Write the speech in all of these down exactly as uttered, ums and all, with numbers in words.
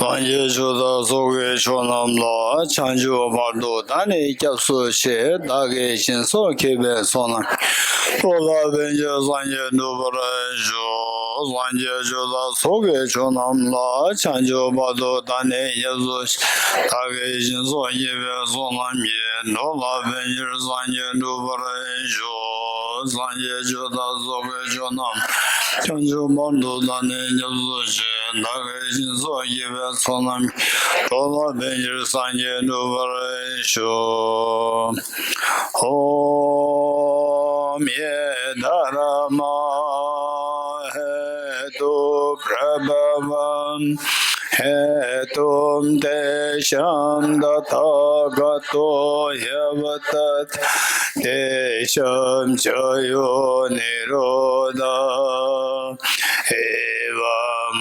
སངས་རྒྱས་ཆོས་དང་ཚོགས་ཀྱི་མཆོག་རྣམས་ལ། བྱང་ཆུབ་བར་དུ་བདག་ནི་སྐྱབས་སུ་མཆི། བདག་གིས་སྦྱིན་སོགས་བགྱིས་པའི་ཚོགས་རྣམས་ཀྱིས། འགྲོ་ལ་ཕན་ཕྱིར་སངས་རྒྱས་འགྲུབ་པར་ཤོག་སངས་རྒྱས་ཆོས་དང་ཚོགས་ཀྱི་མཆོག་རྣམས་ལ། བྱང་ཆུབ་བར་དུ་བདག་ནི་སྐྱབས་སུ་མཆི། བདག་གིས་སྦྱིན་སོགས་བགྱིས་པའི་ཚོགས་རྣམས་ཀྱིས། འགྲོ་ལ་ཕན་ཕྱིར་སངས་རྒྱས་འགྲུབ་པར་ཤོག་སངས་རྒྱས་ཆོས་དང་ཚོགས་ཀྱི་མཆོག་རྣམས། བྱང་ཆུབ་བར་དུ་བདག་ནི་སྐྱབས་སུ་མཆི། བདག་གིས་སྦྱིན་སོགས་བགྱིས་པའི་ཚོགས་རྣམས་ཀྱིས། འགྲོ་ལ་ཕན་ཕྱིར་སངས་རྒྱས་འགྲུབ་པར་ཤོག ॐ ये धर्मा हेतुप्रभवं हेतुं तेषां तथागतो ह्यवदत् तेषां च यो निरोध एवं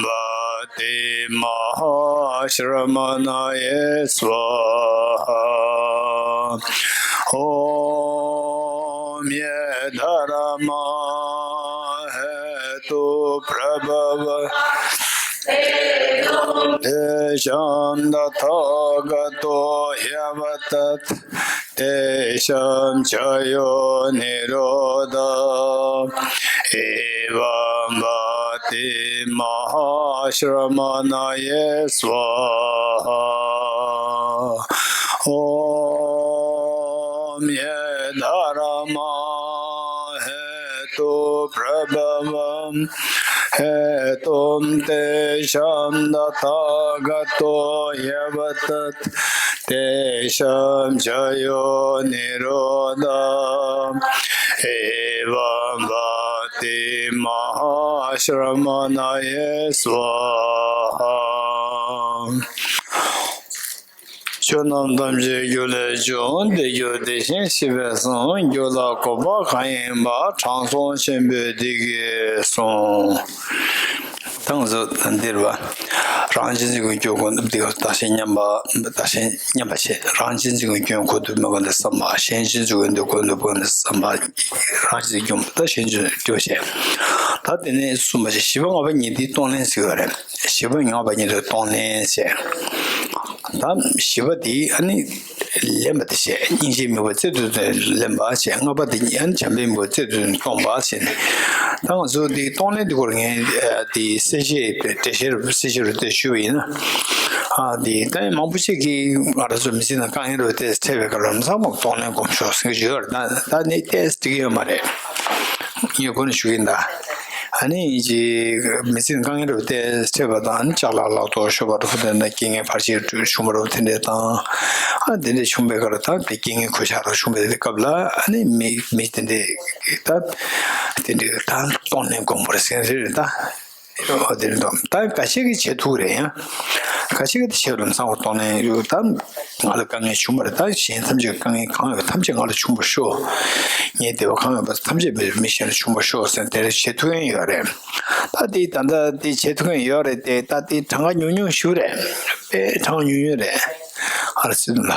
महाश्रमणये स्वाहा। ॐ ये धर्मा हेतुप्रभव तेषां तथागतो ह्यवदत् तेषां च यो निरोध एवं महाश्रमणये स्वाहा। ॐ ये धर्मा हेतुप्रभवं हेतुं तेषां तथागतो ह्यवदत् तेषां च यो निरोध एवं महाश्रमणये स्वाहा। ཆོས་རྣམས་ཐམས་ཅད་རྒྱུ་ལས་བྱུང་། དེ་རྒྱུ་དེ་བཞིན་གཤེགས་པས་གསུངས། རྒྱུ་ལ་དགོངས་པ་གང་ཡིན་པ། དྲང་སྲོང་ཆེན་པོས་འདི་སྐད་གསུངས། ད་ང་ཚོ་འདིར་བ། རང་གཞན་གཅིག་པུའི་སྐྱོན་གོ་འདུག་འདི་བདག་གཞན་མཉམ་པ། བདག་གཞན་མཉམ་པ་བྱེད། རང་གཞན་གཅིག་པུའི་སྐྱོན་གོ་འདུག་མི་གོ་འདི་བསམ་པ། གཞན་གཞན་གཅིག་པུའི་འདི་གོ་འདུག་མི་གོ་འདི་བསམ་པ། རང་གཞན་གཅིག་སྐྱོན་ད་གཞན་གཅིག་སྐྱོན་བྱེད། ད་དེ་ནས་གསུམ་པ་བཞི་པ་ལྔ་པ་གཉིས་འདི་གཏོང་ལེན་ཟེར་བ་རེད། བཞི་པ་ལྔ་པ་གཉིས་དེ་གཏོང་ལེན་བྱེད། ད་བཞི་པ་དེ་ཨ་ནི་ལེན་པ་དེ་བྱས། སྙིང་རྗེའི་དམིགས་པ་རྩེ་གདུང་དུ་ལེན་པ་བྱས། ལྔ་པ་དེ་ཨ་ནི་བྱམས་པའི་དམིགས་པ་རྩེ་གདུང་དུ་གཏོང་བ་བྱས་ནས། ད་ང་ཚོ་དེ་གཏོང་ལེན་དེ་སྐོར་ངས་དེ་གསལ་བཤད་འགྲེལ་བཤད་རུ་གསལ་བཤད་རུ་དེ་ཞུས་པ་ཡིན་ན། ཨ་དེ་ད་མང་པོ་ཞིག་གིས་ང་རང་ཚོ་མི་ཚེ་ནང་དཀའ་ངལ་རུ་དེ་འཕྲད་པའི་སྐབས་ལ་མཚམས་མཚམས་གཏོང་ལེན་སྒོམ་ཤོག་ཟེར་གྱི་ཡོད་རེད། ད་ད་ནི་ཏོག་ཙམ་འགྲིག་གི་ཡོད་མ་རེད། ངས་གོ་ནས་ཞུ་གི་ཡིན་ད། ཨ་ནི་ཅིག་མི་ཚེ་དཀའ་ངལ་རུ་དེ་འཕྲད་པ་དང་། ཨ་ནི་ཅ་ལག་ལག་ཐོག་ཤོར་བ་རུ་དེ་འདྲ་རྐྱེན་ངན་བར་ཆད་བྱུང་བ་རུ་དེ་འདྲ་དང་། ཨ་དེ་འདྲ་བྱུང་བའི་སྐབས་ལ་ད་དེ་རྐྱེན་ངན་གོད་ཆག་རུ་བྱུང་བའི་སྐབས་ལ། ཨ་ནི་མི་མི་དེ་འདྲ་ད་དེ་འདྲ་ད་གཏོང་ལེན་དགོས་པ་རེད་ཟེར་རེད་ད། ཨོ་དེ་འདྲ་ད་འགའ་ཤས་ཀྱིས་བྱེད་ཐུབ་རེད། ཡང་འགའ་ཤས་ཀྱིས་དེ་བྱེད་རུང་ཚང་བར་གཏོང་ལེན་ཡོད་ད། ང་ལ་དཀའ་ངལ་བྱུང་བ་རེད། ད་གཞན་ཐམས་ཅད་དཀའ་ངལ་གང་ཡོད་ཐམས་ཅད་ང་ལ་བྱུང་བར་ཤོག་ངའི་བདེ་བ་གང་ཡོད་པ་ཐམས་ཅད་མི་མི་གཞན་ལ་བྱུང་བར་ཤོག་ཟེར་དེ་འདྲ་བྱེད་ཐུབ་མཁན་ཡོད་རེད། ད་དེ་ད་ལྟ་དེ་བྱེད་ཐུབ་མཁན་ཡོད་རེད་དེ། ད་དེ་གྲངས་ཀ་ཉུང་ཉུང་ཞིག་རེད། དཔེ་གྲངས་ཉུང་ཉུང་རེད། ཨ་ར་སི་ལ།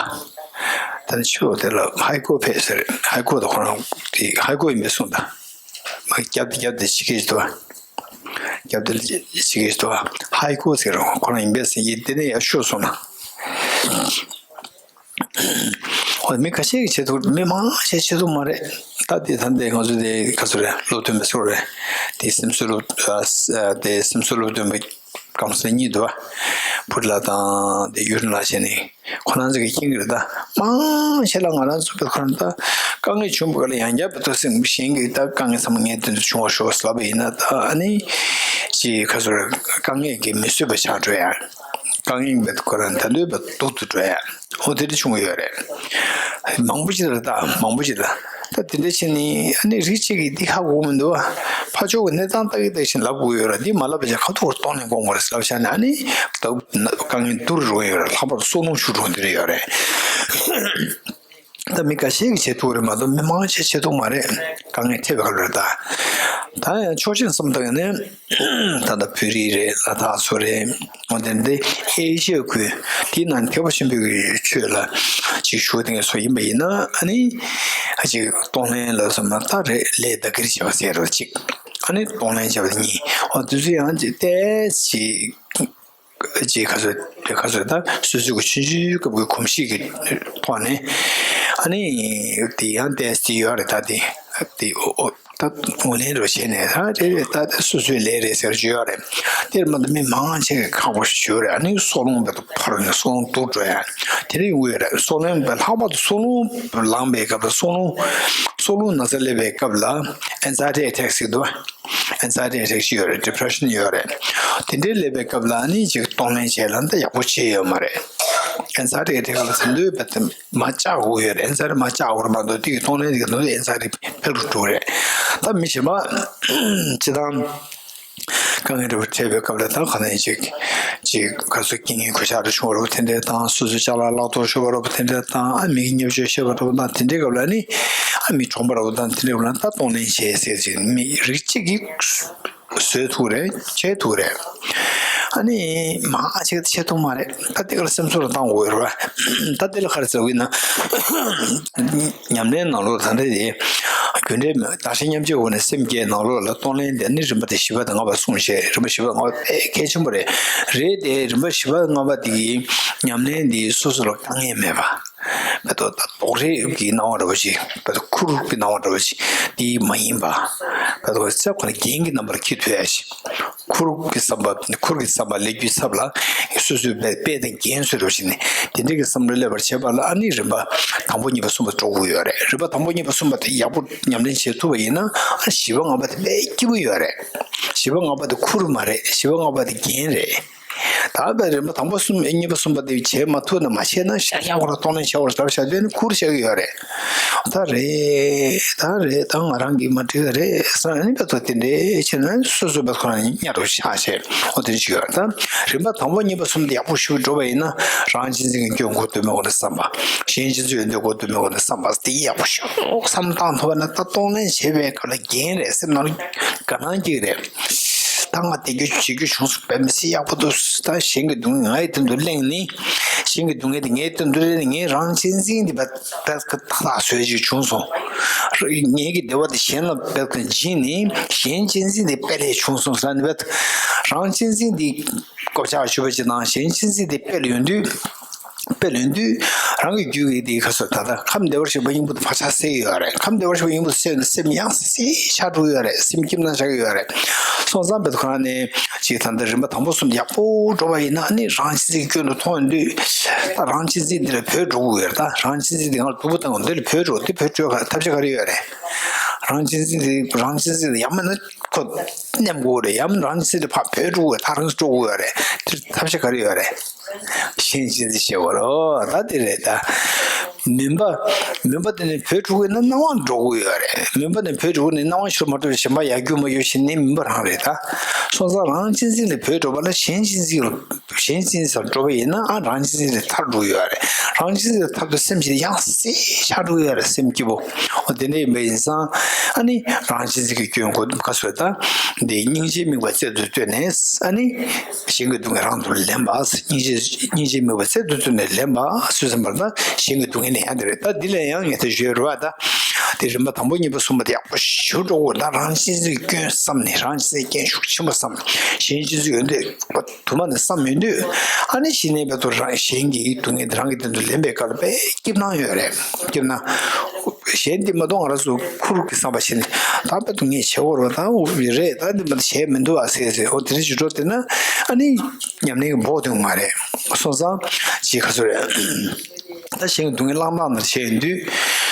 ད་ནི་ཆུ་དེ་ལ་ཧའི་ཀོ་ཕེབས་ཟེར། ཧའི་ཀོ་ད་ཁོ་རང་དེ་ཧའི་ཀོ་ཡིན་པའི་གསུངས་ད། མ་རྒྱབ་དེ་རྒྱབ་དེ་ཤི་གི་འདུག་རྒྱབ་དེ་ལ་ཅི་གིས་དོ། ཧའི་ཀོ་ཟེར་རོ་ཁོ་རང་ཡིན་པས་ཟེར་གྱི་དེ་ནས་ཡར་ཤོར་སོང་ན། འོ་མི་ཁ་ཤས་ཀྱིས་བྱེད་ཐུབ། མི་མང་ཆེ་བྱེད་ཐུབ་མ་རེད། ད་དེ་ད་ལྟའི་ང་ཚོ་དེ་ག་ཚོད་རེད། སློབ་སྟོན་པ་ཚོ་རེད། དེ་སེམས་གསོ་སློབ་ཨ་ས་དེ་སེམས་གསོ་སློབ་སྟོན་པ་ཀམ་སེ་གཉིས་འདུག་བ། བུ་ལ་དང་དེ་ཡུ་རིན་ལ་བྱས་ནས། ཁོ་རང་ཚོ་གི་རྐྱེན་གྱིས་རེད་ད། མང་ཆེ་ལ་ང་རང་ཚོ་བོད་ཁོ་རང་ད་དཀའ་ངལ་བྱུང་བ་ལ་ཡང་བསྐྱར་བོད་ཐོག་སེམས་གཞན་གྱི་ད་དཀའ་ངལ་ཚང་མ་ངས་དེ་ཚོ་བྱུང་བར་ཤོག་ལབ་པ་ཡིན་ན། ད་ཨ་ནི་ཅིག་ཁ་སོར་དཀའ་ངལ་གྱིས་མི་བཟོད་པ་ཆགས་འགྲོ་ཡ། དཀའ་ངལ་བོད་ཁོ་རང་ད་འདོད་པ་སྡུག་ཏུ་འགྲོ་ཡ། འོ་དེ་འདྲ་བྱུང་གི་ཡོད་རེད། མང་པོ་ཅིག་ལ་ད་མང་པོ་ཅིག་ལ། ད་དེ་འདྲ་བྱས་ནས་ཨ་ནི་རིགས་གཅིག་གིས་འདི་ཧ་གོ་གི་མི་འདུག་བ། ཕར་ཕྱོགས་ཀྱི་གནས་སྟངས་ལྟ་གི་ལྟ་བཞིན་ལབ་དགོས་ཡོད་རེད། འདི་མ་ལབ་པ་བྱས་ཁ་ཐུག་གཏོང་ལེན་དགོས་མ་རེད་ལབ་བྱས་ནས། ཨ་ནི་ད་དཀའ་ངལ་སྡུག་རུ་འགྲོ་གི་ཡོད་རེད། ལྷག་པར་དུ་སོ་ནུ་ཤུགས་འགྲོ་འདི་རེད་ཡོད་རེད། ད་མི་འགའ་ཤས་ཀྱིས་བྱེད་ཐུབ་རེད་མ་གཏོགས་མི་མང་ཆེ་བྱེད་ཐུབ་མ་རེད། དཀའ་ངལ་འཕྲད་པའི་སྐབས་ལ་རེད་ད། ད་ཡང་ཕྱོགས་གཅིག་བསམ་བཏང་ཡོང་ན། ད་ལྟ་བོད་རིགས་རེད། ལ་དྭགས་ཚོ་རེད། འོ་དེ་འདི་ཨེ་ཤི་ཡ་ཁུལ་དེའི་ནང་ཐེག་པ་ཆེན་པོའི་ཆོས་ལ་ཅིག་ཞུགས་བསྡད་མཁན་ཚོ་ཡིན་པ་ཡིན་ན། ཨ་ནི་ཨ་ཅིག་གཏོང་ལེན་ལ་སོགས་མ་ད་རེད། ལས་བདག་གིར་བྱེད་པ་ཟེར་རོ་གཅིག་ཨ་ནི་གཏོང་ལེན་བྱེད་པ་གཉིས། འོ་དེ་ཚོ་ཡང་ཅིག་ཏོག་ཙམ་ཅིག་ཅིག་ག་ཚོད་དེ་ག་ཚོད་ད་སོ་སོའི་གི་ཆུང་ཆུང་སྐབས་ཀྱི་གོམས་གཤིས་ཀྱི་ཐོག་ནས་ཨ་ནི་དེ་ཡང་ཏོག་ཙམ་ཡོད་རེད། ད་དེ་དེ་ཨོ་ཨོ་ད་ངོས་ལེན་རོ་བྱས་ནས་ད་དེ་རེད། ད་དེ་སོ་སོའི་ལས་རེད་ཟེར་གྱི་ཡོད་རེད། དེར་མ་ད་མི་མང་ཆེ་གི་ཁག་པོ་ཞིག་ཡོད་རེད། ཨ་ནི་སྲོག་རླུང་བར་དུ་འཕར་ནས་སྲོག་རླུང་སྡུག་འགྲོ་ཡ་དེ་རིགས་ཡོང་གི་ཡོད་རེད། སྲོག་རླུང་བར་ལྷག་པར་དུ་སྲོག་རླུང་ལངས་པའི་སྐབས་ལ་སྲོག་རླུང་སྲོག་རླུང་ན་ཚ་སླེབས་པའི་སྐབས་ལ་anxiety attack ཟེར་གྱི་འདུག anxiety attack ཅིག་ཡོད་རེད། depression ཡོད་རེད། དེ་འདྲའི་སླེབས་པའི་སྐབས་ལ་ཨ་ནི་ཅིག་གཏོང་ལེན་བྱས་ལ་ད་ཡག་པོ་བྱས་ཡོད་མ་རེད། anxiety attack ལ་ཚ་འདོད་པ་དེ་མ་བཅག་དགོས་ཡོད་རེད། anxiety མ་བཅག་དགོས་རེད་མ་གཏོགས་དེ་གི་གཏོང་ལེན་དེ་གི་ནང་དུ་anxiety འཕེལ་རུ་འགྲོ་གི་རེད། ད་མི་གཞན་པ་སྤྱི་བཏང་དཀའ་ངལ་འདྲ་པོ་འཕྲད་པའི་སྐབས་ལ་ད་ག་ནས་ཅིག་ཅིག་ག་ཚོད་རྐྱེན་ངན་གོད་ཆག་འདྲ་བྱུང་བ་རེད་པ་དེ་འདྲ་དང་། སོ་སོའི་ཅ་ལག་བརླག་གཏོར་ཤོར་བ་རེད་པ་དེ་འདྲ་དང་། ཨ་མི་གི་བརྙས་བཅོས་ཤོར་བ་རེད་པ་དང་། དེ་འདྲའི་སྐབས་ལ་ནི་ཨ་མི་གྲོངས་པ་རེད་པ་དང་། དེ་འདྲའི་སྐབས་ལ་ད་གཏོང་ལེན་བྱས་ཟེར་ཅིག་མི་རིགས་གཅིག་གིས་བཟོས་ཐུབ་རེད། བྱས་ཐུབ་རེད། ཨ་ནི་མང་ཆེ་བྱེད་ཐུབ་མ་རེད། ད་དེ་ག་ལ་སེམས་ཚོར་བཏང་དགོས་རེད་པ། ད་དེ་ལ་ག་རེ་ཟེར་དགོས་ན་ཉམས་ལེན་ནང་ལོགས་ད་འདྲ་དེ་རྒྱུ་འབྲས་མེད་བདག་གཞན་མཉམ་བརྗེའི་སྒོ་ནས་སེམས་བསྐྱེད་ནང་ལོགས་ལ་གཏོང་ལེན་དེ་ནི་རིམ་པ་དེ་བཞི་པ་དང་ལྔ་པ་གསུངས་བྱས། རིམ་པ་བཞི་པ་ལྔ་པ་དཔེ་གལ་ཆེན་པོ་རེད། རེད་དེ་རིམ་པ་བཞི་པ་ལྔ་པ་དེ་གི་ཉམས་ལེན་དེ་སོ་སོ་ལ་དཀའ་ངལ་མེད་པ། མེ་ཏོག་ད་རྡོག་རེག་གི་སྣང་བ་འདྲ་པོ་ཞིག་མེ་ཏོག་ཁུར་གི་སྣང་བ་འདྲ་པོ་ཞིག་དེ་མ་ཡིན་པ། མེ་ཏོག་ཚེ་ཁོ་ན་རྒྱན་གྱི་རྣམ་པར་འཁྱེར་ཐུབ་ཡ་ཞིག་ཁུར་གི་བསམ་པ་ཁུར་གི་བསམ་པ་ལས་རྒྱུའི་ཚབ་ལ་སོ་སོའི་དཔེ་དཔེ་དང་རྒྱན་བཟོ་འདྲ་པོ་ཞིག་ནས་དེ་འདྲའི་གི་བསམ་བློ་སླེབས་པར་བྱེད་པ་ལ་ཨ་ནི་རིམ་པ་དང་པོ་གཉིས་པ་གསུམ་པ་འགྲོ་དགོས་ཡོད་རེད། རིམ་པ་དང་པོ་གཉིས་པ་གསུམ་པ་དེ་ཡག་པོ་ཉམས་ལེན་བྱེད་ཐུབ་པ་ཡིན་ན་ཨ་བཞི་པ་ལྔ་པ་དེ་དཔེ་སྐྱིད་པོ་ཡོད་རེད། བཞི་པ་ལྔ་པ་དེ་ཁུར་མ་རེད། བཞི་པ་ལྔ་པ་དེ་རྒྱན་རེད། ད་བས་རིམ་པ་དང་པོ་གསུམ་གཉིས་པ་གསུམ་པ་དེ་བྱེད་མ་ཐུབ་ན་མ་བྱས་ན་ཤ་ཡག་པོ་ར་གཏོང་ལེན་བྱ་བར་ཟབ་བྱ་དོན་ནི་ཁུར་བྱ་གི་ཡོད་རེད། ད་རེད་ད་རེད་ད་ང་རང་གིས་མ་འགྲིག་རེད་ཟེར་ནས་པ་ཚོ་དེ་འདྲས་བྱས་ན་སོ་སོ་པ་ཁོ་རང་གཉའ་རུ་ཆགས་བྱས་འོ་དེ་ཞིག་ཡོད་རེད། ད་རིམ་པ་དང་པོ་གཉིས་པ་གསུམ་དེ་ཡག་པོ་ཞིག་འགྲོ་བ་ཡིན་ན་རང་གཅེས་འཛིན་གྱི་སྐྱོན་གོ་དོན་མེད་གོ་ནས་བསམ་པ། གཞན་གཅེས་འཛིན་ཡོན་ཏན་གོ་དོན་མེད་གོ་ནས་བསམ་པ་དེ་ཡག་པོ་ཞིག་བསམ་བཏང་ཐུབ་པ་ན་ད་གཏོང་ལེན་བྱེད་པའི་སྐབས་ལ་རྒྱན་རེད། སེམས་ནང་དགའ་སྣང་སྐྱེ་གི་རེད། ད་ང་དེ་རྒྱུ་བྱེད་རྒྱུ་བྱུང་སོང་བས་མི་སྲིད་ཡག་པོ་འདུག་ད་གཞན་གྱི་སྡུག་བསྔལ་ངའི་དོན་དུ་གླེང་ནི། གཞན་གྱི་སྡུག་བསྔལ་དེ་ངའི་དོན་དུ་གླེང་ནི་ངའི་རང་གཅེས་འཛིན་དེ་བས་བས་ཀ་ཐག་ཐག་བཟོས་ཅིག་བྱུང་སོང་། ངའི་གི་བདེ་བ་དེ་གཞན་ལ་བས་ཀ་སྦྱིན་ནི་གཞན་གཅེས་འཛིན་དེ་དཔེ་ལས་བྱུང་སོང་ཟེར་ནི་བས་རང་གཅེས་འཛིན་དེ་ཀོ་ཆག་ཞུ་བ་ཅིག་དང་གཞན་གཅེས་འཛིན་དེ་དཔེ་ལས་ཡོང་དུས། དཔེ་ལེན་དུས་རང་གི་རྒྱུད་ཀྱི་དེའི་ཁ་སོ་ད་ལྟ་ཁམས་བདེ་བར་གཤེགས་པ་སྙིང་པོ་དེ་བག་ཆགས་སད་ཀྱི་ཡོད་རེད། ཁམས་བདེ་བར་གཤེགས་པ་སྙིང་པོ་དེ་སད་ཡོང་དུས་སེམས་ཡང་སེ་སེ་ཆགས་འགྲོ་གི་ཡོད་རེད། སེམས་སྐྱིད་སྣང་ཆགས་ཀྱི་ཡོད་རེད། སོང་ཙང་བེད་ཁོ་རང་ནས་ཅིག་ད་ལྟ་རིམ་པ་དང་པོ་གསུམ་ཡག་པོ་འགྲོ་བ་ཡིན་ན་ནི་རང་གཅེས་འཛིན་སྐྱོན་དུ་མཐོང་ཡོང་དུས་ད་རང་གཅེས་འཛིན་འདི་ལ་བོད་འགྲོ་གི་ཡོད་རེད། ད་རང་གཅེས་འཛིན་འདི་ང་ལ་སྡུག་པོ་བཏང་གི་འདི་ལ་བོད་འགྲོ་འདི་བོད་འགྲོ་ག་ཐབས་ཤེས་ག་རེ་ཡོད་རེད། རང་གཅེས་འཛིན་འདི་རང་གཅེས་འཛིན་འདི་ཡང་མིན་ན་ཁོ་མནན་དགོས་རེད། ཡང་མིན་རང་གཅེས་འཛིན་འདི་ཕར་བོད་འགྲོ་དགོས་རེད། ད་རང་གཅེས་འགྲོ་དགོས་ཡོད་རེད། དེ་ཐབས་ཤེས་ག་རེ་ཡོད་རེད། གཞན་གཅེས་འཛིན་བྱེད་དགོས་རེད། ད་དེ་རེད་ད། མུན་པ། མུན་པ་དེ་ནི་བོད་ཕྲུག་ཡིན་ན་སྣང་བ་འགྲོ་གི་ཡོད་རེད། མུན་པ་ནི་བོད་ཕྲུག་ནི་སྣང་བ་ཤོར་མ་ཐུབ་གཞན་པ་ཡར་རྒྱུག་མ་རྒྱུག་བྱེད་ནི་མུན་པ་རང་རེད་ད། སོང་ཙང་རང་གཅེས་འཛིན་ལས་བོད་འགྲོ་བ་ལ་གཞན་གཅེས་འཛིན་ལ་གཞན་གཅེས་འཛིན་སར་འགྲོ་བ་ཡིན་ན་ཨ་རང་གཅེས་འཛིན་ལས་ཐར་འགྲོ་གི་ཡོད་རེད། རང་གཅེས་འཛིན་ལས་ཐར་དུས་སེམས་ཤིག་ཡང་སེ་ཆགས་འགྲོ་གི་ཡོད་རེད། སེམས་སྐྱིད་པོ། འོ་དེ་འདྲ་ཡིན་པ་ཡིན་ཙང་ཨ་ནི་རང་གཅེས་འཛིན་གྱི་སྐྱོན་གོ་དུས་ཁ་སོས་ད་འདི་སྙིང་རྗེའི་དམིགས་པ་རྩལ་དུ་བཏོན་ནས་ཨ་ནི། གཞན་གྱི་སྡུག་བསྔལ་རང་དུ་ལེན་པ། སྙིང་རྗེ་སྙིང་རྗེའི་དམིགས་པ་རྩལ་དུ་བཏོན་ནས་ལེན་པ་སུས་བསམ་པར་ན་གཞན་གྱི་སྡུག་བསྔལ་ལེན་ཡ་དེ་རེད། ད་འདི་ལས་ཡང་ངས་དེ་ཞུས་རེད་བ། ད་དེ་རིམ་པ་དང་པོ་གཉིས་པ་གསུམ་པ་དེ་ཡག་པོ་ཞུ་འགྲོ་དགོས། ད་རང་གཅེས་འཛིན་གྱི་སྐྱོན་བསམ་ནས་རང་གཅེས་འཛིན་གྱི་སྐྱོན་ཤུགས་ཆེན་པོ་བསམ་ནས་གཞན་གཅེས་འཛིན་ཡོན་ཏན་དུ་མ་ནས་བསམ་ཡོང་དུས་ཨ་ནི་གཞི་ནས་བས་དུ་རང་གཞན་གྱི་སྡུག་བསྔལ་དེ་རང་གི་དོན་དུ་ལེན་པའི་སྐབས་ལ་དཔེ་སྐྱིད་སྣང་ཡོད་རེད། སྐྱིད་སྣང་། གཞན་འདི་མ་གཏོགས་ང་རང་ཚོ་ཁུར་གྱི་བསམ་པ་བྱས་ནས་ད་དཔེ་དུ་ངས་བྱེད་དགོས་རེད་པ། ད་འོ་ཡོད་རེད། ད་འདི་མ་གཏོགས་བྱས་མི་འདུག་ཨ་ཟེར་ཟེར། འོ་དེ་རིང་ཞུ་འགྲོ་དེ་ན་ཨ་ནི་ཉམས་ལེན་གྱི་འབོག་དུ་མ་རེད། སོང་ཙང་ཅིག་ག་ཚོད་རེད། ད་གཞན་གྱི་སྡུག་བསྔལ་བླངས་བླངས་ནས་བྱས་ཡོང་དུས་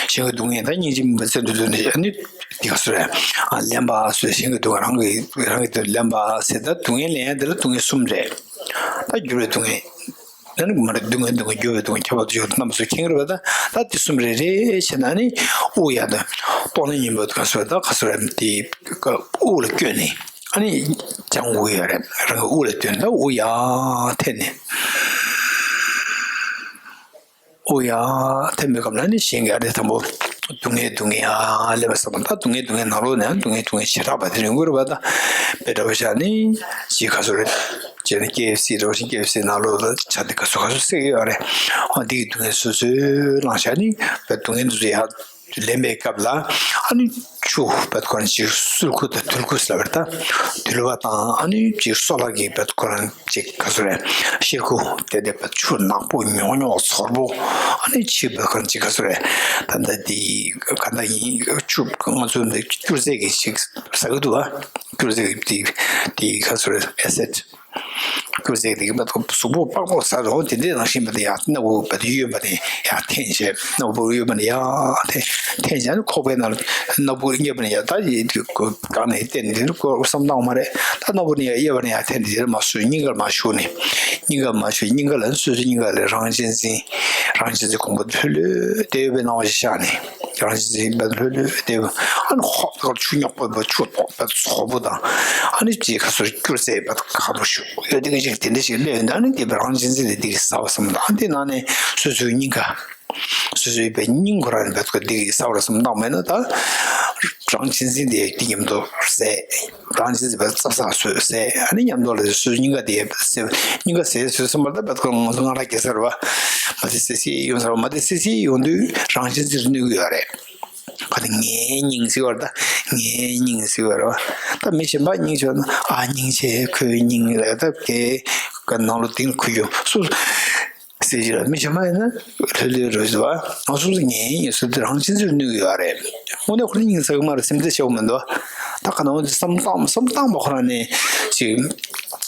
གཞན་གྱི་སྡུག་བསྔལ་ད་སྙིང་རྗེ་མིན་པ་བཙན་དུ་འདུག་ནས་ཨ་ནི་འདི་ག་ཚོད་རེད། ཨ་ལེན་པ་སོས་གཞན་གྱི་སྡུག་བསྔལ་རང་གི་རང་གི་དོན་ལེན་པ་ཟེར། ད་སྡུག་བསྔལ་ལེན་ཡ་འདི་ལ་སྡུག་བསྔལ་གསུམ་རེད། ད་འགྱུར་བའི་སྡུག་བསྔལ། ད་ནི་མ་རེད། སྡུག་བསྔལ་སྡུག་བསྔལ་འགྱུར་བའི་སྡུག་བསྔལ་ཁྱད་པར་དུ་ཡོད་རྣམ་པ་ཚོས་མཁྱེན་གྱི་རེད་པ། ད་ད་དེ་གསུམ་རེ་རེ་བྱས་ན་ནི་དབུགས་ཡར་དང་གཏོང་ལེན་གཉིས་པོ་ག་ཚོད་ད་ག་ཚོད་རེད། དེ་དབུགས་ལ་བསྐྱོན་ནས་ཨ་ནི་སྦྱང་དགོས་ཡོད་རེད། རང་གི་དབུགས་ལ་བསྟུན་ད་དབུགས་ཡར་འཐེན་ནས། དབུགས་ཡར་འཐེན་པའི་སྐབས་ལ་ནི་གཞན་གྱི་ཨ་རེ་དང་པོ་སྡུག་བསྔལ་སྡུག་བསྔལ་ཡར་སླེབས་པ་བསམ་པ། ད་སྡུག་བསྔལ་སྡུག་བསྔལ་ནང་ལོགས་ནས་སྡུག་བསྔལ་སྡུག་བསྔལ་ཞེ་དྲག་པ་དེ་ཡོང་གི་རེད་པ། ད་དཔེ་འདྲ་པོ་བཞག་ནི་ཅིག་ག་ཚོད་རེད། བྱས་ན་ཀེ་ཨེཕ་སི་འདྲ་པོ་ཞིག་ཀེ་ཨེཕ་སི་ནང་ལོགས་ལ་ཆ་དེ་ག་ཚོད་ག་ཚོད་བསྲེགས་ཡོད་རེད། ཨ་འདི་གི་སྡུག་བསྔལ་སོ་སོའི་བླངས་བཞག་ནི་དཔེ་སྡུག་བསྔལ་འདི་ཚོ་ཡར་ ལེན་པའི་སྐབས་ལ་ཨ་ནི་ཆུ་བད་ཁོ་རང་ཅིག་སུལ་ཁུ་དང་དུལ་ཁུ་ཟེར་བ་རེད། ད་དུལ་བ་དང་ཨ་ནི་ཅིག་སོལ་བ་གི་བད་ཁོ་རང་ཅིག་ག་ཚོད་རེད། ཤེལ་ཁུ་དེ་དེ་བད་ཆུ་ནག་པོ་ཉོག་ཉོག་ཚོར་པོ། ཨ་ནི་ཕྱི་བད་ཁོ་རང་ཅིག་ག་ཚོད་རེད། ད་ད་དེ་ག་འདྲ་ཡིན། ཆུ་ང་ཚོ་འདི་སྐྱུར་རྫས་ཀྱི་ཅིག་ཟ་གི་འདུག་བ། སྐྱུར་རྫས་ཀྱི་དེ་དེ་ག་ཚོད་རེད། ཨེ་སིཌ། སྐྱུར་རྫས་དེ་གི་བད་གཟུགས་པོ་པགས་པོ་ཟ་རུང་དེ་འདྲའི་ནང་བཞིན་བད་ཡ་སྣ་བུག་བད་གཡོན་པ་ནས་ཡར་འཐེན་བྱས། སྣ་བུག་གཡོན་པ་ནས་ཡར་འཐེན་འཐེན་བྱས་ནས་ཁོག་པའི་ནང་ལ་སྣ་བུག་གཡས་པ་ནས་ཡར། ད་ཡི་གང་ནས་བསྟན་དེ་ནི་ཁོ་བསམ་སྟངས་མ་རེད། ད་སྣ་བུག་ནས་ཡར་གཡས་པ་ནས་ཡར་འཐེན་དེ་དེར་མར་སོས། སྙིང་གར་མར་ཞུགས་ནས། སྙིང་གར་མར་ཞུགས། སྙིང་ག་ལ་སོ་སོའི་སྙིང་ག་ལ་རང་གཅེས་འཛིན། རང་གཅེས་འཛིན་གོང་བུ་ལྷོད་ལྷོད་དེ་ཡོད་པའི་སྣང་བ་ཞིག་ཤར་ནས། རང་གཅེས་འཛིན་བད་ལྷོད་ལྷོད་དེ་ཡོད། ཨ་ནི་ཧོབ་ཏེ་ཆུ་རྙོག་པོ་བད་ཆུ་ཐོག་བད་ཚོགས་པོ་དང་། ཨ་ནི་ཅིག་ག་ཚོད་སྐྱུར་རྫས་བད་ཁ་པོ་ཞིག་ཡོད་དེ་ག་ཅིག་དེ་འདྲ་ཞིག་སླེབས་ཡོད། ཨ་ནི་དེ་བད་རང་གཅེས་འཛིན་དེ་འདི་གིས་ཟ་བ་བསམ་དང་། ཨ་དེ་ནང་ནས་སོ་སོའི་སྙིང་ག་སོ་སོའི་བད་སྙིང་ཁོ་རང་ནས་བད་ཁོ་འདི་གིས་ཟ་བ་བསམ་བཏང་མེད་ན། ད་རང་གཅེས་འཛིན་དེ་འདི་མཉམ་དུ་ཟས། རང་གཅེས་འཛིན་བད་ཙག་ཙག་བཟོས་ཟས། ཨ་ནི་མཉམ་དུ་ལ་སོ་སོའི་སྙིང་ག་དེ་ཟས། སྙིང་ག་ཟས་ཟོས་ཙམ་པ་ལ་ད་བད་ཁོ་ང་ཚོ་ང་རང་གེ་སར་བ་མ་དེ་སི་སི་ཡོང་ས་ར། མ་དེ་སི་སི་ཡོང་དུས་རང་གཅེས་འཛིན་གནོད་ཀྱི་ཡོད་རེད། ག་དེ་ངའི་སྙིང་ཟེར་བ་རེད། ད་ངའི་སྙིང་ཟེར་བ་རེད་བ། ད་མི་གཞན་པ་སྙིང་བྱས་ན་ཨ་སྙིང་རྗེ་ཁོའི་སྙིང་ལ་ད་གའི་ག་ནང་ལོ་དེང་ཁུ་རྒྱུ་སུ་ཟེར་གྱི་རེད། མི་གཞན་པ་ཡིན་ན་ལྷོད་ལྷོད་རེད་ཟེར་བ། ང་ཚོ་ངའི་སྙིང་ཟེར་དུས་རང་གཅེས་འཛིན་གནོད་ཀྱི་ཡོད་རེད། དངོས་གནས་ཁོ་རང་སྙིང་ཟེར་གི་མ་རེད། སེམས་ཁྲལ་བྱེད་དགོས་མི་འདུག་ད་ག་ནང་བསམ་སྟངས་བསམ་སྟངས་པ་ཁོ་རང་ནས་ཅིག་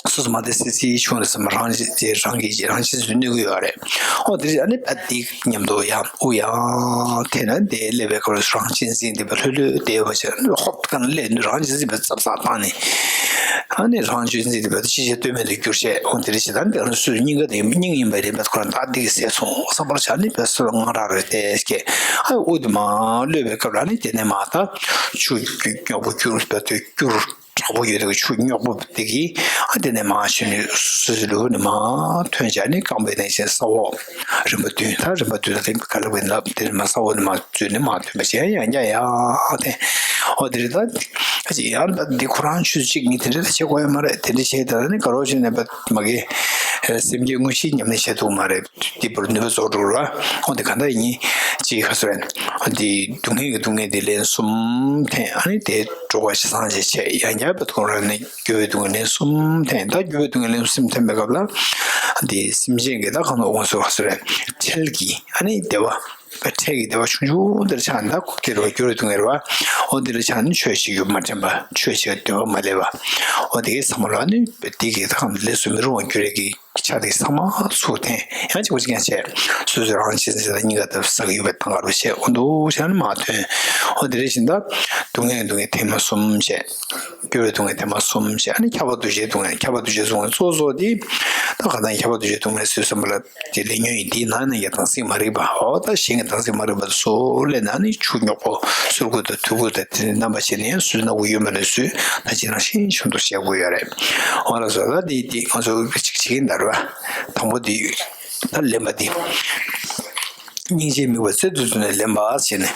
སོ་སོ་མ་དེ་སི་སི་བྱུང་རེད་བསམ། རང་གཅེས་རང་གི་རང་གཅེས་འཛིན་གནོད་ཀྱི་ཡོད་རེད། ཨོ་དེ་རེད། ཨ་ནི་བད་འདི་མཉམ་དུ་ཡང་དབུགས་ཡང་འཐེན་ན་དེ་སླེབས་པའི་སྐབས་རང་གཅེས་འཛིན་དེ་བད་ལྷོད་ལྷོད་དེ་བ་ཞིག་ཧོབ་ཀ་ནས་སླེབས་ནས་རང་གཅེས་འཛིན་བད་ཙབ་ཙབ་བཏང་ནས། ཨ་ནི་རང་གཅེས་འཛིན་དེ་བད་ཅི་བྱེད་གཏོལ་མེད་དུ་གྱུར་བྱས། ཨོ་དེ་རེད་ཞེ་ད་འདི་ང་ཚོའི་སྙིང་ག་དེ་སྙིང་ཡིན་པ་རེད། བད་ཁོ་རང་བདག་འདི་གི་ཟས་སོང་བསམ་པར་བྱ་ནི་བད་སོ་ང་རང་རེད་དེ་སྐད། ཨ་དབུགས་དེ་མར་གློད་པའི་སྐབས་ལ་ནི་དེ་ནས་མར་ད་ཆུ་རྙོག་པོ་སྐྱུར་བད་དེ་སྐྱུར། དྲག་པོ་ཡོད་དེ་ཆུ་རྙོག་པོ་དེ་གིས་ཨ་དེ་ནས་མར་ཞོན་ནས་སོ་སོའི་ལུས་པོ་ནས་མར་ཐོན་བྱས་ནས་རྐང་པའི་ནས་བྱས་ས་འོག་རིམ་པ་བདུན། ད་རིམ་པ་བདུན་ལ་དེ་ག་ལ་བའི་ལབ་དེ་ནས་མར་ས་འོག་ནས་མར་འཛུལ་ནས་མར་ཐོན་པ་བྱས། ཡང་བསྐྱར་ཡང་དེ་ཨོ་དེ་རེད། ད་ཅི་ཡང་ད་འདི་ཁོ་རང་ཆུ་གཅིག་ཉིད་དེ་འདྲ་ད་བྱེད་དགོས་ཡ་མ་རེད། དེ་འདྲ་བྱས་ད་ནི་དགའ་རོགས་བྱས་ནས་མ་གི་སེམས་བསྐྱེད་དངོས་གཞི་ཉམས་ལེན་བྱེད་ཐུབ་མ་རེད། དེ་བར་ནུས་པ་རྫོགས་འགྲོ་ར། ཨོ་དེ་ག་འདྲ་ཡིན་ཅི་ག་ཚོད་རེད། འདི་སྡུག་བསྔལ་གྱི་སྡུག་བསྔལ་འདི་ལན་གསུམ་འཐེན། ཨ་ནི་དེ་གྲོགས་པ་ཆ་ཚང་བྱས་བྱས་ཡང་བསྐྱར་བད་ཁོ་རང་ནས་འགྱུར་བའི་སྡུག་བསྔལ་ལན་གསུམ་འཐེན། ད་འགྱུར་བའི་སྡུག་བསྔལ་ལན་གསུམ་འཐེན་པའི་སྐབས་ལ་འདི་སེམས་ཅན་གྱི་ད་གང་དུ་འོང་སོ་ག་ཚོད་རེད། འཕྲལ་གྱི་ཨ་ནི་བདེ་བ། འཕྲལ་གྱི་བདེ་བ་ཆུང་ཆུང་འདིར་ཆགས་ནས་ད་ཁོ་སྐྱེ་རུ་བ་འགྱུར་བའི་སྡུག་བསྔལ་རེད་བ། འོ་འདིར་ཆགས་ནས་ཆོས་བྱེད་རྒྱུ་མ་དྲན་པ། ཆོས་བྱེད་འདོད་པ་མ་སླེབས་པ། འོ་དེ་གའི་ཚང་མ་ལ་ནི་དེ་གའི་ད་གང་དུ་ལས་སུ་མི་རུང་བ་འགྱུར་རེ་གི་ཆ་དེ་ཚང་མ་ཚུར་འཐེན། ཡང་གཅིག་པ་གཅིག་རྐྱང་བྱས། སོ་སོའི་རང་གཅེས་འཛིན་དང་སྙིང་ག་དང་ས་གི་ཡོད་པའི་ཐང་ག་རུ་བྱས། འོ་འདུག་བྱས་ནས་མར་ཐོན། འོ་དེ་རེ་བཞིན་ད་སྡུག་བསྔལ་སྡུག་བསྔལ་ཐེངས་མ་གསུམ་བྱས། འགྱུར་བའི་སྡུག་བསྔལ་ཐེངས་མ་གསུམ་བྱས། ཨ་ནི་ཁྱབ་པ་འདུ་བྱེད་སྡུག་བསྔལ། ཁྱབ་པ་འདུ་བྱེད་སྡུག་བསྔལ་གཙོ་བོ་གཙོ་བོ་དེ་ད་གང་ལྟར་ཁྱབ་པ་འདུ་བྱེད་སྡུག་བསྔལ་ཟེར་བསམ་པ་ལ། དེ་ལས་ཉོན་ཡིན་དེའི་ནང་ནས་ཀྱང་དྭངས་སིང་མ་རིག་པ། འོ་ད་གཞན་གྱི་དྭངས་སིང་མ་རིག་པ་དེ་ཚོ་སླེབས་ན་ནི་ཆུ་རྙོག་པོ་སོལ་ཁུ་དང་དུལ་ཁུ་དང་དེ་ནས་རྣམ་པ་ཕྱེ་ནས་ཡང་སོ་སོའི་སྣ་བུག་གཡོན་མ་ནས་སོས། ད་ཅི་རང་བཞིན་བྱུང་དུ་བཤད་དགོས་ཡོད་རེད། འོ་ལགས་སོ། ད་འདི་འདི་ང་ཚོ་གཅིག་བྱེད་ཀྱིན་ད་རེད་བ། དང་པོ་འདི་ད་ལེན་པ་འདི། སྙིང་རྗེའི་དམིགས་པ་རྩལ་དུ་བཏོན་ནས་ལེན་པ་བྱས་ནས།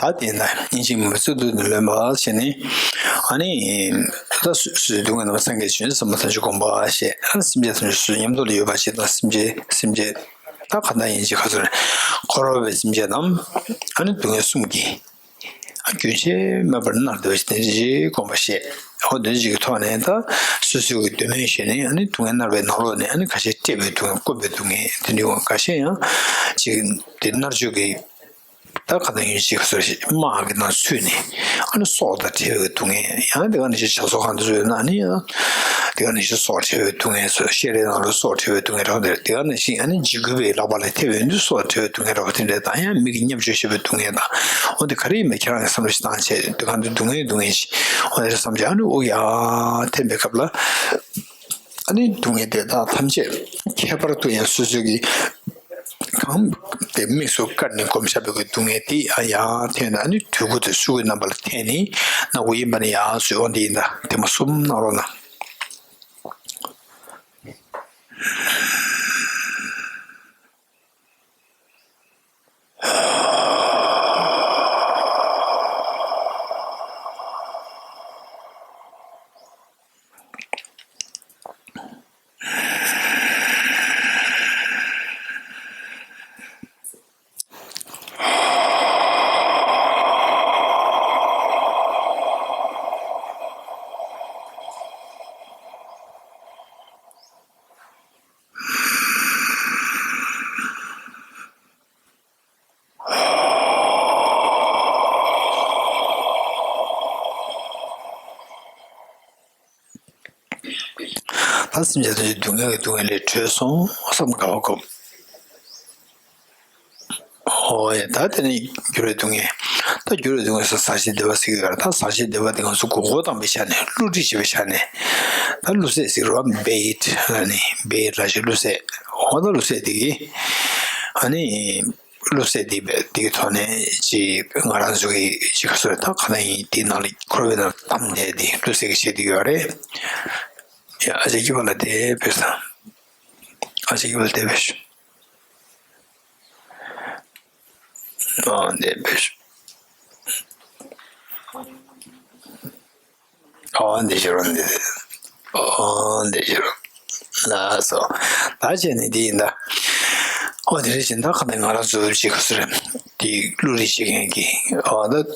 ད་དེ་ན་སྙིང་རྗེ་མི་བརྩི་དུས་ནི་ལོན་པ་བྱས་ནས། ཨ་ནི་ད་སོ་སོའི་སྡུག་བསྔལ་རྣམ་པ་སངས་རྒྱས་བྱོན་ཟེར་མ་ཐམས་ཅད་སྒོམ་པ་བྱས། ཨ་ནི་སེམས་ཅན་ཐམས་ཅད་སོ་སོའི་མཉམ་དུ་ལ་ཡོད་པ་ཞིག་དང་། སེམས་ཅན་སེམས་ཅན་ད་ག་ན་ཡིན་ཅིག་ག་ཚོད་རེད། འཁོར་བའི་སེམས་ཅན་རྣམས་ཨ་ནི་སྡུག་བསྔལ་གསུམ་གྱིས་ཨ་རྒྱུན་ཆད་མེད་པར་མནར་བསྡད་པ་ཞིག་དེ་འདྲ་ཞིག་སྒོམ་པ་བྱས། འོ་དེ་འདྲ་ཞིག་གི་ཐོག་ནས་ད་སོ་སོའི་གི་འདོད་མོས་བྱས་ནས་ཨ་ནི་སྡུག་བསྔལ་མནར་བའི་ནང་ལོགས་ནས་ཨ་ནི་ཁ་ཤས་བཀྲེས་པའི་སྡུག་བསྔལ། བཀུམ་པའི་སྡུག་བསྔལ། དེ་འདྲའི་ཁ་ཤས་ཡང་ཅིག་དེ་མནར་གཅོད་ཀྱི་ད་ག་ན་ཡིན་ཞིག་སོ་ཞིག་དམག་གི་ནང་ཚུད་ནས་ཨ་ནི་སྲོག་དང་བྲལ་བའི་སྡུག་བསྔལ། ཡང་དེ་ག་ནང་བཞིན་ཇ་ཚོགས་ཁང་དུ་ཚུད་ན་ཨ་ནི་ཡང་དེ་ག་ནང་བཞིན་སྲོག་བྲལ་བའི་སྡུག་བསྔལ་སོ། བཤས་རའི་ནང་ལ་སྲོག་བྲལ་བའི་སྡུག་བསྔལ་རང་དེ་དེ་ག་ནང་བཞིན་ཨ་ནི་འཇིགས་སྐུལ་བའི་ལག་པ་ལ་ཐེབས་ཡོང་དུས་སྲོག་བྲལ་བའི་སྡུག་བསྔལ་རང་དེ་འདྲ་དང་། ཡང་མི་གི་མཉམ་སྤྱོད་བྱེད་པའི་སྡུག་བསྔལ་དང་། འོ་དེ་ག་རེ་ཡིན་མིན་ཁྱེད་རང་གིས་བསམ་བློ་ཞིག་བཏང་བྱས། དེ་ག་འདི་སྡུག་བསྔལ་སྡུག་བསྔལ་ཞིག་འོ་དེ་བསམ་བྱས། ཨ་ནི་དབུགས་ཡར་འཐེན་པའི་སྐབས་ལ་ཨ་ནི་སྡུག་བསྔལ་དེ་དག་ཐམས་ཅད་ཁྱད་པར་དུ་ཡང་སོ་སོ་གི་གང་དེ་དམིགས་སུ་བཀར་ནས་སྒོམ་བཞག་པའི་སྡུག་བསྔལ་དེ་ཡང་ཡར་འཐེན་ནས། ཨ་ནི་དུལ་ཁུ་དང་སྲུ་གུའི་རྣམ་པ་ལ་འཐེན་ནས་སྣ་བུག་གཡོན་པ་ནས་ཡར་སོས། འོ་འདི་ཡིན་ད། དེ་མ་གསུམ་གནང་རོགས་གནང་། ད་སེམས་ཅན་ཐམས་ཅད་སྡུག་བསྔལ་གྱི་སྡུག་བསྔལ་ལས་གྲོལ་སོང་བསམ་དགའ་བ་སྒོམ། ཨོ་ཡ། ད་དེ་ནི་འགྱུར་བའི་སྡུག་བསྔལ། ད་འགྱུར་བའི་སྡུག་བསྔལ་སོགས་ཟག་བཅས་བདེ་བ་ཟེར་གྱི་ཡོད་རེད། ད་ཟག་བཅས་བདེ་བ་དེ་ང་ཚོ་མགོ་སྐོར་བཏང་བའི་ཆ་ནས་བསླུ་བྲིད་བྱེད་པའི་ཆ་ནས། ད་བསླུ་བསད་ཟེར་གྱི་རེད་བ། བྷེ་ཨིཊ་ཨ་ནི་བྷེ་ཨིཊ་ར་ཞིག་བསླུ་བསད། ཨོ་ད་བསླུ་བསད་དེ་གི་ཨ་ནི། བསླུ་བསད་དེ་བས་དེ་གི་ཐོག་ནས་ཅིག་ང་རང་ཚོ་གི་ཅིག་ག་ཚོད་ད་ག་ན་ཡིན་དེ་ནང་ལ་འཁོར་བའི་ནང་བསྡམས་བསྡད་དེ་བསླུ་བསད་ཀྱི་བྱེད་དེ་ཡོད་རེད། ཡ་ཨ་ཅེ་སྐྱིད་པ་ལ་དེ་བས་སོང་། ཨ་ཅེ་སྐྱིད་པ་ལ་དེ་བས་སོང་། ཨ་དེ་བས་སོང་། ཨོ་འདི་ཞིག་རོ་འདི། ཨོ་འདི་ཞིག་རོ། ལགས་སོ། ད་བྱས་ནས་འདི་ཡིན་ད། ཨོ་དེ་རེད་བཞིན་ད་ག་ནས་ང་རང་ཚོ་ཅིག་ག་ཚོད་རེད། དེ་བསླུ་བྲིད་བྱེད་མཁན་གྱི་ཨོ་ད་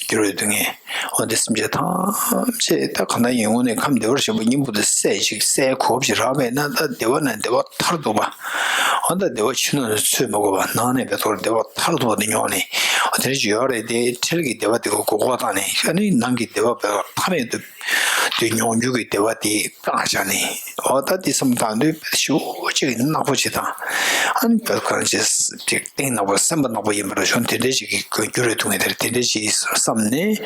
འགྱུར་བའི་སྡུག་བསྔལ། ཨོ་དེ་སེམས་ཅན་ཐམས་ཅད་ད་ག་ནས་ཡིན་དངོས་གནས་ཁམས་བདེ་བར་གཤེགས་པ་སྙིང་པོ་དེ་བསད་ཅིག་བསད་གོ་བ་ཞིག་རག་པས་ན་ད་བདེ་བ་ན་བདེ་བ་མཐར་ཐུག་པ། ཨོ་ད་བདེ་བ་ཕྱི་ནང་ལ་ཚོད་མ་དགོས་པ་ནང་ནས་བདེ་ཐོག་བདེ་བ་མཐར་ཐུག་པ་དེ་མྱོང་ནས་ཨོ་དེ་རེད་ཅིག་ཡོད་རེད། དེ་འཕྲལ་གྱི་བདེ་བ་དེ་གོ་གོ་བཏང་ནས་ཨ་ནི་ནང་གི་བདེ་བ་བདེ་བ་མཐའ་མེད་དུ། དེ་མྱོང་འགྱུར་གྱི་བདེ་བ་དེ་བཀང་བཞག་ནས། འོ་ད་དེ་བསམ་བཏང་དུས་ཞེ་པོ་ཅིག་གི་ནག་པོ་ཅིག་དང་། ཨ་ནི་བོད་ཁོ་རང་ཅིག་ཅིག་གཏིང་ནག་པོ་སེམས་པ་ནག་པོ་ཡིན་པ་འདྲ་བྱུང་། དེ་འདྲའི་ཅིག་གི་འགྱུར་བའི་སྡུག་བསྔལ་དེར་དེ་འདྲའི་ཅིག་བསམ་ནས་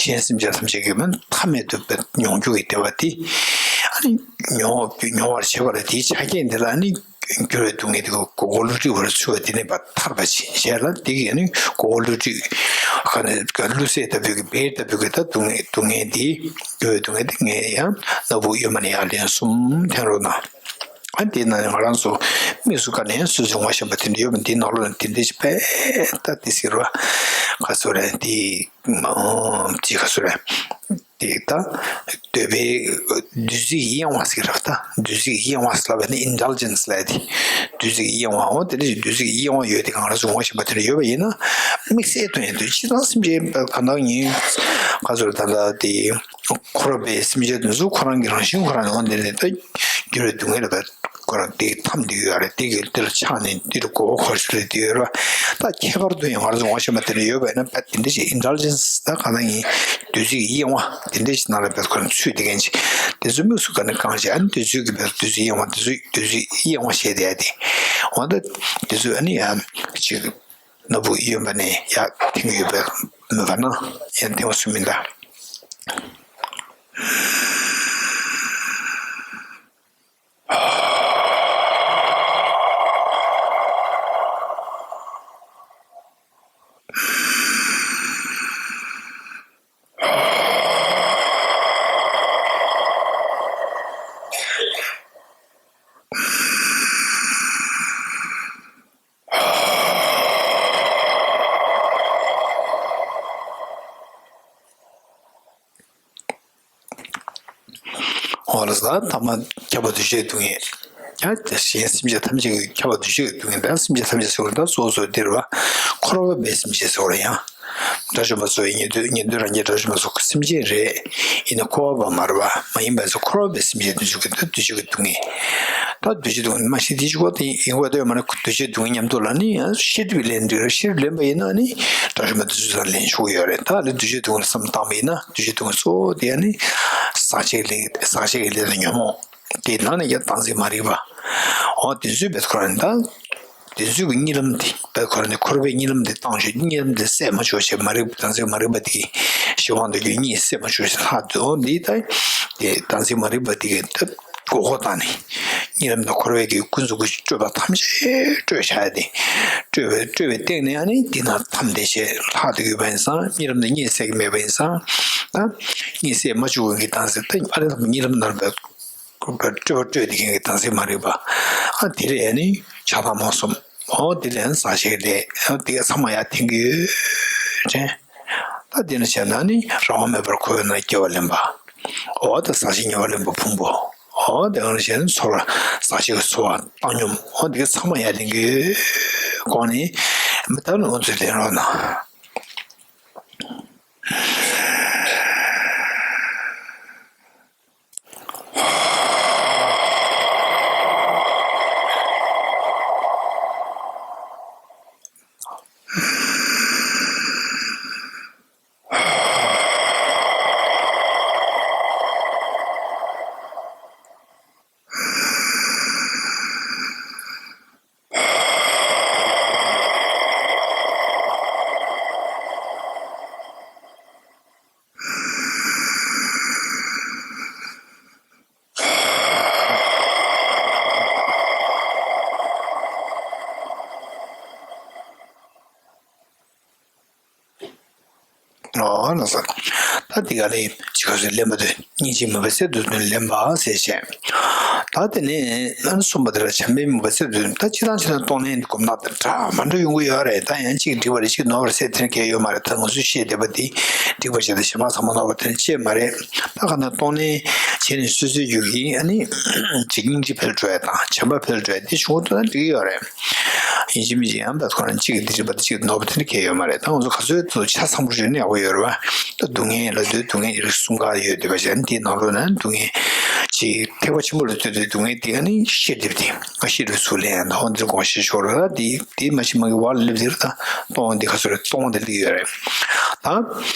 གཞན་སེམས་ཅན་ཐམས་ཅད་ཀྱི་མཐའ་མེད་དུ་མྱོང་འགྱུར་གྱི་བདེ་བ་དེ་ཨ་ནི་མྱོང་མྱོང་བར་བྱེད་པ་ལ་དེའི་ཆ་རྐྱེན་དེ་ལ་ཨ་ནི། འགྱུར་བའི་སྡུག་བསྔལ་དེ་མགོ་སྐོར་བསླུ་བྲིད་པར་ཚུད་པ་དེ་ནས་ཕར་ཐར་པ་བྱེད་ཞེས་ལ། དེ་གིས་ནི་མགོ་སྐོར་བསླུ་བྲིད་ཁ་ནས་བསླུ་བསད་ལྟ་བུའི་གི་བྷེ་ཨིཊ་ལྟ་བུའི་གི་ད་སྡུག་བསྔལ་སྡུག་བསྔལ་དེ་འགྱུར་བའི་སྡུག་བསྔལ་དེ་ངས་ཡང་སྣ་བུག་གཡོན་མ་ནས་ཡར་ལན་གསུམ་འཐེན་རོགས་གནང་། ཨ་དེ་ནང་ནས་ང་རང་ཚོ་དམིགས་སུ་བཀར་ནས་སོ་སོའི་ངོ་ཤེས་པ་དེ་འདྲ་ཡོད་པ་འདིའི་ནང་ལོགས་ནས་དེ་འདྲ་ཞིག་པས་ད་དེ་ཟེར་བ་ག་ཚོད་རེད་དེ། ཅི་ག་ཚོད་རེད། དེ་ད་འདོད་པའི་བདུད་རྩི་གི་གཡེང་བ་ཟེར་གི་རེད་པ། ད་བདུད་རྩི་གི་གཡེང་བ་ཟེར་ལབ་པ་ནི་ཨིན་ཌལ་ཇེན་སི་ལབ་ཡ་དེ། བདུད་རྩི་གི་གཡེང་བའོ། དེ་འདྲ་ཞིག་བདུད་རྩི་གི་གཡེང་བ་ཡོད་དེ་གང་རེད་ཟེར་ངོ་ཤེས་པ་དེ་འདྲ་ཡོད་པ་ཡིན་ན་དམིགས་བསལ་དོན་ཡིན་དུས་སྤྱིར་བཏང་སེམས་ཅན་གང་དག་ཉིད་ག་ཚོད་ད་ལྟ་དེ་འཁོར་བའི་སེམས་ཅན་དེ་ཚོ་ཁོ་རང་གི་རང་བཞིན་ཁོ་རང་ནང་དེ་ནས་ད་འགྱུར་བའི་སྡུག་བསྔལ་ལ་ཁོ་རང་དེ་འཐམས་བསྡད་ཡོད་རེད། དེ་གི་དེ་ལ་ཆགས་ནས་དེ་རུ་མགོ་བོ་འཁོར་ཞིག་རེད་དེ་ཡོད་རེད་པ། ད་ཁྱད་པར་དུ་ཡང་ང་རང་ཚོ་ངོ་ཤེས་པ་དེ་འདྲ་ཡོད་པ་ཡིན་ན་དེ་འདྲ་ཞིག་ཨིན་ཌལ་ཇེན་སི་ད་གང་ན་ཡིན་བདུད་རྩི་གི་གཡེང་བ་དེ་འདྲ་ཞིག་ནང་ལ་བས་ཁོ་རང་ཚུད་བསྡད་མཁན་ཅིག་དེ་ཚོ་དམིགས་སུ་བཀར་ནས་བཀང་བྱས་ཨ་ནི་བདུད་རྩི་གི་བས་བདུད་རྩི་གཡེང་བ་དེ་ཚོ་བདུད་རྩི་གཡེང་བ་བྱས་བསྡད་དེ་འོ་ད་དེ་ཚོ་ཨ་ནི་ཡང་ཅིག་སྣ་བུག་གཡོན་པ་ནས་ཡར་འཐེན་གྱི་ཡོད་པའི་མོས་པ་ན་ཡང་འཐེན་པ་ཚུལ་མིན་ད། འོ་ལགས་སོ། ད་ཐ་མ་ཁྱབ་པ་འདུ་བྱེད་སྡུག་བསྔལ། ཡང་གཞན་སེམས་ཅན་ཐམས་ཅད་ཀྱི་ཁྱབ་པ་འདུ་བྱེད་ཀྱི་སྡུག་བསྔལ། ད་སེམས་ཅན་ཐམས་ཅད་ཟེར་བ་ད་སོ་སོ་འདིར་བ་འཁོར་བ་པའི་སེམས་ཅན་ཟེར་བ་ཡང་། དགྲ་བཅོམ་པ་ཚོ་ཡི་ཉན་ཐོས་ཉན་ཐོས་རང་རྒྱལ་དགྲ་བཅོམ་པ་ཚོ་སེམས་ཅན་རེད། ཡིན་ན་འཁོར་བ་པ་མ་རེད་བ། མ་ཡིན་པ་ཚོ་འཁོར་བ་པའི་སེམས་ཅན་འདུ་བྱེད་ཀྱི་ད་འདུ་བྱེད་ཀྱི་སྡུག་བསྔལ། ད་འདུ་བྱེད་སྡུག་བསྔལ་མ་གཞི་དེ་ཅིག་གོ་དེ་ཡིན་གོ་དེ་མ་ནི་འདུ་བྱེད་སྡུག་བསྔལ་མཉམ་དུ་ལ་ནི་ཡང་ཤེས་སྒྲིབ་ལེན་འདུག་ཤེས་སྒྲིབ་ལེན་པ་ཡིན་ན་ནི་དགྲ་བཅོམ་པ་དེ་ཚོ་ཚང་ལེན་ཆོག་གི་ཡོད་རེད། ད་ནི་འདུ་བྱེད་སྡུག་བསྔལ་བསམ་བཏང་པ་ཡིན་ན་འདུ་བྱེད་སྡུག་བསྔལ་གཙོ་བོ་དེ་ཡང་ནི་ཟག་བཅས་ལས་ཟག་བཅས་ཀྱི་ལས་དང་ཉོན་མོངས་དེ་ནང་ནས་ཀྱང་བདག་འཛིན་མ་རིག་པ། འོ་དེ་ཚོའི་བེད་ཁོ་རང་ནི་ད། དེ་ཚོའི་གི་གཉིད་ལམ་དེ་བེད་ཁོ་རང་ནི་འཁོར་བའི་གཉིད་ལམ་དེ་བཏང་ཞོག་གཉིད་ལམ་དེ་སད་མ་ཆོག་བྱས་མ་རིག་པ་བདག་འཛིན་མ་རིག་པ་དེ་གི་ཞི་བ་འདོད་རྒྱུ་གཉིད་སད་མ་ཆོག་བྱས་ལྷག་འདུག་འདི་ད་དེ་བདག་འཛིན་མ་རིག་པ་དེ་གི་ད་མགོ་སྐོར་བཏང་ནས་གཉིད་ལམ་དང་འཁོར་བའི་གི་ཀུན་རྫོབ་ཀྱི་སྤྲོས་པ་ཐམས་ཅད་སྤྲོས་བཞག་ཡ་དེ་སྤྲོས་པའི་སྤྲོས་པའི་སྟེང་ནས་ཨ་ནི་འདི་ན་ཐམས་བདེ་བྱས་ལྷག་འདུག་ཡོད་པ་ཡིན་ཙང་གཉིད་ལམ་དེ་གཉིད་སད་ཀྱི་མེད་པ་ཡིན་ཙང་ད་གཉིད་སད་མ་བཅུག་གི་བདག་འཛིན་ད་ཨ་ནི་གཉིད་ལམ་ནང་བེད། སྤྲོས་པ་སྤྲོས་དེ་གན་གི་བདག་འཛིན་མ་རིག་པ། ཨ་དེ་ལས་ནི་ཆགས་སྡང་རྨོངས་གསུམ། འོ་དེ་ལས་ཟག་བཅས་ལས་ཨ་དེ་ག་ཚང་མ་ཡར་འཐེན་གི་ཡོད་དྲན། ད་དེ་ནི་བྱས་ན་ནི་རང་དབང་མེད་པར་འཁོར་བའི་ནང་སྐྱེ་བ་ལེན་པ། འོ་ད་ཟག་བཅས་ཉེ་བར་ལེན་པ་ཕུང་པོ། འོ་དེ་ག་ནི་བྱས་ན་ཚོར་བ་ཟག་བཅས་ཀྱི་ཚོར་བ་བཏང་སྙོམས་འོ་དེ་ག་ཚང་མ་ཡར་ལེན་གི་ཡོད་གོང་ནས་མི་ད་ནི་འོ་ཚོས་ལེན་རོགས་གནང་། ཨོ་ལགས་སོ། ད་འདི་ག་ལས་ཅི་ག་ཚོད་ལེན་པ་དོན། སྙིང་རྗེའི་མོས་པ་རྩལ་དུ་བཏོན་ལེན་པ་ཟེར་བྱས། ད་དེ་ནས་ཨ་ནི་གསུམ་པ་དེ་ལ་བྱམས་པའི་མོས་པ་རྩལ་དུ་བཏོན། ད་སྤྱིར་བཏང་ཕྱི་ནང་གཏོང་ལེན་སྒོམ་ན་དང་འདྲ་མ་འདྲ་ཡོང་གི་ཡོད་རེད། ད་ཡང་གཅིག་འགྲིག་པ་རེད། གཅིག་ནོར་བ་རེད་ཟེར་དེ་འདྲ་གང་ཡང་ཡོད་མ་རེད། ད་ང་ཚོས་བཤད་བསྡད་པ་འདི་འགྲིག་པ་བྱས་ཏེ་གཞན་མ་ཚང་མ་ནོར་བ་དེ་འདྲ་ཅིག་མ་རེད། ད་ག་ནས་གཏོང་ལེན་བྱས་ནས་སོ་སོའི་རྒྱུད་ཀྱི་ཨ་ནི་ཅིག་སྙིང་རྗེ་འཕེལ་འགྲོ་ཡ་དང་བྱམས་པ་འཕེལ་འགྲོ་ཡ་འདི་བྱུང་བ་ཐུབ་ན་འགྲིག་གི་ཡོད་རེད། ཡིན་གཅིག་མིན་གཅིག་ཡང་བསྐྱར་ཁོ་རང་གཅིག་གིས་འདི་འདྲ་པ་འདི་གཅིག་ནོར་བ་དེ་འདྲ་གང་ཡང་ཡོད་མ་རེད། ད་ང་ཚོ་ག་ཚོད་ཚོད་ཆ་ཚང་པོ་ཞིག་ནས་ཡག་པོ་ཡོད་རེད་བ། ད་སྡུག་བསྔལ་ལབ་དུས་སྡུག་བསྔལ་རིགས་གསུམ་ཀ་ཡོད་བསྡད་པ་ཞིག་འདིའི་ནང་ལོགས་ན་སྡུག་བསྔལ་གཅིག་ཐེག་པ་ཆེན་པོ་ལ་ལྟོས་དུས་སྡུག་བསྔལ་འདི་ཨ་ནི་ཤེས་སྒྲིབ་དེ་ང་ཤེས་སྒྲིབ་ཚུར་ལེན་ཡང་ད་འོ་འདིར་དགོངས་བཞེས་ཤོག་ར། ད་འདི་འདི་མ་ཤེས་མ་གི་བར་ལ་སླེབས་དེར་ད་གཏོང་བ་འདི་ག་ཚོད་རེད། གཏོང་བ་འདི་སླེབས་ཡོད་རེད། ད་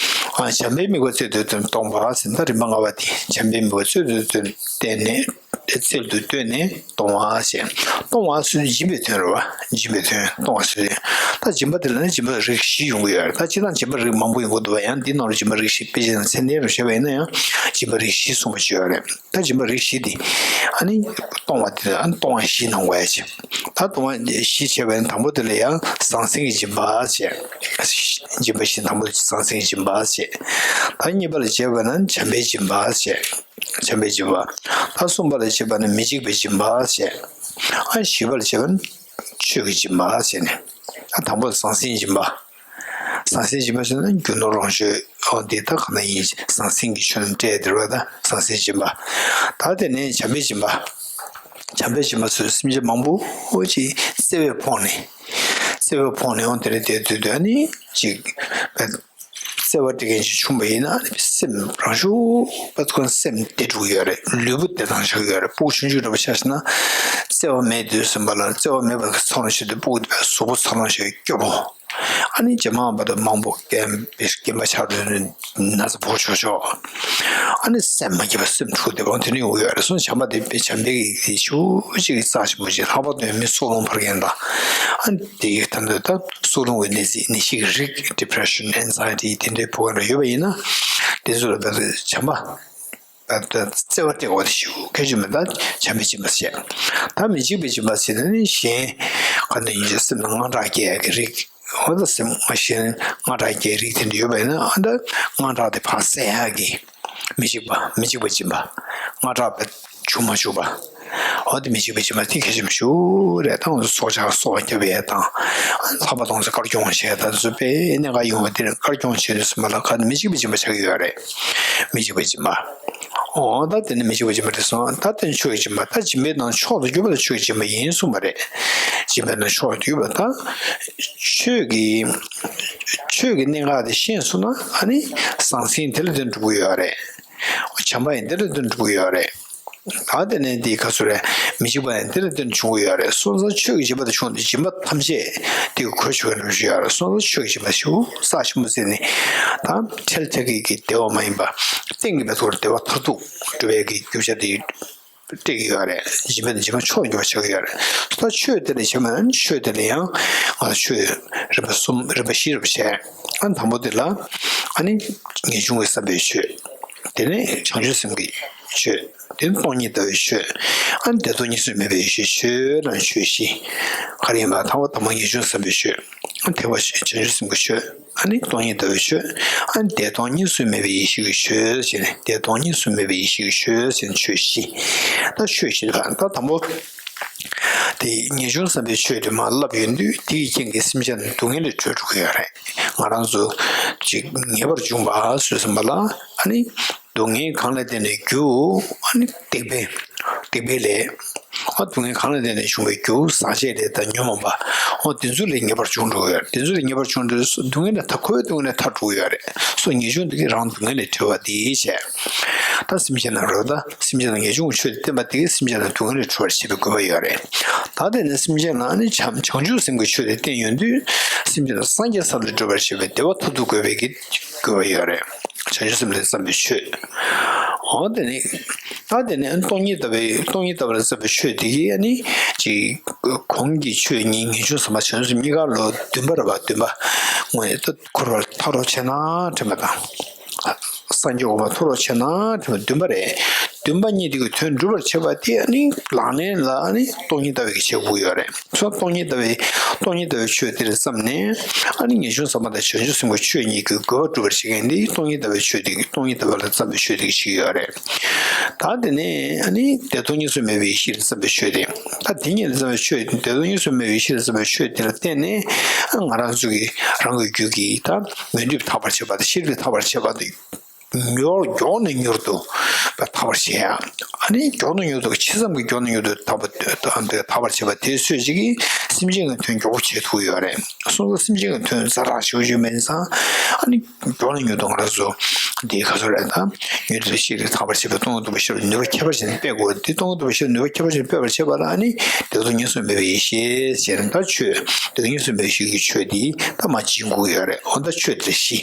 བྱམས་པའི་མོས་པ་རྩལ་དུ་བཏོན་གཏོང་བ་ཟེར། ད་རིམ་པ་ལྔ་པ་འདི་བྱམས་པའི་མོས་པ་རྩལ་དུ་བཏོན་བསྟན་ནས། རྩལ་དུ་བཏོན་ནས་གཏོང་བ་ཞེས། གཏོང་བ་ཟེར་དུས་སྦྱིན་པའི་དོན་རེད་བ། སྦྱིན་པའི་དོན་གཏོང་བ་ཟེར་དུས། ད་སྦྱིན་པ་དེ་ལ་ནི་སྦྱིན་པ་རིགས་བཞི་ཡོང་གི་ཡོད་རེད། ད་སྤྱིར་བཏང་སྦྱིན་པ་རིགས་མང་པོ་ཡོང་གི་འདུག་བ། ཡང་འདི་ནང་ལ་སྦྱིན་པ་རིགས་བཞི་དཔེ་ཆ་ནང་ཚད་ལྡན་རུ་བཤད་པ་ཡིན་ན་ཡང་སྦྱིན་པ་རིགས་བཞི་གསུངས་པ་ཅིག་ཡོད་རེད། ད་སྦྱིན་པ་རིགས་བཞི་དེ་ཨ་ནི་གཏོང་བ་དེ་ཨ་ནི་གཏོང་བ་བཞི་གནང་དགོས་ཡ་ཅིག་ད་གཏོང་བ་བཞི་བྱས་པ་ཡིན་ན་དང་པོ་དེ་ལ་ཡང་ཟང་ཟིང་གི་སྦྱིན་པ་བྱས། སྦྱིན་པ་བཞི་དང་པོ་ཟང་ཟིང་གི་སྦྱིན་པ་བྱས། ད་གཉིས་པ་ལ་བྱས་པ་ན་བྱམས་པའི་སྦྱིན་པ་བྱས། བྱམས་པའི་སྦྱིན་པ། ད་གསུམ་པ་ལ་བྱས་པ་ནི་མི་འཇིགས་པའི་སྦྱིན་པ་བྱས། ཨ་བཞི་པ་ལ་བྱས་པ་ནི་ཆོས་ཀྱི་སྦྱིན་པ་བྱས་ནས། ཨ་དང་པོ་ཟང་ཟིང་སྦྱིན་པ། ཟང་ཟིང་སྦྱིན་པ་ཟེར་ན་རྒྱུ་ནོར་ལོངས་སྤྱོད་འོ་འདི་ད་ག་ན་ཡིན། ཟང་ཟིང་གི་ཆོས་རྣམས་སྤྲད་དེ་རེད་བ། ད་ཟང་ཟིང་སྦྱིན་པ། ད་དེ་ནས་བྱམས་པའི་སྦྱིན་པ། བྱམས་པའི་སྦྱིན་པ་ཟེར་སེམས་ཅན་མང་པོ་ཅིག་བརྩེ་བས་ཕོངས་ནས། བརྩེ་བས་ཕོངས་ནས་འོ་དེ་རེད། དེ་དུས་དུས་ཨ་ནི་ཅིག་བརྩེ་བ་སྤྲད་མཁན་ཅིག་བྱུང་བ་ཡིན་ན་སེམས་རང་ཤུགས་པ་ཁོ་སེམས་བདེ་འགྲོ་གི་ཡོད་རེད། ལུས་པོ་བདེ་ཐང་ཆགས་ཀྱི་ཡོད་རེད། སྤུ་གུ་ཆུང་ཆུང་འདྲ་པོ་ཆ་བཞག་ན་བརྩེ་བ་མེད་དུས་ཙམ་པ་ལ་བརྩེ་བ་མེད་པ་གི་ཚོར་སྣང་ཞིག་དུས་སྤུ་གུ་དེ་བས་གཟུགས་པོ་ཚོར་སྣང་ཞིག་སྐྱོ་པོ། ཨ་ནི་རྗེས་མ་བར་དུ་མང་པོ་རྐྱེན་པས་རྐྱེན་པ་ཆགས་དུས་ན་ཚ་ཕོག་ཆོག་ཆོག་ཨ་ནི་སེམས་མ་སྐྱིད་པ་སེམས་འཁྲུག་བསྡད་པ་དེ་འདྲ་ཡོང་གི་ཡོད་རེད། སོང་བྱམས་པ་དེ་བྱམས་པའི་གི་ཆུ་གཅིག་གི་རྩ་ཆེན་པོ་ཅིག་ལྷག་པར་དུ་མི་སྲོག་རླུང་འཕར་མཁན་དང་ཨ་ནི་དེ་ཡི་ད་འདོད་ད་སྲོག་རླུང་གི་ནད་གཞི་ནད་གཞི་གི་རིགས་depression anxiety དེ་འདྲའི་ཕོག་མཁན་ར་ཡོད་པ་ཡིན་ན་དེ་ཚོ་ལ་ད་བྱམས་པ་ད་བརྩེ་བ་སྤྲད་དགོས་དེ་ཞུ་གལ་ཆེན་པོ། ད་བྱམས་པའི་སྦྱིན་པ་བྱས། ད་མི་འཇིགས་པའི་སྦྱིན་པ་བྱས་ན་ནི་གཞན་ག་འདྲ་ཡིན་ཅེ་སེམས་ནང་དངངས་སྐྲག་སྐྱེ་ཡ་གི་རིགས། འོ་ད་སེམས་ང་གཞན་དངངས་སྐྲག་སྐྱེ་རིགས་དེ་འདྲ་ཡོད་པ་ཡིན་ན་ཨ་ད་དངངས་སྐྲག་དེ་ཕར་སེལ་ཡག་གི་མི་འཇིགས་པ་མི་འཇིགས་པ་སྦྱིན་པ། དངངས་སྐྲག་པ་བྱུང་མ་བཅུག་པ། འོ་དེ་མི་འཇིགས་པ་སྦྱིན་པ་དེ་གལ་ཆེན་པོ་ཞིག་རེད། ད་ང་ཚོ་སྲོག་ཆགས་གསོ་བ་བརྒྱབ་ཡས་དང་། ལྷག་པར་དུ་ང་ཚོ་དཀར་སྐྱོང་བྱས་ད་ཚོ་དཔེ་གནད་འགག་ཡོང་བ་དེ་རེད། དཀར་སྐྱོང་བྱས་དུས་ཙམ་པ་ལ་ག་མི་འཇིགས་པ་སྦྱིན་པ་ཆགས་ཀྱི་ཡོད་རེད། མི་འཇིགས་པ་སྦྱིན་པ། འོ་ད་དེ་ནི་མི་འཇིགས་པ་སྦྱིན་པ་རེད་སོང་། ད་དེ་ནི་ཆོས་ཀྱི་སྦྱིན་པ། ད་སྦྱིན་པའི་ནང་མཆོག་ཏུ་གྱུར་པ་ལ་ཆོས་ཀྱི་སྦྱིན་པ་ཡིན་གསུངས་པ་རེད། སྦྱིན་པའི་ནང་མཆོག་ཏུ་གྱུར་པ་ད། ཆོས་ཀྱི་ཆོས་ཀྱི་གནད་འགག་དེ་ཤེས་སོང་ན་ཨ་ནི་ཟང་ཟིང་དེ་ལ་བརྟེན་འགྲོ་གི་ཡོད་རེད། བྱམས་པ་ཡང་དེ་ལ་བརྟེན་འགྲོ་གི་ཡོད་རེད། ད་དེ་ནས་འདི་ག་ཚོད་རེད། མི་འཇིགས་པ་ཡང་དེ་ལ་བརྟེན་བྱུང་གི་ཡོད་རེད། སོང་ཙང་ཆོས་ཀྱི་སྦྱིན་པ་དེ་བྱུང་དུས་སྦྱིན་པ་ཐམས་ཅད་དེ་གོ་ཆོད་ཀྱི་རེད་ཞུ་ཡ་རེད། སོང་ཙང་ཆོས་ཀྱི་སྦྱིན་པ་ཞུ་རྩ་ཆེན་པོ་བརྩིས་ནས་ད་འཕྲལ་མཐའ་གི་གི་བདེ་བ་མ་ཡིན་པ་གཏན་གྱི་བདེ་བ་མཐར་ཐུག་འགྲུབ་པའི་གི་རྒྱུ་ཆ་དེ་སྤྲད་ཀྱི་ཡོད་རེད། སྦྱིན་པ་དེ་སྦྱིན་པ་མཆོག་ཏུ་གྱུར་པ་ཆགས་ཀྱི་ཡོད་རེད། ད་ཆོས་དེ་ལ་བྱས་པ་ན་ཆོས་དེ་ལ་ཡང་ང་ཚོ་ཆོས་རིམ་པ་གསུམ་རིམ་པ་བཞི་རུ་བྱས། ཨ་དང་པོ་དེ་ལ་ཨ་ནི་ངེས་འབྱུང་གི་བསམ་པའི་ཆོས། དེ་ནས་བྱང་ཆུབ་སེམས་ཀྱི་ཆོས། དེ་ནས་སྟོང་ཉིད་ལྟ་བའི་ཆོས། ཨ་ནི་བདེ་སྟོང་གཉིས་སུ་མེད་པའི་ཡེ་ཤེས་ཆོས་ལ་ཆོས་བཞི། ག་རེ་ཡིན་པ་དང་པོ་དང་པོ་ངེས་འབྱུང་བསམ་པའི་ཆོས། ཨ་ཐེག་པ་བྱང་ཆུབ་སེམས་ཀྱི་ཆོས། ཨ་ནི་སྟོང་ཉིད་ལྟ་བའི་ཆོས། ཨ་ནི་བདེ་སྟོང་གཉིས་སུ་མེད་པའི་ཡེ་ཤེས་ཀྱི་ཆོས་ཟེར་ནས་བདེ་སྟོང་གཉིས་སུ་མེད་པའི་ཡེ་ཤེས་ཀྱི་ཆོས་ཟེར་ནས་ཆོས་བཞི། ད་ཆོས་བཞི་ལ་ད་དང་པོ། དེ་ངེས་འབྱུང་བསམ་པའི་ཆོས་དེ་མར་བསླབ་ཡོང་དུས་དེ་ཡི་རྐྱེན་གྱིས་སེམས་ཅན་སྡུག་བསྔལ་ལས་གྲོལ་འགྲོ་གི་ཡོད་རེད། ང་རང་ཚོ་ཅིག་ངེས་པར་འབྱུང་བ་ཟེར་ཙམ་པ་ལ་ཨ་ནི་སྡུག་བསྔལ་གང་ལ་བརྟེན་ནས་རྒྱུ་ཨ་ནི་སྡིག་པའི་སྡིག་པའི་ལས། ཨ་སྡུག་བསྔལ་གང་ལ་བརྟེན་ནས་བྱུང་བའི་རྒྱུ་ཟག་བཅས་ལས་དང་ཉོན་མོངས་པ། ཨོ་དེ་ཚོ་ལས་ངེས་པར་འབྱུང་འགྲོ་གི་ཡོད་རེད། དེ་ཚོ་ལས་ངེས་པར་འབྱུང་འགྲོ་སྡུག་བསྔལ་ལས་ཐར་ཁོ་བོས་སྡུག་བསྔལ་ལས་ཐར་འགྲོ་གི་ཡོད་རེད། སོ་ངེས་འབྱུང་འདི་གིས་རང་སྡུག་བསྔལ་ལས་གྲོལ་བ་དེ་བྱས། ད་སེམས་ཅན་ལ་རོལ་ད་སེམས་ཅན་ལ་ངེས་འབྱུང་གི་ཆོས་དེ་བསྟན་པ་དེ་གིས་སེམས་ཅན་ལ་སྡུག་བསྔལ་ལས་གྲོལ་བར་བྱེད་པའི་དགོས་པ་ཡོད་རེད། ད་དེ་ནས་སེམས་ཅན་ལ་ནི་བྱམས་བྱང་ཆུབ་སེམས་ཀྱི་ཆོས་དེ་བསྟན་ཡོང་དུས་སེམས་ཅན་ལ་སངས་རྒྱས་ས་ལ་སྒྲུབ་པར་བྱེད་པའི་བདེ་བ་མཐར་ཐུག་དགོས་པའི་གི་དགོས་པ་ཡོད་རེད། བྱང་ཆུབ་སེམས་ལ་བརྩམས་པའི་ཆོས། འོ་དེ་ནི། ད་དེ་ནས་སྟོང་ཉིད་ལྟ་བའི་སྟོང་ཉིད་ལྟ་བ་ལ་བརྩམས་པའི་ཆོས་དེ་གིས་ནི་ཅིག་གོང་གི་ཆོས་གཉིས་ངེས་འབྱུང་བསམ་པ་བྱང་ཆུབ་སེམས་གཉིས་ཀ་ལོ་བདུན་པ་རེད་པ། བདུན་པ་དངོས་ཡོད་འཁོར་བ་ལས་ཐར་རོགས་བྱས་ན་དྲན་པ་དང་། སངས་རྒྱས་འོད་དཔག་མཐོ་རུ་ཕྱིན་ན་དྲན་པ་བདུན་པ་རེད། བདེན་པ་གཉིས་དེ་གི་དོན་སྒྲུབ་པར་བྱེད་པ་དེ་ཨ་ནི་ལག་ལེན་ལ་ཨ་ནི་སྟོང་ཉིད་ལྟ་བའི་གི་བྱེད་དགོས་ཡོད་རེད། སོ་སྟོང་ཉིད་ལྟ་བའི་སྟོང་ཉིད་ལྟ་བའི་ཆོས་དེ་ལ་བསམ་ནས་ཨ་ནི་ངེས་འབྱུང་ཟབ་མོ་དང་བྱང་ཆུབ་སེམས་དཔའི་ཆོས་གཉིས་ཀྱི་དགོས་པ་སྒྲུབ་པར་བྱེད་མཁན་དེ་སྟོང་ཉིད་ལྟ་བའི་ཆོས་དེ་གི་སྟོང་ཉིད་ལྟ་བ་ལ་བསམ་པའི་ཆོས་དེ་གི་བྱེད་ཀྱི་ཡོད་རེད། ད་དེ་ནས་ཨ་ནི་བདེ་སྟོང་གཉིས་སུ་མེད་པའི་ཡེ་ཤེས་ལ་བསམ་པའི་ཆོས་དེ། ད་དེ་གཉིས་ལ་བསམ་པའི་ཆོས་བདེ་སྟོང་གཉིས་སུ་མེད་པའི་ཡེ་ཤེས་ལ་བསམ་པའི་ཆོས་དེ་ལ་བརྟེན་ནས་ང་རང་ཚོ་གི་རང་གི་རྒྱུད་ཀྱི་ད་ངོས་འདྲིས་ཐར་པར་བྱེད་པ་དང་ཤེས་རིག་ཐར་པར་བྱེད་པ་དང་། མྱུར་མགྱོགས་ནས་མྱུར་དུ་ཐར་པར་བྱེད་ཡ། ཨ་ནི་མགྱོགས་ནས་མྱུར་དུ་ཆེ་ཙམ་གྱིས་མགྱོགས་ནས་མྱུར་དུ་ཐར་པ་ཐར་པར་བྱེད་པ་དེ་སུ་ཞིག་གིས་སེམས་ཅན་གྱི་དོན་མགྱོགས་པོ་བྱེད་ཐུབ་ཡོད་རེད། སོ་སོ་སེམས་ཅན་གྱི་དོན་ཛ་དྲག་ཞེ་པོ་ཅིག་མེད་ཙང་ཨ་ནི་མགྱོགས་ནས་མྱུར་དུ་ང་རང་ཚོ་འདི་ག་ཚོད་རེད་ད། མྱུར་དུ་ཤེས་རིག་ཐར་པར་བྱེད་པའི་སྟོང་ཉིད་རྟོགས་པའི་ཤེས་རབ་ནུས་པ་ཁྱད་པར་ཅན་སྤེལ་དགོས། འདི་སྟོང་ཉིད་རྟོགས་པའི་ཤེས་རབ་ནུས་པ་ཁྱད་པར་ཅན་སྤེལ་བར་བྱེད་པ་ལ་ཨ་ནི་བདེ་སྟོང་གཉིས་སུ་མེད་པའི་ཡེ་ཤེས་ཟེར་ན་ད་ཆོས་བདེ་སྟོང་གཉིས་སུ་མེད་པའི་ཡེ་ཤེས་ཀྱི་ཆོས་འདི་ད་མ་བྱིན་དགོས་ཡོད་རེད། འོ་ད་ཆོས་དེ་བཞི་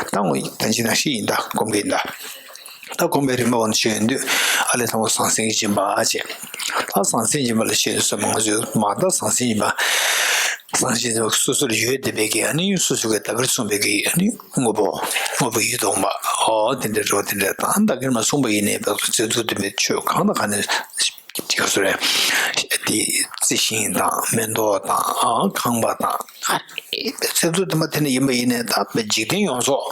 ད་ངོ་ད་ཅི་ན་བཞི་ཡིན་ད་སྒོམ་གྱི་ཡིན་ད། ད་སྒོམ་པའི་རིམ་པ་འོ་ན་བྱས་ཡོང་དུས་ཨ་ལས་དང་པོ་ཟང་ཟིང་སྦྱིན་པ་བྱས། ད་ཟང་ཟིང་སྦྱིན་པ་ལ་བྱས་ཡོང་དུས་སོ་མང་ཚོས་མ་ད་ཟང་ཟིང་སྦྱིན་པ། ཟང་ཟིང་སྦྱིན་པ་སོ་སོར་ཡོད་བསྡད་པའི་གི་ཨ་ནི་སོ་སོ་གི་བདག་གིར་བཟུང་བའི་གི་ཨ་ནི་དངོས་པོ་དངོས་པོ་ཡིད་དུ་འོང་བ་འོ་དེ་འདྲ་རོ་དེ་འདྲ་དང་བདག་གིར་མ་བཟུང་བ་ཡིན་ནའི་བདག་ཏུ་བྱེད་ཚུལ་དུ་མེད་ཆོས་གང་དང་གང་ནས་ཅི་ག་སོ་རེད། དེ་རྩི་ཤིང་དང་མེ་ཏོག་དང་ཁང་པ་དང་། ཚེ་ཚོད་དུ་མ་དེ་ནི་ཡིན་པ་ཡིན་ནས་ད་འཇིག་རྟེན་ཡོངས་རྫོགས་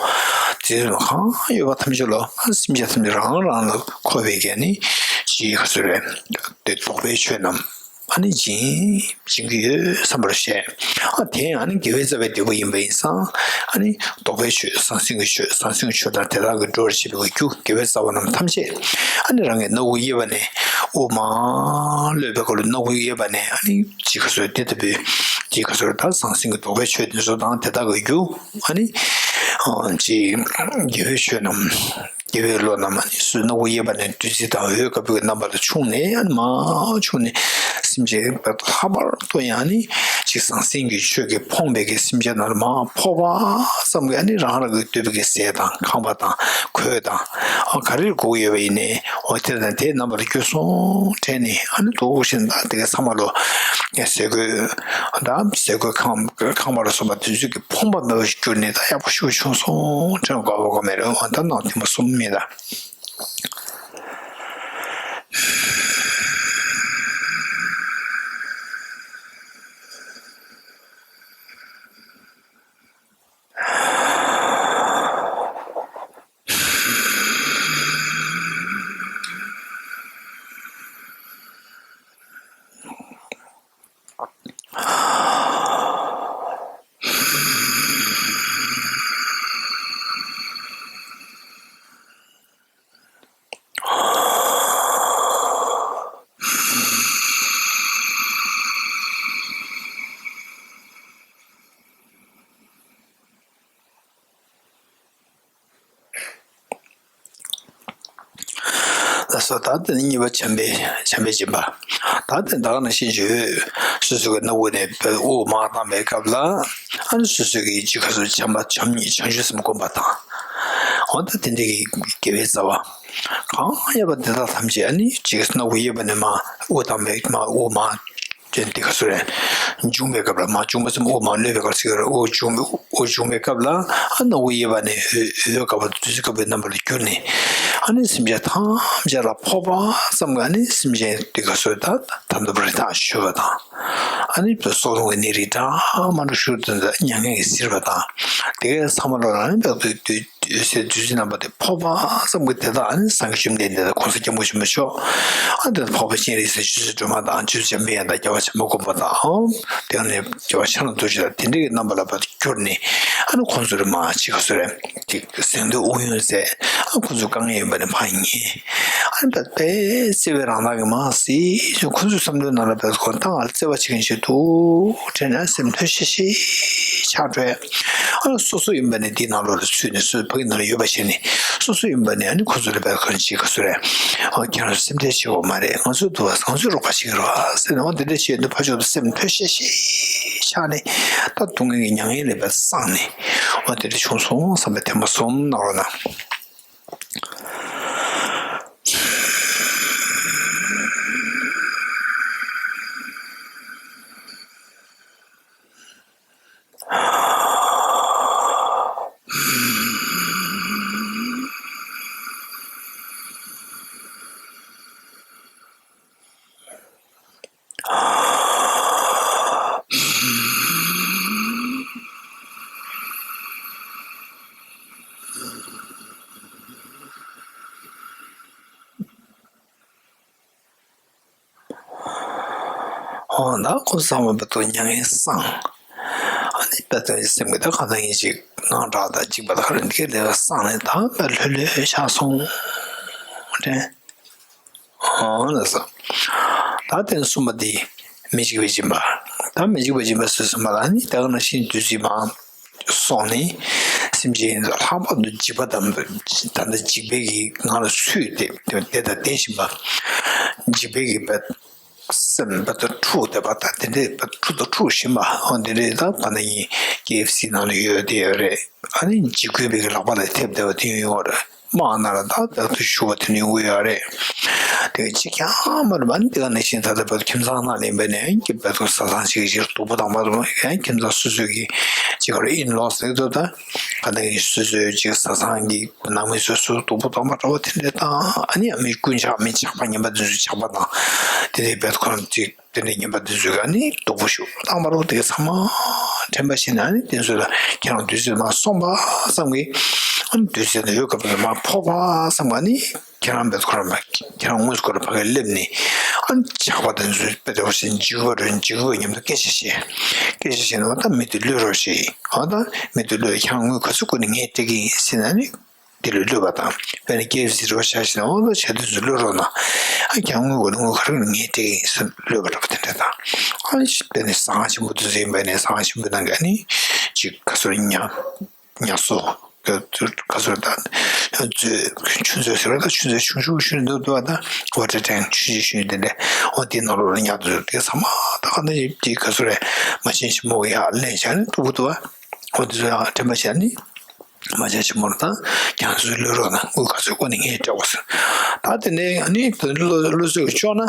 དེ་གང་ཡོད་པ་ཐམས་ཅད་ལོ་སེམས་ཅན་ཐམས་ཅད་རང་རང་ལ་མཁོ་བའི་གི་ནི་ཅི་ག་ཚོད་རེད། དེ་རྟོགས་པའི་ཆོས་རྣམས་ཨ་ནི་སྦྱིན་སྦྱིན་གྱི་ཡོད་བསམ་པར་བཤད། ཨ་དེ་ཨ་ནི་དགེ་བའི་རྩ་བའི་འབྲས་བུ་ཡིན་པ་ཡིན་ཙང་ཨ་ནི་རྟོགས་པའི་ཆོས་ཟང་ཟིང་གི་ཆོས་ཟང་ཟིང་གི་ཆོས་དང་དེ་དག་གི་སྒྲུབ་པར་བྱེད་པའི་རྒྱུ་དགེ་བའི་རྩ་བ་རྣམས་ཐམས་ཅད་ཨ་ནི་རང་གི་སྣ་བུག་གཡས་པ་ནས་དབུ་མར་གློད་པའི་སྐབས་ལ་སྣ་བུག་གཡས་པ་ནས་ཨ་ནི། ཅི་ག་ཚོད་དེ་ལྟ་བུའི་ཅི་ག་ཚོད་ད་ཟང་ཟིང་གི་རྟོགས་པའི་ཆོས་དེ་ཚོ་དང་དེ་དག་གི་རྒྱུ་ཨ་ནི་ཅི་དགེ་བའི་ཆོས་རྣམས་དགེ་བའི་བློ་རྣམས་ཨ་ནི་སོ་སོའི་སྣ་བུག་གཡས་པ་ནས་བདུད་རྩི་དང་འོད་དཀར་པོའི་རྣམ་པ་ལ་ཕྱུང་ནས་ཨ་ནི་མར་ཕྱུང་ནས་སེམས་ཅན་ལྷག་པར་དུ་ཡང་ཨ་ནི་ཅི་ཟང་ཟིང་གི་ཆོས་ཀྱིས་ཕོངས་པའི་གི་སེམས་ཅན་རྣམས་ལ་མར་ཕོག་པ་ཙམ་གྱིས་ཨ་ནི་རང་རང་གི་འདོད་པའི་གི་ཟས་དང་ཁང་པ་དང་གོས་དང་ཨ་ག་རེ་དགོས་ཡོད་པ་ཡིན་ནའི། འོ་དེ་དང་དེའི་རྣམ་པར་གྱུར་སོང་དྲན་ནས་ཨ་ནི་འདུག་བཞིན་ད་དེ་ག་ཚང་མ་ལོ་ཟས་གོས་ད་ཟས་གོས་ཁང་ཁང་པ་ལ་སོགས་པ་དེ་ཚོ་གི་ཕོངས་པ་མེད་པ་ཞིག་གྱུར་ནས་ད་ཡག་པོ་ཞིག་བྱུང་སོང་དྲན་དགོས་པ་གོ་མེད་རེད། འོ་ད་ནང་དེ་མ་གསུམ་མེད་ད། ལགས་སོ། ད་དེ་ནི་གཉིས་པ་བྱམས་པའི་བྱམས་པའི་སྦྱིན་པ། ད་དེ་ད་ག་ནང་བཞིན་བརྗོད། སོ་སོ་གི་སྣ་བུག་ནས་དབུ་མར་བཏང་པའི་སྐབས་ལ་ཨ་ནི་སོ་སོ་གི་ཅི་ག་སོ་བྱམས་པ་བྱམས་ཉིད་བྱང་ཆུབ་སེམས་བསྒོམ་པ་དང་། འོ་ད་དེ་འདྲ་གི་དགེ་བའི་རྩ་བ་གང་ཡོད་པ་དེ་དག་ཐམས་ཅད་ཨ་ནི་ཅི་ག་སྣ་བུག་གཡས་པ་ནས་མར་དབུ་བཏང་པའི་མར་དབུ་མར། དེ་འདི་ག་སུ་རེད། འབྱུང་བའི་སྐབས་ལ་མར་འབྱུང་བ་ཙམ་དབུ་མར་གནོན་པའི་སྐབས་ཟེར་གི་རེད། དབུ་འབྱུང་དབུ་འབྱུང་བའི་སྐབས་ལ་ཨ་སྣ་བུག་གཡས་པ་ནས་འོད་འོད་དཀར་པོ་བདུད་རྩི་དཀར་པོའི་རྣམ་པ་ལ་གྱུར་ནས་ཨ་ནི་སེམས་ཅན་ཐམས་ཅད་ལ་ཕོག་པ་ཙམ་གྱིས་ཨ་ནི་སེམས་ཅན་འདི་ག་སུ་ད་དམ་དུ་རི་དྭགས་ཞུ་བ་དང་ཨ་ནི་སྲོག་རླུང་གི་གནས་རིགས་འདྲ་མི་འདྲ་ཞུ་དུས་མྱ་ངན་གྱིས་གཟིར་བ་དང་དེ་གའི་ཚང་མ་ལོ་རང་ཡང་བདུད་འོད་ཟེར་བདུད་རྩི་རྣམ་པ་དེ་ཕོག་པ་ཙམ་གྱིས་དེ་དག་ཨ་ནི་སངས་རྒྱས་བཅོམ་ལྡན་འདས་དང་གོང་ས་སྐྱབས་མགོན་ཆེན་པོ་མཆོག་ཨ་ནི་དེ་ཕོག་པ་སྤྱན་རས་གཟིགས་ཆོས་སྲིད་སྒྲོལ་མ་དང་ཆོས་སྐྱབས་མི་ཡང་དང་རྒྱལ་བ་བྱམས་པ་མགོན་པོ་དང་དེ་ནས་རྒྱལ་བ་ཕྱག་ན་རྡོ་རྗེ་དང་དེ་འདྲ་གི་རྣམ་པ་ལ་བར་དུ་གྱུར་ནས་ཨ་ནི་ཁོང་ཚོ་ལ་མ་ཅི་ག་སུ་རེད་ཅིག་གཟེངས་བསྟོད་དབུ་གཡོན་མཛད། ཨ་ཁོང་ཚོ་དཀའ་ངལ་ཡོད་པ་ནས་ཕར་ཉན། ཨ་ནི་ད་དཔེ་བརྩེ་བའི་རང་མདངས་ཀྱིས་མར་གཟིགས་བྱུང་། ཁོང་ཚོའི་བསམ་བློའི་ནང་ལ་བས་ཁོ་ད་ང་ལ་བརྩེ་བ་བྱེད་མཁན་ཞིག་འདུག་དྲན་ནས་སེམས་ལྷོད་ཤིག་ཤིག་ཆགས་འགྲོ། ཨ་སོ་སོ་ཡིན་པ་ནི་འདིའི་ནང་ལོགས་ལ་ཚུད་ནས་སོ་སོ་ཕ་གི་ནང་ལ་ཡོད་པ་བྱས་ནས་སོ་སོ་ཡིན་པ་ནི་ཨ་ནི་ཁོ་ཚོ་ལ་བས་ཁོ་ཅིག་ག་སུ་རེད། ཨ་ཁྱེད་རང་ཚོ་སེམས་ཁྲལ་བྱེད་དགོས་མ་རེད། ང་ཚོས་འདུག་བ་ང་ཚོས་རོགས་པ་བྱེད་ཀྱི་རེད་བ་ཟེར་ནས་འོ་དེ་འདྲ་བྱས་ནས་ཕར་ཕྱོགས་སུ་སེམས་ལྷོད་ཤིག་ཤིག་ཆགས་ནས་ད་སྡུག་བསྔལ་གྱི་མྱ་ངན་ལས་པ་སངས་ནས་འོ་དེ་འདྲ་བྱུང་སོང་བསམ་པའི་ཐེངས་མ་གསུམ་གནང་རོགས་གནང་། ཨོ་ད་ཁོ་ཚང་མ་བར་དུ་མྱ་ངན་སངས། ཨ་ནི་བར་དུ་སེམས་ཀྱི་ད་གང་ལྟར་ཡིན་ཅིག་དངངས་སྐྲག་དང་འཇིགས་པ་དང་ཁ་ར་འདི་གའི་ལས་ཀ་སངས་ནས་ད་བར་ལྷོད་ལྷོད་ཆགས་སོང་དྲན། ཨོ་ལགས་སོ། ད་དེ་ནས་གསུམ་པ་འདི་མི་འཇིགས་པའི་སྦྱིན་པ། ད་མི་འཇིགས་པའི་སྦྱིན་པ་ཟེར་གསུམ་པ་ལ་ནི་ད་ག་ནང་བཞིན་བདུད་རྩི་མར་སོང་ནས་སེམས་ཅན་ལྷག་པར་དུ་འཇིགས་པ་དང་ད་ལྟ་འཇིགས་པའི་གི་ངང་ལ་ཚུད་དེ་དེ་དང་ལྡན་བཞིན་པ། འཇིགས་པའི་གི་བ་སེམས་བ་དང་འཁྲུག་བསྡད་པ་དང་དེ་འདྲའི་བ་འཁྲུག་དང་འཁྲུག་བཞིན་པ་འོ་དེ་འདྲའི་ད་བ་ན་ཡིན་ཀེ་ཨེཕ་སི་ནང་ལ་ཡོད་དེ་ཡོད་རེད། ཨ་ནི་འཇིགས་སྐུལ་བའི་གི་ལག་པ་ལ་ཐེབས་བསྡད་པ་དེ་ཡོད་རེད། དམག་ནང་ལ་ད་བདག་ཏུ་ཞུགས་པ་དེ་ནི་ཡོང་གི་ཡོད་རེད། དེ་གཅིག་ཀྱང་མ་རེད་པ། འདི་ག་ནང་བཞིན་ད་ལྟ་བོད་ཁྱིམ་ཚང་ནང་ལ་ཡིན་པ་ནས་ཀྱི་བོད་དུ་བཟའ་ཚང་ཞིག་གི་ཕྱིར་སྡུག་པོ་དང་མ་རུང་ཡང་ཁྱིམ་ཚང་སོ་སོའི་གི་ཅིག་ག་རེ་ཨིན་ལོ་ཟེར་དུས་ད་ག་ནང་གི་སོ་སོའི་ཅིག་བཟའ་ཚང་གི་ནང་མི་སོ་སོ་སྡུག་པོ་དང་མ་འདྲ་བ་དེ་འདྲ་དང་ཨ་ནི་ཨ་མའི་རྐུན་ཇག་མི་ཇག་པ་ངན་པ་འདི་ཚོའི་ཇག་པ་དང་དེ་འདྲའི་བོད་ཁོ་རང་ཅིག་དེ་འདྲའི་ངན་པ་འདི་ཚོས་ཀྱང་ནི་སྡུག་པོ་ཞུ་བཏང་བ་རུ་དེ་ཚང་མ་དྲན་པ་བྱས་ནས་ཨ་ནི་དེ་ཚོ་ལ་ཁྱེད་རང་བདུད་རྩི་མར་སོང་པ་ཙམ་གྱིས་ཨ་ནི་བདུད་རྩི་དེ་ཡོད་སྐབས་ལ་མར་ཕོག་པ་ཙམ་གྱིས་ཨ་ནི་ཁྱེད་རང་བེད་ཁོ་རང་ཁྱེད་རང་དངོས་སུ་ཁོ་ར་ཕ་གིར་སླེབས་ནས་ཨ་ནི་ཇག་པ་དེ་ཚོས་དཔེ་དེ་བ་ཞིག་འཇིགས་པ་རེད་འཇིགས་པ་མཉམ་དུ་སྐད་ཆ་བཤད། སྐད་ཆ་བཤད་ནས་འོ་ད་མི་དེ་གློད་རོགས་བྱེད། འོ་ད་མི་དེ་གློད། ཁྱེད་རང་དངུལ་ག་ཚོད་དགོས་ནས་ངས་སྤྲད་ཀྱི་ཡིན་ཟེར་ནས་ཨ་ནི། དེ་ལ་གློད་པ་དང་། དཔེར་ན་ཀེ་ཨེཕ་སི་རོ་ཤ་ཞིག་དང་འོ་ལོ་ཆ་དུས་སུ་གློད་རོགས་གནང་། ཨ་ཀྱང་དངུལ་གོ་ནི་དངུལ་ག་རེ་ངས་སྤྲད་ཀྱི་ཡིན་ཟེར་གློད་པ་འདྲ་པོ་དེ་འདྲ་དང་། ཨ་ནི་དཔེར་ན་ཟངས་ཆེན་པོ་དུས་ཚོད་ཡིན་པ་ནས་ཟངས་ཆེན་པོའི་ནང་གི་ཨ་ནི་ཅིག་ག་ཚོད་ཉ་ཉ་གསོ་ག་ཚོད་དང་མཛོད་ཆུ་མཛོད་ཟེར་བ་དང་ཆུ་མཛོད་ཆུང་ཆུང་ཞུ་འདུག་འདུག་བ་དང་ཝ་ཊར་ཊེང་ཆུ་ཆེན་ཞུ་དེ་འདྲ་འོ་དེ་ནང་ལོགས་ལ་ཉ་དུ་དེ་ཚང་མ་ད་ག་ནས་དེ་ག་ཚོད་རེད་མ་ཆེན་ཆེན་མོ་ཡག་ལེན་བྱ་ནི་ཐུབ་པོ་འདུག་བ། འོ་དེ་ཚོ་ཡང་དྲན་པ་བྱས་ནི། མ་བྱ་ཆེན་མོར་དང་ཀྱང་ཚུལ་ལུས་རོགས་ན་དངུལ་ག་ཚོད་བཀོད་ནས་ངས་སྤྲད་དགོས་ཟེར། ད་དེ་ནས་ཨ་ནི་བློ་བློ་བཟོད་ཀྱི་ལྕོག་ན་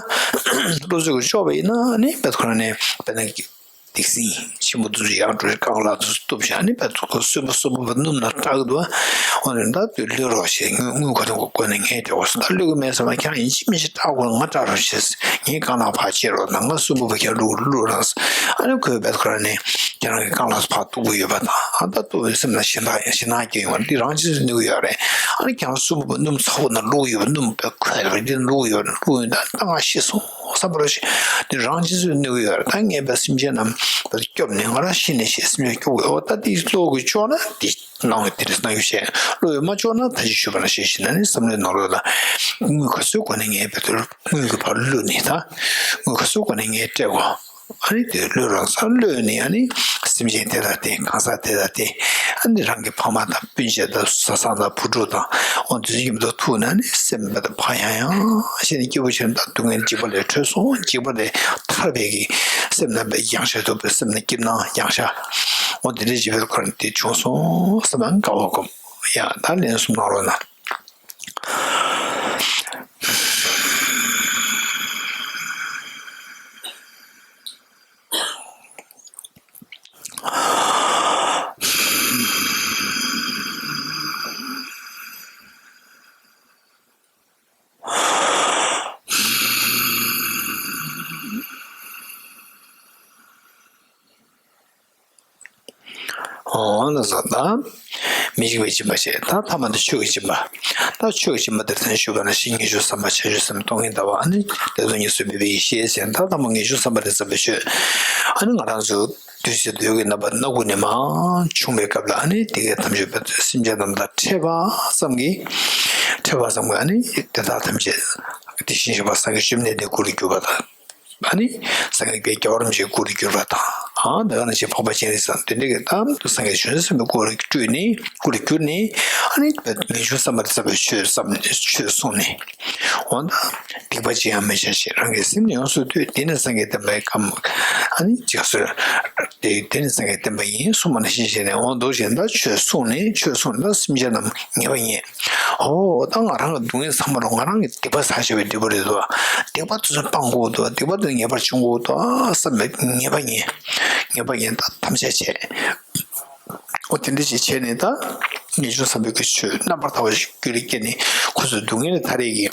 བློ་བཟོད་ཀྱི་ལྕོག་པ་ཡིན་ན་ཨ་ནི་བེད་ཁོ་རང་ནས་བེད་ན་སྡིག་སྲིན་ཆེན་པོ་དུ་ཡང་འགྲོ་རྐང་ལག་དུ་གཏུབ་བྱ་ཨ་ནི་བེད་ཁོ་གསོན་པོ་གསོན་པོ་བ་སྣུམ་ན་སྐྲག་གི་འདུག་ཨ་འོ་ནི་ད་དུ་ལུས་རོགས་ཞེས་དངུལ་དངུལ་ག་ཚོད་བཀོད་ནས་ངས་སྤྲད་དགོས་ཟེར། ད་ལུས་ཀྱི་མེད་ཟེར་བ་ཁྱང་ཡིན་ཅི་མི་ཤེས་སྐྲག་དགོས་ང་སྐྲག་རོགས་ཞེས་ངས་རྐང་ལག་ཕར་བཅད་རོགས་ན་ང་གསོན་པོ་བ་ཁྱང་ལུག་ལུག་རང་ཨ་ནི་ཁོས་བེད་ཁོ་རང་ནས་ཁྱེད་རང་གི་རྐང་ལག་ཕར་གཏུབ་གི་ཡོད་པ་དང་ཨ་ད་གཏུབ་པའི་སེམས་ལ་ཞེ་སྡང་ཞེ་སྡང་སྐྱེ་ཡོང་བ་འདི་རང་ཅི་སུ་གནོད་གི་ཡོད་རེད། ཨ་ནི་ཁྱེད་རང་གསོན་པོ་སྣུམ་ཚ་པོ་ན་བླུག་ཡོད་པ་སྣུམ་པའི་ཁོལ་བ་འདི་བླུག་ཡོད་བླུག་ཡོད་ད་ད་ང་ཤི་སོང་བསམ་པ་རེད་ཤི་འདི་རང་ཅི་སུ་གནོད་གི་ཡོད་རེད། ད་ངས་བས་སེམས་ཅན་རྣམས་བས་སྐྱོབ་ནས་ང་རང་ཤི་ནས་ཤི་སེམས་ཅན་སྐྱོབ་དགོས་འོ་ད་འདི་བློ་གི་ལྕོག་ན་འདི་གནང་བའི་དེ་རེས་གནང་རྒྱུ་བྱས་བློ་ཡོད་མ་ལྕོག་ན་ད་ཅི་ཞུས་པ་ན་ཤི་ཤི་ན་ནི་བསམ་བློའི་ནང་ལོགས་ལ་དངུལ་ག་ཚོད་དགོས་ནས་ངས་བས་དེར་དངུལ་གི་ཕར་བླུགས་ནས་ད་དངུལ་ག་ཚོད་དགོས་ནས་ངས་སྤྲད་དགོས། ཨ་ནི་དེ་བློས་རང་སར་བློས་ནས་ཨ་ནི་སེམས་ཅན་དེ་དང་དེ་གང་ཟག་དེ་དང་དེ་ཨ་ནི་རང་གི་ཕ་མ་དང་སྤུན་མཆེད་དང་བཟའ་ཚང་དང་བུ་ཕྲུག་དང་འོ་དེ་ཚོ་མཉམ་དུ་ཐུག་ནས་ཨ་ནི་སེམས་པ་དང་ཕ་ཡང་ཡང་བྱས་ནས་སྐྱིད་པོ་བྱས་ནས་ད་སྡུག་བསྔལ་འཇིགས་པ་ལས་གྲོལ་སོང་འཇིགས་པ་ལས་ཐར་བའི་གི་སེམས་རྣམ་པའི་གཡང་ཤ་ཐུབ་པའི་སེམས་ནི་སྐྱིད་སྣང་གཡང་ཤ་འོ་དེ་འདྲའི་འཇིགས་པའི་ཁར་དེ་བྱུང་སོང་བསམ་ན་དགའ་བ་སྒོམ་ཡང་ད་ལན་གསུམ་གནང་རོགས་གནང་། འོ་ན་ཟེར་ད། མི་འཇིགས་པའི་སྦྱིན་པ་བྱས་ད་ཐ་མ་འདི་ཆོས་ཀྱི་སྦྱིན་པ། ད་ཆོས་ཀྱི་སྦྱིན་པ་འདིར་དོན་ཞུས་པ་ན་ཕྱི་ཉེར་ལྔ་བཅུ་ཞེ་གསུམ་པ་ཕྱི་ཉེར་ལྔ་བཅུ་ཞེ་གསུམ་སྟོང་ཉིད་ལྟ་བ་ཨ་ནི་དེ་ཚོ་ཉེར་སུ་འབད་པའི་ཡེ་ཤེས་ཟེར་ད་ཐ་མ་ཉེར་ལྔ་བཅུ་ཞེ་གསུམ་པ་འདི་བརྩམས་པའི་ཆོས། ཨ་ནི་ང་རང་ཚོ་དུས་ཚོད་འདུལ་གྱི་རྣམ་པ་སྣ་དགུ་ནས་མར་བྱུང་བའི་སྐབས་ལ་ཨ་ནི་དེ་གའི་ཐམས་ཅད་པའི་སེམས་ཅན་རྣམས་དང་ཕྲད་པ་ཙམ་གྱིས་ཕྲད་པ་ཙམ་གྱིས་ཨ་ནི་དེ་དག་ཐམས་ཅད་དེ་བཞིན་གཤེགས་པ་སངས་རྒྱས་བཅོམ་ལྡན་འདས་སྐུ་ལ་གྱུར་པ་དང་། ཨ་ནི་སངས་རྒྱས་པའི་རྒྱལ་བ་རིན་པོ་ཆེའི་སྐུ་ལ་གྱུར་པ་དང་། ཨ་ནི་ད་ག་ནང་བཞིན་འཕགས་པ་སྤྱན་རས་གཟིགས་དེ་འདྲ་གི་གཏམ་དུ་སངས་རྒྱས་བྱང་སེམས་དཔའི་སྐུ་ལ་སྤྲུལ་ནས་སྐུ་ལ་གྱུར་ནས་ཨ་ནི་ཉེར་ལྔ་བཅུ་ཞེ་གསུམ་པ་དེ་བརྩམས་པའི་ཆོས་བརྩམས་ནས་ཆོས་གསུངས་ནས། འོ་ན་སྡིག་པ་ཅི་ཡང་མི་བྱ་ཞེས་རང་གི་སེམས་ནི་ཡོངས་སུ་བསྡུས། དེ་ནི་སངས་རྒྱས་བསྟན་པའི་ཁམས། ཨ་ནི་ཅིག་ཟེར། དེ་དེ་ནི་སངས་རྒྱས་བསྟན་པ་ཡིན་གསུངས་པ་ནང་བཞིན་བྱས་ནས་འོ་འདུག་བྱས་ད་ཆོས་གསུངས་ནས་ཆོས་གསུངས་ནས་ད་སེམས་ཅན་རྣམས་ངེས་པ་ཡིན། འོ་ད་ང་རང་གི་སྡུག་བསྔལ་ཚང་མ་རུ་ང་རང་གི་སྡིག་པ་བསགས་བྱས་པའི་འབྲས་བུ་རེད་དོ། སྡིག་པ་དེ་ཚོ་སྤང་དགོས་དོ། སྡིག་པ་དེ་ངེས་པར་འབྱུང་དགོས་དོ་བསམ་པའི་ངེས་པ་ཡིན། ངེས་པ་ཡིན་ད་ཐམས་ཅད་བྱས། འོ་དེ་འདྲ་ཞིག་བྱས་ནས་ད་ཉེར་ལྔ་བཅུ་ཞེ་གསུམ་པའི་གི་ཆོས་རྣམ་པར་དག་པ་ཞིག་རྒྱུད་ལ་སྐྱེས་ནས་ཁོ་ཚོའི་སྡུག་བསྔལ་ལས་ཐར་ཡས་ཀྱི་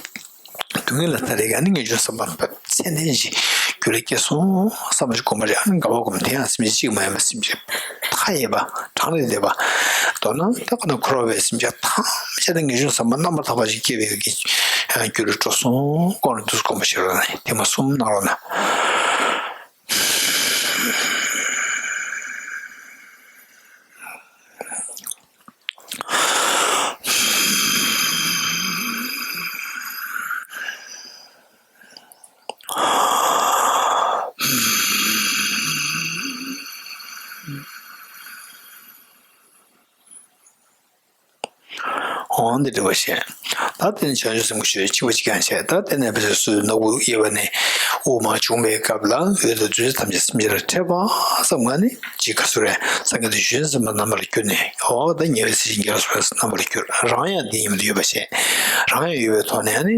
སྡུག་བསྔལ་ལས་ཐར་ཡས་ཀྱི་ཨ་ནི་ཉེར་ལྔ་བཅུ་ཞེ་གསུམ་པ་ཚད་ལྡན་ཞིག་རྒྱུད་ལ་སྐྱེས་སོང་བསམ་པ་ཞིག་སྒོམ་པ་རེད། ཨ་ནི་དགའ་བ་སྒོམ་དེ་ཡང་སེམས་ཅན་གཅིག་མ་ཡིན་པ་སེམས་ཅན་མཐའ་ཡས་པ་གྲངས་ལས་འདས་པ། མདོར་ན་ད་ཁོ་ན་འཁོར་བའི་སེམས་ཅན་ཐམས་ཅད་ནི་ཉེར་ལྔ་བཅུ་ཞེ་གསུམ་པ་རྣམ་པར་དག་པ་ཞིག་སྐྱེ་བའི་གི་རྒྱུད་ལ་འགྲོ་སོང་ཀོ་ན་དུས་སུ་སྒོམ་པ་ཞིག་རོགས་གནང་། དེ་མ་གསུམ་གནང་རོགས་གནང་། འོ་འདི་འདྲ་བ་བཤད། ད་དེ་ནས་བྱང་ཆུབ་སེམས་ཀྱི་ཆོས་གཅིག་པ་གཅིག་རྐྱང་བཤད། ད་དེ་ནས་བྱང་ཆུབ་སེམས་ནག་པོ་གཡས་པ་ནས་དབུ་མ་བྱུང་བའི་སྐབས་ལ། འོད་དང་བདུད་རྩི་ཐམས་ཅད་སེམས་ཅན་ལ་འཕྲད་པ་ཙམ་ག་ནི་ཅིག་ག་ཚོད་རེད། སངས་རྒྱས་དང་བྱང་ཆུབ་སེམས་དཔའི་རྣམ་པར་གྱུར་ནས། འོ་ད་ཉེ་བའི་སྲས་ཀྱི་རྒྱལ་སོགས་པའི་རྣམ་པར་གྱུར། རང་ཡང་འདི་ཉིད་དུ་ཡོད་པར་བཤད། རང་ཡང་ཡོད་པའི་ཐོག་ནས་ཨ་ནི་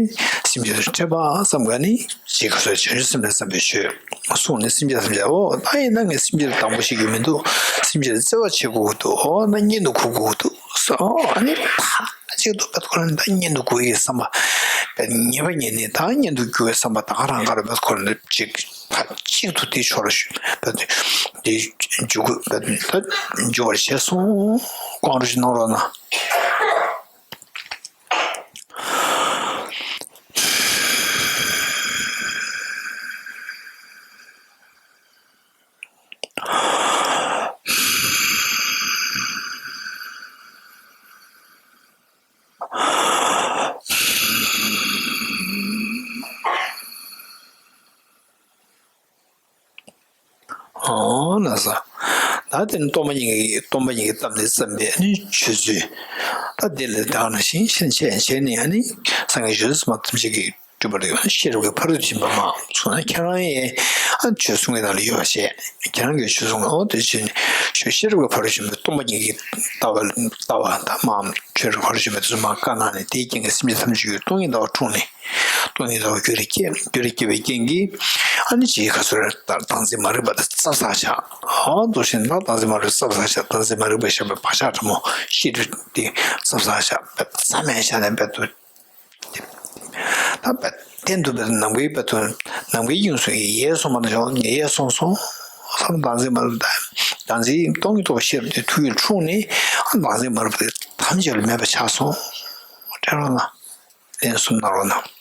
སེམས་ཅན་ལ་འཕྲད་པ་ཙམ་ག་ནི་ཅིག་ག་ཚོད་བྱང་ཆུབ་སེམས་དཔའི་བསམ་པའི་ཆོས་གསུངས་ནས། སེམས་ཅན་ཐམས་ཅད་འོ་ད་ཡིན་ན་ངས་སེམས་ཅན་ལ་སྡང་པོ་བྱེད་ཀྱི་མི་འདུག། སེམས་ཅན་ལ་བརྩེ་བ་བྱེད་དགོས་ཀྱི་འདུག། འོ་ན་གཉེན་དུ་འཁུར་དགོས་ཀྱི་འདུག། སོ་ཨ་ནི་མཐའ་གཅིག་ཏུ་བེད་ཁོ་རང་ད་གཉེན་དུ་འཁུར་ཡའི་བསམ་པ་བེད་ངེས་པ་ཉིད་ནས། ད་གཉེན་དུ་འཁུར་བའི་བསམ་པ་ད་ག་རང་ག་རེ་བེད་ཁོ་རང་ད་གཅིག་མཐའ་གཅིག་ཏུ་དེ་ཕྱོགས་ལ་ཞུ་བེད་དེ་འཇུག་དགོས་བེད་ད་འཇུག་པར་བྱས་སོང་། གོང་རུ་ཞིག་གནང་རོགས་གནང་། འོ་ན་ས། ད་དེ་ནི་སྟོང་པ་ཉིད་ཀྱི་སྟོང་པ་ཉིད་ཀྱི་གཏམ་ལས་བརྩམས་པའི་ནི་ཆོས་ཚུལ། ད་དེ་ལས་དག་ནང་བཞིན་ཤེས་བྱས་བྱས་ནས་ནི་སངས་རྒྱས་བྱང་སེམས་ཐམས་ཅད་ཀྱི་སྤྲུལ་པ་རེད། ཤེས་རབ་ཀྱི་ཕ་རོལ་ཏུ་ཕྱིན་པ་མ་གསུངས་ན། ཁྱེད་རང་ཡང་ཨ་ཆོས་གསུང་གི་ནང་ལ་ཡོད་པ་བཤད། ཁྱེད་རང་གིས་ཆོས་གསུང་གི་འོ་དེ་བྱས་ནས་ཤེས་རབ་ཀྱི་ཕ་རོལ་ཏུ་ཕྱིན་པའི་སྟོང་པ་ཉིད་ཀྱི་ལྟ་བ་ལྟ་བ་དང་མ་ཆོས་རབ་ཕ་རོལ་ཏུ་ཕྱིན་པའི་དེ་ཚོ་མ་བཀའ་གནང་ནས། དེའི་རྐྱེན་གྱིས་སེམས་ཅན་ཐམས་ཅད་ཀྱི་སྟོང་ཉིད་ལྟ་བ་འཁྲུངས་ནས། སྟོང་ཉིད་ལྟ་བ་རྒྱུད་ལ་སྐྱེས། རྒྱུད་ལ་སྐྱེས་པའི་རྐྱེན་གྱིས་ཨ་ནི་ཅིག་ག་ཚོད་རེད། ད་བདག་འཛིན་མ་རིག་པ་དེ་བསླབ་ཚར་བཞག། ཨ་འདུག་བཞིན་ད་བདག་འཛིན་མ་རིག་པ་བསླབ་ཚར་བཞག། བདག་འཛིན་མ་རིག་པ་ཞེས་པའི་བག་ཆགས་ཕྲ་མོ་ཤེས་སྒྲིབ་དེ་བསླབ་ཚར་བཞག། བསླབ་ཚར་མེད་བཞག་ནས་བསླབ་ཏུ། ད་བསླབ་གཏན་དུ་བསླབ་ནམ་མཁའི་བསླབ་ཏུ་ནམ་མཁའི་དབྱིངས་སུ་ཡལ་སོང་བ་དང་འདྲ་བ། ཡལ་སོང་སོང་། བསམ་བདག་འཛིན་མ་རིག་པ་དང་བདག་འཛིན་སྟོང་ཉིད་རྟོགས་པའི་ཤེས་རབ་དེ་ཐུགས་ཡིད་འཁྲུངས་ནས། ཨ་བདག་འཛིན་མ་རིག་པ་དེ་ཐམས་ཅད་ལ་མེད་པ་ཆགས་སོང་། དྲན་རོགས་གནང་། ལན་གསུམ་གནང་རོགས་གནང་།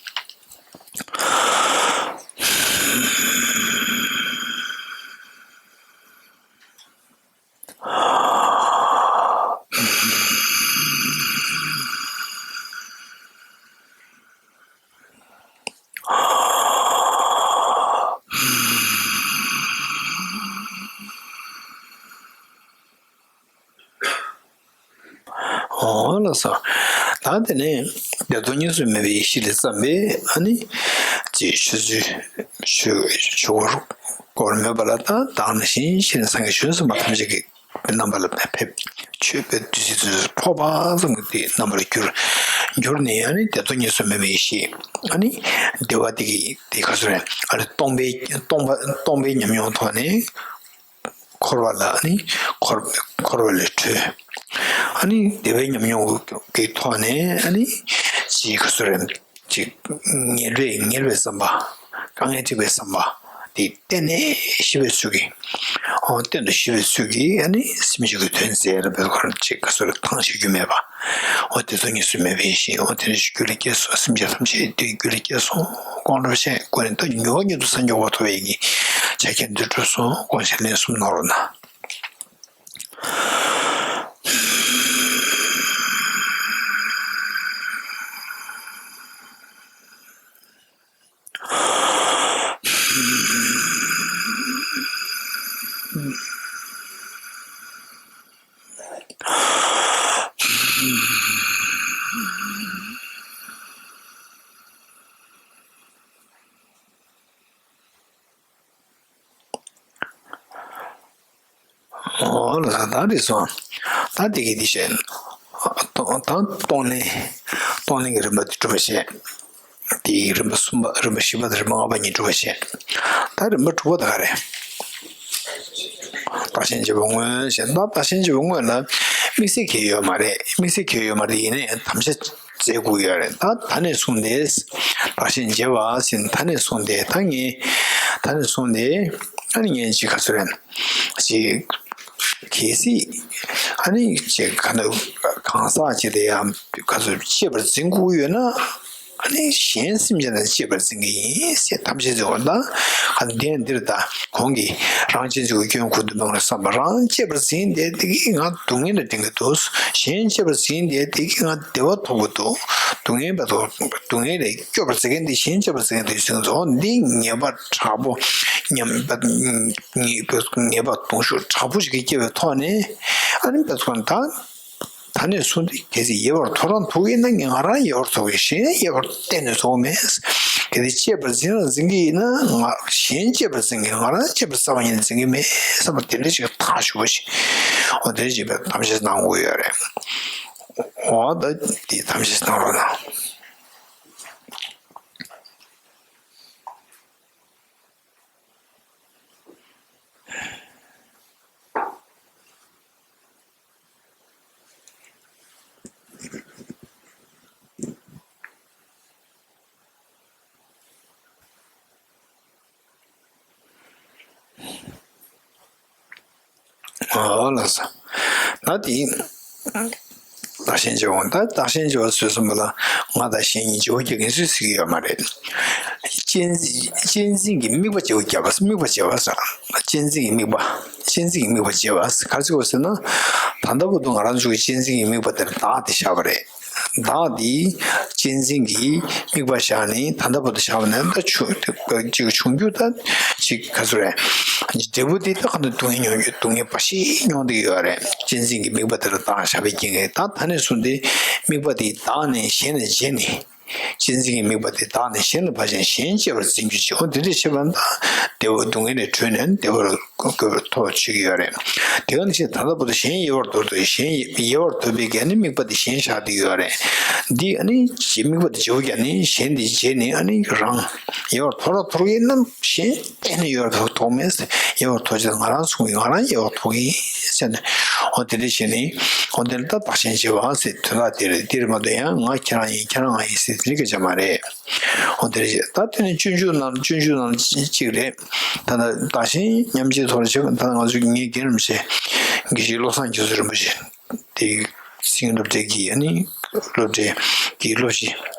འོ་ལགས་སོ། ད་དེ་ནས་བདེ་སྟོང་གཉིས་སུ་མེད་པའི་ཡེ་ཤེས་ལས་བརྩམས་པའི་ཨ་ནི་ཅེས་ཆོས་ཚུལ་ཆོས་ཆོས་འཁོར་འཁོར་མོས་པ་ལ། ད་བདག་ནང་བཞིན་ཤེས་ནས་སངས་རྒྱས་བྱང་སེམས་དཔའ་ཐམས་ཅད་ཀྱི་རྣམ་པ་ལ་ཕེབས། ཆོས་པའི་བདུད་རྩི་དེ་ཚོ་ཕོག་པ་ཙམ་གྱིས་དེ་རྣམ་པར་གྱུར། གྱུར་ནས་ཨ་ནི་བདེ་སྟོང་གཉིས་སུ་མེད་པའི་ཡེ་ཤེས། ཨ་ནི་བདེ་བ་དེ་གི་དེ་ག་ཚོད་རེད། ཨ་ནི་སྟོང་པའི་སྟོང་པ་སྟོང་པའི་ཉམས་མྱོང་ཐོག་ནས། འཁོར་བ་ལ་ནི་འཁོར་འཁོར་བ་ལས་གྲོལ། ཨ་ནི་བདེ་བའི་ཉམས་མྱོང་གི་ཐོག་ནས། ཨ་ནི་ཅིག་ག་ཚོད་རེད། ཅིག་ངལ་བའི་ངལ་བའི་བསམ་པ། དཀའ་ངལ་འཕྲད་པའི་བསམ་པ་དེ་གཏན་ནས་ཞི་བའི་ཚུལ་གྱིས། ཨོ་གཏན་དུ་ཞི་བའི་ཚུལ་གྱིས་ཨ་ནི་སེམས་ཅན་གྱི་དོན་མཛད་ལ་བོད་ཁར་ཅིག་ག་ཚོད་རེད། ཐང་ཆད་རྒྱུ་མེད་པ། ཨོ་བདེ་སྟོང་གཉིས་སུ་མེད་པའི་ཡེ་ཤེས། ཨོ་དེ་ནས་རྒྱུད་ལ་སྐྱེས་སོ། སེམས་ཅན་ཐམས་ཅད་དེ་རྒྱུད་ལ་སྐྱེས་སོ། དཀོན་མཆོག་ཀུན་ནས་ད་མྱུར་བ་མྱུར་དུ་སངས་རྒྱས་གོ་ཐོབ་པའི་གི་ཕྱག་འཁྱེར་འདི་གྲུབ་སོང་། དཀོན་མཆོག་ལན་གསུམ་གནང་རོགས་གནང་། འོ་ལགས་སོ། ད་རེད་སོང་། ད་དེ་གི་དེ་བཤད། ད་གཏོང་ལེན། གཏོང་ལེན་གྱི་རིམ་པ་དེ་གྲུབ་པ་བཤད། དེའི་རིམ་པ་གསུམ་པ། རིམ་པ་བཞི་པ་དང་རིམ་པ་ལྔ་པ་གཉིས་གྲུབ་པ་བཤད། ད་རིམ་པ་དྲུག་པ་ད་ག་རེད། བདག་གཞན་བརྗེ་བ་དངོས་བཤད། ད་བདག་གཞན་བརྗེ་བ་དངོས་ལ་དམིགས་བསལ་གང་ཡང་ཡོད་མ་རེད། དམིགས་བསལ་གང་ཡང་ཡོད་མ་རེད། ཡིན་ན་ཡང་དམ་བཅའ་མཛད་དགོས་ཡོད་རེད། ད་ད་ནས་བཟུང་སྟེ་བདག་གཞན་བརྗེ་བ་ཟེར་ད་ནས་བཟུང་སྟེ་ད་ངས་ད་ནས་བཟུང་སྟེ་ཨ་ནི་ངས་ཅིག་ག་ཚོད་རེད། ཅིག་གལ་སྲིད་ཨ་ནི་ཅིག་ག་ནས་གང་ཟག་ཅིག་དེ་ཡང་ག་ཚོད་གཅེས་པར་འཛིན་དགོས་ཡོད་ན། ཨ་ནི་གཞན་སེམས་ཅན་ལ་གཅེས་པར་འཛིན་གྱི་ཡིན་ཟེར་དམ་བཅའ་བརྩི་བ་དང་། ཨ་ནི་དེ་ཡང་འདིར་ད་གོང་གི་རང་གཅེས་འཛིན་གྱི་སྐྱོན་ཁོང་དུ་སྨོས་ལ་བསམ་པ། རང་གཅེས་པར་འཛིན་བསྡད་དེ་གིས་ང་སྡུག་བསྔལ་ལ་འགྲེང་གི་འདུག། གཞན་གཅེས་པར་འཛིན་བསྡད་དེ་གིས་ང་བདེ་བ་ཐོབ་ཀྱི་འདུག། སྡུག་བསྔལ་བ་དང་སྡུག་བསྔལ་ལས་སྐྱོབ་པར་མཛད་མཁན་དེ་གཞན་གཅེས་པར་འཛིན་མཁན་དེ་ཟེར་གྱི་འདུག། འདི་ངེས་པ་དྲག་པོ་ཉམས་པ་ངེས་པ་ངེས་པ་གདོང་ཤུགས་དྲག་པོ་ཞིག་གིས་སྐྱེ་བའི་ཐོག་ནས། ཨ་ནི་བ་ཚོ་ད། ད་ནས་བཟུང་སྟེ་གལ་སྲིད་ཡལ་བར་ཐོབ་རང་ཐོབ་ཀྱི་ཡིན་ན་ང་རང་ཡལ་བར་ཐོབ་ཀྱི། གཞན་ཡལ་བར་གཏན་ནས་ཐོབ་མེད། གལ་སྲིད་གཅེས་པར་འཛིན་རང་འཛིན་གྱི་ཡིན་ན་ང་གཞན་གཅེས་པར་འཛིན་གྱི། ང་རང་གཅེས་པར་རྩ་བ་ཉིད་ནས་འཛིན་གྱི་མེད་བསམ་པ་དེ་འདྲ་ཞིག་ཐག་ཆོད་པོ་ཞིག་འོ་དེ་འདྲ་ཞིག་པའི་གཏམ་བཤད་གནང་དགོས་ཡོད་རེད། འོ་ད་དེ་གཏམ་བཤད་གནང་རོགས་གནང་། ཨོ་ལགས་སོ། ད་དེ་བདག་གཞན་བརྗེ་བ། ད་བདག་གཞན་བརྗེ་བ་ཟེར་གསུངས་པ་ལ་ང་དང་གཞན་གཉིས་བརྗེ་པོ་རྒྱག་མཁན་སུས་ཟེར་གྱི་ཡོད་མ་རེད། གཅེས་གཅེས་འཛིན་གྱི་དམིགས་པ་བརྗེ་པོ་རྒྱག་པ། དམིགས་པ་བརྗེ་བ་ཟེར། གཅེས་འཛིན་གྱི་དམིགས་པ། གཅེས་འཛིན་གྱི་དམིགས་པ་བརྗེ་བ་ཟེར། ག་རེ་ཟེར་དགོས་ཟེར་ན། ད་ལྟ་བར་དུ་ང་རང་ཚོ་གི་གཅེས་འཛིན་གྱི་དམིགས་པ་དེར་བདག་དེ་བཞག་པ་རེད། བདག་འདི་གཅེས་འཛིན་གྱི་དམིགས་པ་བཞག་ནས་ད་ལྟ་བར་དུ་བཞག་པ་ནས་ད་ཆུ་ཅིག་བྱུང་རྒྱུ་ད་ཅིག་ག་ཚོད་རེད། འབྲས་བུ་འདི་ད་ག་ནས་སྡུག་བསྔལ་མྱོང་རྒྱུ། སྡུག་བསྔལ་འབའ་ཞིག་མྱོང་བསྡད་ཀྱི་ཡོད་རེད། གཅེས་འཛིན་གྱི་དམིགས་པ་དེ་ལ་བདག་བཞག་པའི་རྐྱེན་གྱིས། ད་ད་ནས་བཟུང་སྟེ་དམིགས་པ་འདི་བདག་ནས་གཞན་ལ་བརྗེས་ནས། གཅེས་འཛིན་གྱི་དམིགས་པ་དེ་བདག་ནས་གཞན་ལ་བརྗེས་ནས་གཞན་གཅེས་པར་འཛིན་རྒྱུ་བྱེད། འོ་དེ་འདྲ་བྱེད་པ་ན་བདེ་བ་སྡུག་བསྔལ་ལས་གྲོལ་ནས་བདེ་བར་འགོད་པར་ཐོགས་བྱེད་ཀྱི་ཡོད་རེད། དེ་ག་ནང་བཞིན་ད་ལྟ་བར་དུ་གཞན་ཡལ་བར་དོར་དུས། གཞན་ཡལ་བར་དོར་བའི་གི་ཨ་ནི་དམིགས་པ་དེ་གཞན་བཞག་བསྡད་ཀྱི་ཡོད་རེད། འདི་ཨ་ནི་དམིགས་པ་དེ་བརྗེ་པོ་རྒྱག་ནས་གཞན་དེ་བརྗེས་ནས་ཨ་ནི་རང་ཡལ་བར་དོར་ར་དོར་གྱི་ན་གཞན་གཏན་ནས་ཡལ་བར་དོར་མེད། ཡལ་བར་དོར་བྱས་ང་རང་མཚུངས་ཀྱི། ང་རང་ཡལ་བར་དོར་གྱི་ཟེར་ནས། འོ་དེ་འདྲ་བྱས་ནས་འོ་དེ་ལ་ད་བདག་གཞན་བརྗེ་བ་ཟེར། དོན་དག་དེ་རེད། འདིར་མ་གཏོགས་ཡང་ང་ཁྱེད་རང་ཡིན་ཁྱེད་རང་ང་ཡིན་ཟེར་དེ་འདྲ་སྐད་ཆ་མ་རེད། འོ་དེ་རེད། ད་དེ་ནི་སྤྱོད་འཇུག་ནང་སྤྱོད་འཇུག་ནང་གཅིག་རེད། ད་ལྟ་བདག་གཞན་མཉམ་བརྗེའི་ཐོག་ལ་བྱེད་པ། ད་ང་ཚོ་ངའི་རྒན་རིན་པོ་ཆེ་དགེ་བཤེས་བློ་བཟང་རྒྱ་མཚོ་རིན་པོ་ཆེ་དེ་སེང་སློབ་གྲྭའི་གི་ཨ་ནི་སློབ་གྲྭའི་གི་སློབ་སྤྱི་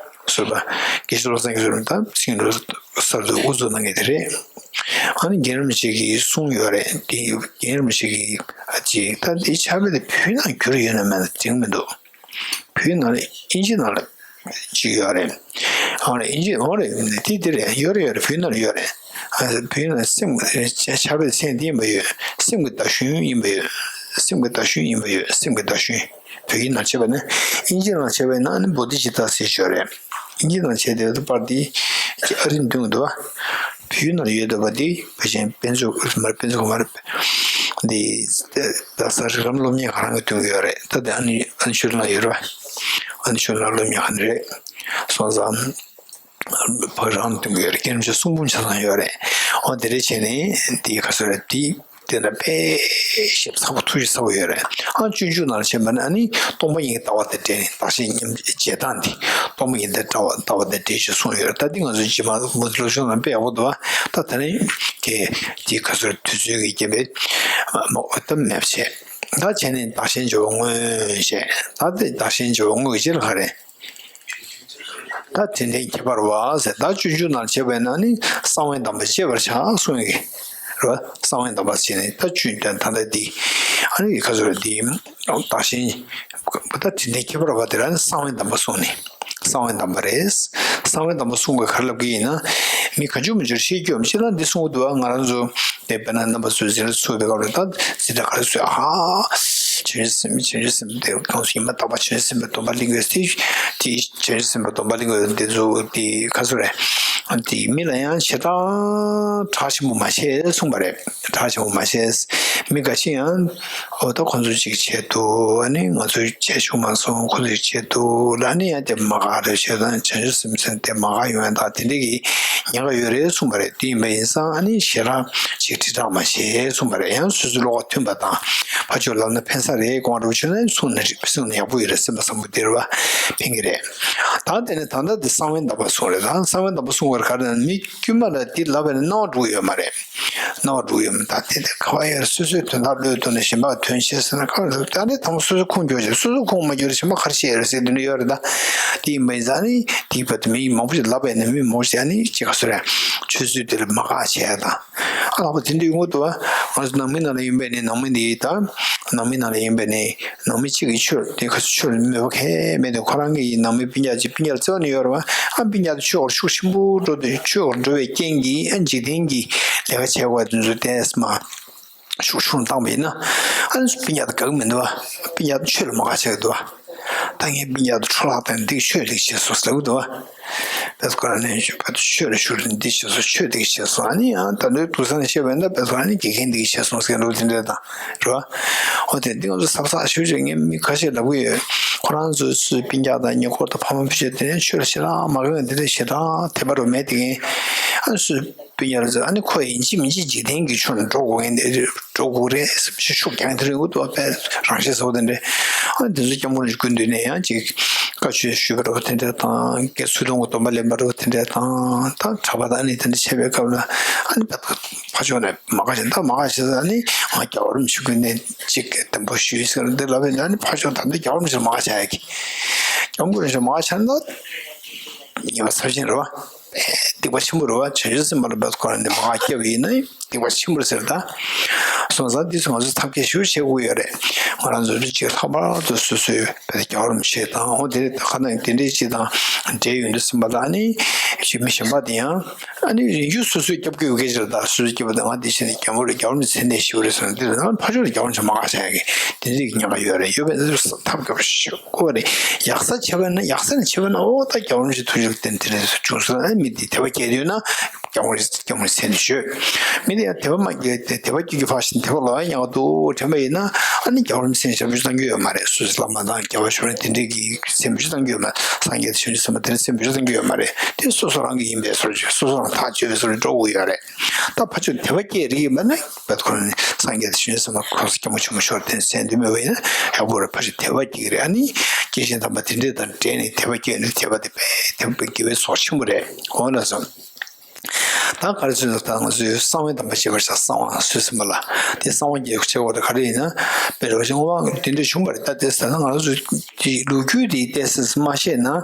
ཟུར་པ་དགེ་བཤེས་བློ་བཟང་རྒྱ་མཚོ་རིན་པོ་ཆེ་ད་སེང་སློབ་གསར་དུ་དབུ་འཛུགས་གནང་མཁན་དེ་རེད། ཨ་ནི་རྒན་རིན་པོ་ཆེ་གིས་གསུངས་ཡོད་རེད། དེ་རྒན་རིན་པོ་ཆེ་གིས་ཨ་ཅེ་ད་དེ་ཕྱག་དཔེ་དེ་བོད་ནང་བསྒྱུར་ཡོད་ན་མེད་ན་འགྲིག་མི་འདུག་བོད་ནང་ལ་ཨིན་ཇི་ནང་ལ་ཅིག་ཡོད་རེད། ཨ་ནི་ཨིན་ཇི་ཨོ་རེད། དེ་དེ་རེད། ཡོད་རེད་ཡོད་རེད། བོད་ནང་ལ་ཡོད་རེད། ཨ་བོད་ནང་ལ་སེམས་ཕྱག་དཔེ་མཚན་དེ་ཡིན་པ་ཡོད། སེམས་ཀྱི་ཟླ་གཞོན་ཡིན་པ་ཡོད། སེམས་ཀྱི་ཟླ་གཞོན་ཡིན་པ་ཡོད། སེམས་ཀྱི་ཟླ་གཞོན། བོད་ཡིག་ནང་བྱས་པ་ན། ཨིན་ཇི་ནང་བྱས་པ་ན་ཨ་ནི་བོ་དྷི་ཙིཏྟ་ཟེར་ཞིག་ཡོད་རེད། ཨིན་ཇི་ནང་བྱས་དེ་པར་དེ་ཨ་རིའི་མདུན་དུ་བ། བོད་ནང་ཡོད་བསྡད་པ་དེ་ཕལ་ཆེར་དཔེ་མཛོད་མ་རེད། དཔེ་མཛོད་མ་རེད། འདི་རྡ་ས་རིགས་ལམ་སློབ་གཉེར་ཁང་རང་གིས་སྟོན་གྱི་ཡོད་རེད། ད་དེ་ཨ་ནི་ཨ་ནི་ཤུལ་ལ་ཡོད་རེད་བ། ཨ་ནི་ཤུལ་ལ་སློབ་གཉེར་ཁང་རེད། སོང་ཙང་ཕ་རང་སྟོན་གྱི་ཡོད་རེད། རྒན་རིན་པོ་ཆེ་གསུང་འབུམ་ཆ་ཚང་ཡོད་རེད། འོ་དེ་འདྲ་བྱས་ནས་དེ་ག་ཚོད་རེད། དེ་དེ་འདྲ་དཔེ་ཞིབ་ཚགས་པོ་ཐུགས་རྗེ་ཚ་པོ་ཡོད་རེད། ཨ་སྤྱོད་འཇུག་ནང་བྱས་པ་ན་ཨ་ནི་སྟོང་པ་ཉིད་ཀྱི་ལྟ་བ་དང་འབྲེལ་ནས་བདག་གཞན་མཉམ་བརྗེ་སྟངས་དེ། སྟོང་པ་ཉིད་ཀྱི་ལྟ་བ་ལྟ་བ་དང་འབྲེལ་ཞེས་གསུངས་ཡོད་རེད། ད་འདི་ང་ཚོ་རྗེས་མ་མུ་ཏིག་བློ་སྦྱོང་ནང་དཔེ་ཡག་པོ་འདུག་བ། ད་ད་ནི་དེ་དེ་ག་ཚོད་དུས་ཚོད་ཀྱི་རྐྱེན་པས་མ་འོ་ད་མེད་པ་བྱས། ད་བྱས་ནས་བདག་གཞན་བརྗེ་བ་དངོས་བཤད། ད་དེ་བདག་གཞན་བརྗེ་བ་དངོས་ཀྱི་ཕྱིར་ག་རེ། ད་དྲིན་ལྡན་ཁྱད་པར་བ་ཟེར། ད་སྤྱོད་འཇུག་ནང་བྱས་པས་ན་ནི་གསང་བའི་གདམས་པ་བཅས་པར་བྱ་གསུངས་ཡོད་ཀྱི་རེད་བ། གསང་བའི་གདམས་པ་བྱས་ནས་ད་སྤྱོད་ད་ད་ལྟ་འདི་ཨ་ནི་ག་ཚོད་རེད། འདི་བདག་གཞན་ད་དྲིན་ལྡན་ཁྱད་པར་བ་དེ་རང་ནི་གསང་བའི་གདམས་པ་གསུངས་ནས། གསང་བའི་གདམས་པ་རེད། གསང་བའི་གདམས་པ་གསུང་དགོས་ག་རེ་ལབ་ཀྱི་ཡིན་ན། མི་ག་ཅུང་མི་ཅུང་ཤེས་རྒྱུ་ཡོད་མ་རེད། ཅི་ལ་འདི་གསུང་གི་འདུག་བ། ང་རང་ཚོ་དེ་དཔེར་ན་རྣམ་པ་ཚོས་འཛིན་གྲྭ་ཚུགས་པའི་སྐབས་ལ་ད་འཛིན་གྲྭ་ག་རེ་ཚུགས་ཨ་ཧ། བྱང་ཆུབ་སེམས་བྱང་ཆུབ་སེམས་དེ་གང་སུ་ཡིན་པ་དག་པ་བྱང་ཆུབ་སེམས་དཔའི་སྡོམ་པ་ལེན་དགོས་ཏེ། དེ་བྱང་ཆུབ་སེམས་དཔའི་སྡོམ་པ་ལེན་དགོས་འདི་ཚོ་དེ་ག་ཚོད་རེད། དེ་མི་ལ་ཡང་ཞེ་དྲག་གྲགས་ཆེན་པོ་མ་བྱེད་གསུངས་པ་རེད། གྲགས་ཆེན་པོ་མ་བྱེད། མི་འགའ་ཤས་ཡང་འོ་ད་ཁོང་ཚོ་ཅིག་བྱེད་འདུག་ཨ་ནི་ང་ཚོ་བྱེད་ཆོག་མ་སོང་། ཁོང་ཚོ་བྱེད་འདུག་ལ་ནི་ཡང་དེ་མ་དགའ་རེད། བྱེད་དང་བྱང་ཆུབ་སེམས་ཅན་དེ་མ་དགའ་ཡོང་ཡང་ད་དེ་འདྲ་གི་ཉེན་ཁ་ཡོད་རེད་གསུངས་པ་རེད། དེ་ཡིན་པ་ཡིན་ཙང་ཨ་ནི་ཞེ་དྲག་ཅིག་དྲིལ་བསྒྲགས་མ་བྱེད་གསུངས་པ་རེད། ཡང་སོ་སོའི་བློ་ཁ་མཐུན་པ་དང་ཕར་ཕྱོགས་ལབ་ན་ཕན་ས་རེད། དགོངས་པ་རབ་བྱུང་ན་གསུངས་ན་གསུངས་ན་ཡག་པོ་ཡོད་རེད། སེམས་པ་བཟང་པོ་དེ་རེད་བ། ཕན་གི་རེད། ད་དེ་ནས་ད་ལྟ་དེ་གསང་བའི་གདམས་པ་གསུངས་རེད། ད་གསང་བའི་གདམས་པ་གསུངས་པར་ག་རེ་ན་མི་དཀྱུས་མ་ལ་དེ་ལབ་པ་ཡིན་ན་སྣང་བ་འགྲོ་གི་ཡོད་མ་རེད། སྣང་བ་འགྲོ་གི་ཡོད་མ་རེད། ད་དེ་དེ་ཁ་བ་ཡར་སོ་སོའི་དོན་དག་བློའི་ཐོག་ནས་གཞན་པ་དོན་བྱེད་ཟེར་ན་ཁ་བ་ད་ནི་དང་པོ་སོ་སོ་ཁུངས་འཁྱོལ་བྱེད། སོ་སོ་ཁུངས་མ་འཁྱོལ་གཞན་པ་ག་རེ་བྱེད་ཡོད་རེད་ཟེར་དེ་འདྲ་ཡོད་རེད། ད་དེ་ཡིན་པ་ཡིན་ཙང་ནི་དེའི་བར་དུ་མི་མང་པོ་ཞིག་ལབ་པ་ཡིན་ན་མི་མང་པོ་ཞིག་ཨ་ནི་ཅི་ག་ཚོད་རེད། ཆོས་ཚུལ་དེ་ལ་མ་དགའ་བྱས་དང་། ཨ་ལགས་པ་དེ་འདྲ་ཡོང་གི་འདུག་བ། ང་ཚོ་ནང་མི་ནང་ལ་ཡིན་པས་ནི་ནང་མི་འདི་དང་ནང་མི་ནང་ལ་ཡིན་པས་ནི་ནང་མི་གཅིག་གིས་ཆོས་དེ་ཁ་ཆོས་ལ་མོས་པ་གང་ཡང་མེད་དུས་ཁོ་རང་གི་ནང་མི་སྤུན་ཀྱག་ཅིག་སྤུན་ཀྱག་ལ་བརྩེ་བ་ནི་ཡོད་རེད་བ། ཨ་སྤུན་ཀྱག་དེ་ཆོས་སྐོར་ཤུགས་ཆེན་པོ་འགྲོ་དུས་ཆོས་སྐོར་འགྲོ་བའི་རྐྱེན་གྱིས་ཨ་འཇིག་རྟེན་གྱི་ལས་ཀ་བྱེད་དགོས་དེ་ཚོ་བལྟས་མ། ཤུགས་ཆུང་བཏང་བ་ཡིན་ན། ཨ་ནི་སྤུན་ཀྱག་དང་དགའ་གི་མི་འདུག་བ། སྤུན་ཀྱག་དང་ཆོས་ལ་མ་དགའ་བྱེད་ཀྱི་འདུག་བ། ད་ངའི་སྤུན་ཀྱག་དང་འཕྲོ་བརླག་བཏང་ནས་འདི་གི་ཆོས་ལེགས་བྱས་སོང་ཟེར་གི་འདུག་བ། བས་ཁོ་རང་ནས་ཆོས་ལ་ཞུགས་ནས་འདི་བྱས་སོང་། ཆོས་འདི་གི་བྱས་སོང་། ཨ་ནི་ཡང་ད་ལོའི་དུས་ཚང་ནས་བཤད་པ་ཡིན་ན། བས་ཁོ་རང་ནི་དགེ་རྒན་འདི་གི་བྱས་སོང་ཟེར་འགྲོ་དེ་འདྲ་དང་རེད་བ། འོ་དེ་འདི་ང་ཚོ་གཟབ་གཟབ་ཞུ་ཞུ་ངས་མི་ཁ་ཤས་ལབ་གི་ཡོད། ཁོ་རང་ཚོའི་སུའི་སྤུན་ཀྱག་དང་ཉེ་འཁོར་དང་ཕ་མ་བུ་ཆེ་དེ་ནས་ཆོས་ལ་ཞེ་དྲག་མ་དགའ་མཁན་དེ་འདྲ་ཞེ་དྲག་དད་པ་རུ་མེད་དེ་ངས། ཨ་སུའི་སྤུན་ཀྱག་ཚོ་ཨ་ནི་ཁོ་ཡིན་གཅིག་མིན་གཅིག་འཇིག་རྟེན་གྱི་ཕྱོགས་ནས་འགྲོ་དགོས་མཁན་དེ་འགྲོ་དགོས་རེད་ཟེར་ཤུགས་རྒྱག་མཁན་དེ་རེད་འདུག་བ། དཔེ་རང་བཞིན་བཟོ་བ་དེ་འདྲ། ཨ་འདི་ཚོ་སྐྱབས་མགོན་རིན་པོ་ཆེའི་སྐུ་མདུན་ནས་ཡང་ཅིག་བཀའ་ཆོས་ཞུས་པ་འདྲ་བོ་དེ་འདྲ་དང་། དགེ་ཚུལ་སྟོན་གྱི་སྡོམ་པ་ལེན་པ་འདྲ་བོ་དེ་འདྲ་དང་། ད་གྲྭ་པ་དང་ཨ་ནི་དེ་འདྲ་བྱས་པའི་སྐབས་ལ་ཨ་ནི་ཕར་ཕར་ཕྱོགས་ནས་མ་དགའ་བྱས། ད་མ་དགའ་བྱས་ཙང་ཨ་ནི་ང་རྒྱལ་བ་རིན་པོ་ཆེའི་སྐུ་མདུན་ནས་ཅིག་དམ་པོ་ཞུས་ཟེར་འདི་ལབ་པས་ན། ཨ་ནི་ཕར་ཕྱོགས་ད་ལྟ་རྒྱལ་བ་རིན་པོ་ཆེ་ལ་མ་དགའ་བྱ་ཡ་གི། སྐྱབས་མགོན་རིན་པོ་ཆེ་ལ་མ་དགའ་བྱས་ན་ད་ཉེས་པ་ཚབས་ཆེན་རེད་བ། སྡིག་པ་ཆེན་པོ་རེད་བ། བྱང་ཆུབ་སེམས་དཔའ་ལ་བས་ཁོ་རང་འདི་མ་དགའ་བྱས་པ་ཡིན་ན་སྡིག་པ་ཆེན་པོ་རེད་ཟེར། ད་སོང་ཙང་འདི་ཚོ་ང་ཚོས་ཐབས་ཤེས་ཞེ་པོ་བྱེད་དགོས་ཡོད་རེད། ང་རང་ཚོ་ཅིག་ལྷག་པར་དུ་སོ་སོའི་བས་རྒྱལ་བ་རིན་པོ་ཆེ་དང་། འོ་དེ་ཁ་ན་དེ་འདྲའི་ཅིག་དང་འབྲེལ་ཡོད་འདུག་སེམས་པ་དང་། ཨ་ནི་ཅིག་མི་གཞན་པ་དེ་ཡང་ཨ་ནི་རིན་རྒྱུ་སོ་སོའི་སྐྱབས་ཀྱི་ཡོད་སྐད་ཆ་རེད། ད་སོ་སོའི་སྐྱབས་པ་དེ་ང་འདི་བྱས་ནས་རྒྱལ་བ་རིན་པོ་ཆེ་མཚན་ལྡན་ཞིག་རེད་ཟེར་ན། འདི་ལ་ཕར་ཕྱོགས་ལ་རྒྱལ་བ་རིན་པོ་ཆེ་མ་དགའ་བྱ་ཡ་གི་དེ་འདྲའི་ཉེན་ཁ་ཡོད་རེད། ཡོད་པས་ན་ཐབས་སྐྱོ་པོ་ཞིག་དགོས་རེད། ཡག་ས་བྱས་པ་ན། ཡག་ས་ནས་བྱས་པ་ན། འོ་ད་རྒྱལ་བ་རིན་པོ་ཆེའི་ཐུགས་རྗེ་ལ་བརྟེན་དེ་འདྲ་བྱུང་སོང་། ཨ་ནི་མི་འདི་དད་པ་སྐྱེས་འདུག་ན་རྒྱལ་བ་རིན་པོ་ཆེ་མཚན་ནས་ཞུ། མི་འདི་ཡང་དད་པ་མ་སྐྱེས། དད་པ་སྐྱེ་རྒྱུ་ཕར་ཕྱིན། དད་པ་ལོག་ཡ་ཉག་འདུག་དྲན་པ་ཡིན་ན། ཨ་ནི་རྒྱལ་བ་རིན་པོ་ཆེ་མཚན་ཞབས་ཞུ་གཏང་རྒྱུ་ཡོད་མ་རེད། སུ་བླ་མ་དང་རྒྱལ་བ་ཞུ་རན་དེ་འདྲའི་གི་མཚན་ཞབས་ཞུ་གཏང་རྒྱུ་ཡོད་མ་རེད། སངས་རྒྱས་དང་བྱང་ཆུབ་སེམས་དཔའ་དེ་འདྲ་མཚན་ཞབས་ཞུ་གཏང་རྒྱུ་ཡོད་མ་རེད། དེ་སོ་སོ་རང་གི་ཡིན་པའི་བཟོ་འདྲ། སོ་སོ་རང་ཐག་ཆོད་པའི་བཟོ་འདྲ་འགྲོ་དགོས་ཡོད་རེད། ད་ཕར་ཕྱོགས་དད་པ་སྐྱེ་རིགས་ཡིན་པ་ན། བས་ཁོ་རང་ནི་སངས་རྒྱས་དང་བྱང་ཆུབ་སེམས་དཔའ་གོང་ས་སྐྱབས་མགོན་ཆེན་པོ་མཆོག་དེ་མཚན་འདོན་མེད་པ་ཡིན་ན་ཡག་པོ་རེད། ཕར་ཕྱོགས་དད་པ་སྐྱེ་གི་རེད། ཨ་ནི་སྐྱེས་ཆེན་དམ་པ་དེ་འདྲས་དང་འབྲེལ་ནས་དད་པ་སྐྱེ་ནས། དད་པ་དེ་དཔེ་དད་པ་དགེ་བའི་ཚོགས་ཆེན་པོ་རེད། འོ་ན་སོང་། ད་ག་རེ་ཟེར་ན། ད་ང་ཚོས་གསང་བའི་གདམས་པ་བྱེད་པར་བྱ། གསང་བ་ཟེར་ཟིན་པ་ལ། དེ་གསང་བ་རྒྱས་པར་བྱེད་དགོས་དེ་ག་རེ་ཡིན་ན། དཔེ་རོ་ཞིང་བ་དེ་འདྲ་བྱུང་བ་རེད། ད་དེ་ཟེར་ན་ང་ཚོས་དེ་ལོ་རྒྱུས་དེའི་ཏོག་ཙམ་མ་ཤེས་ན། ཨ་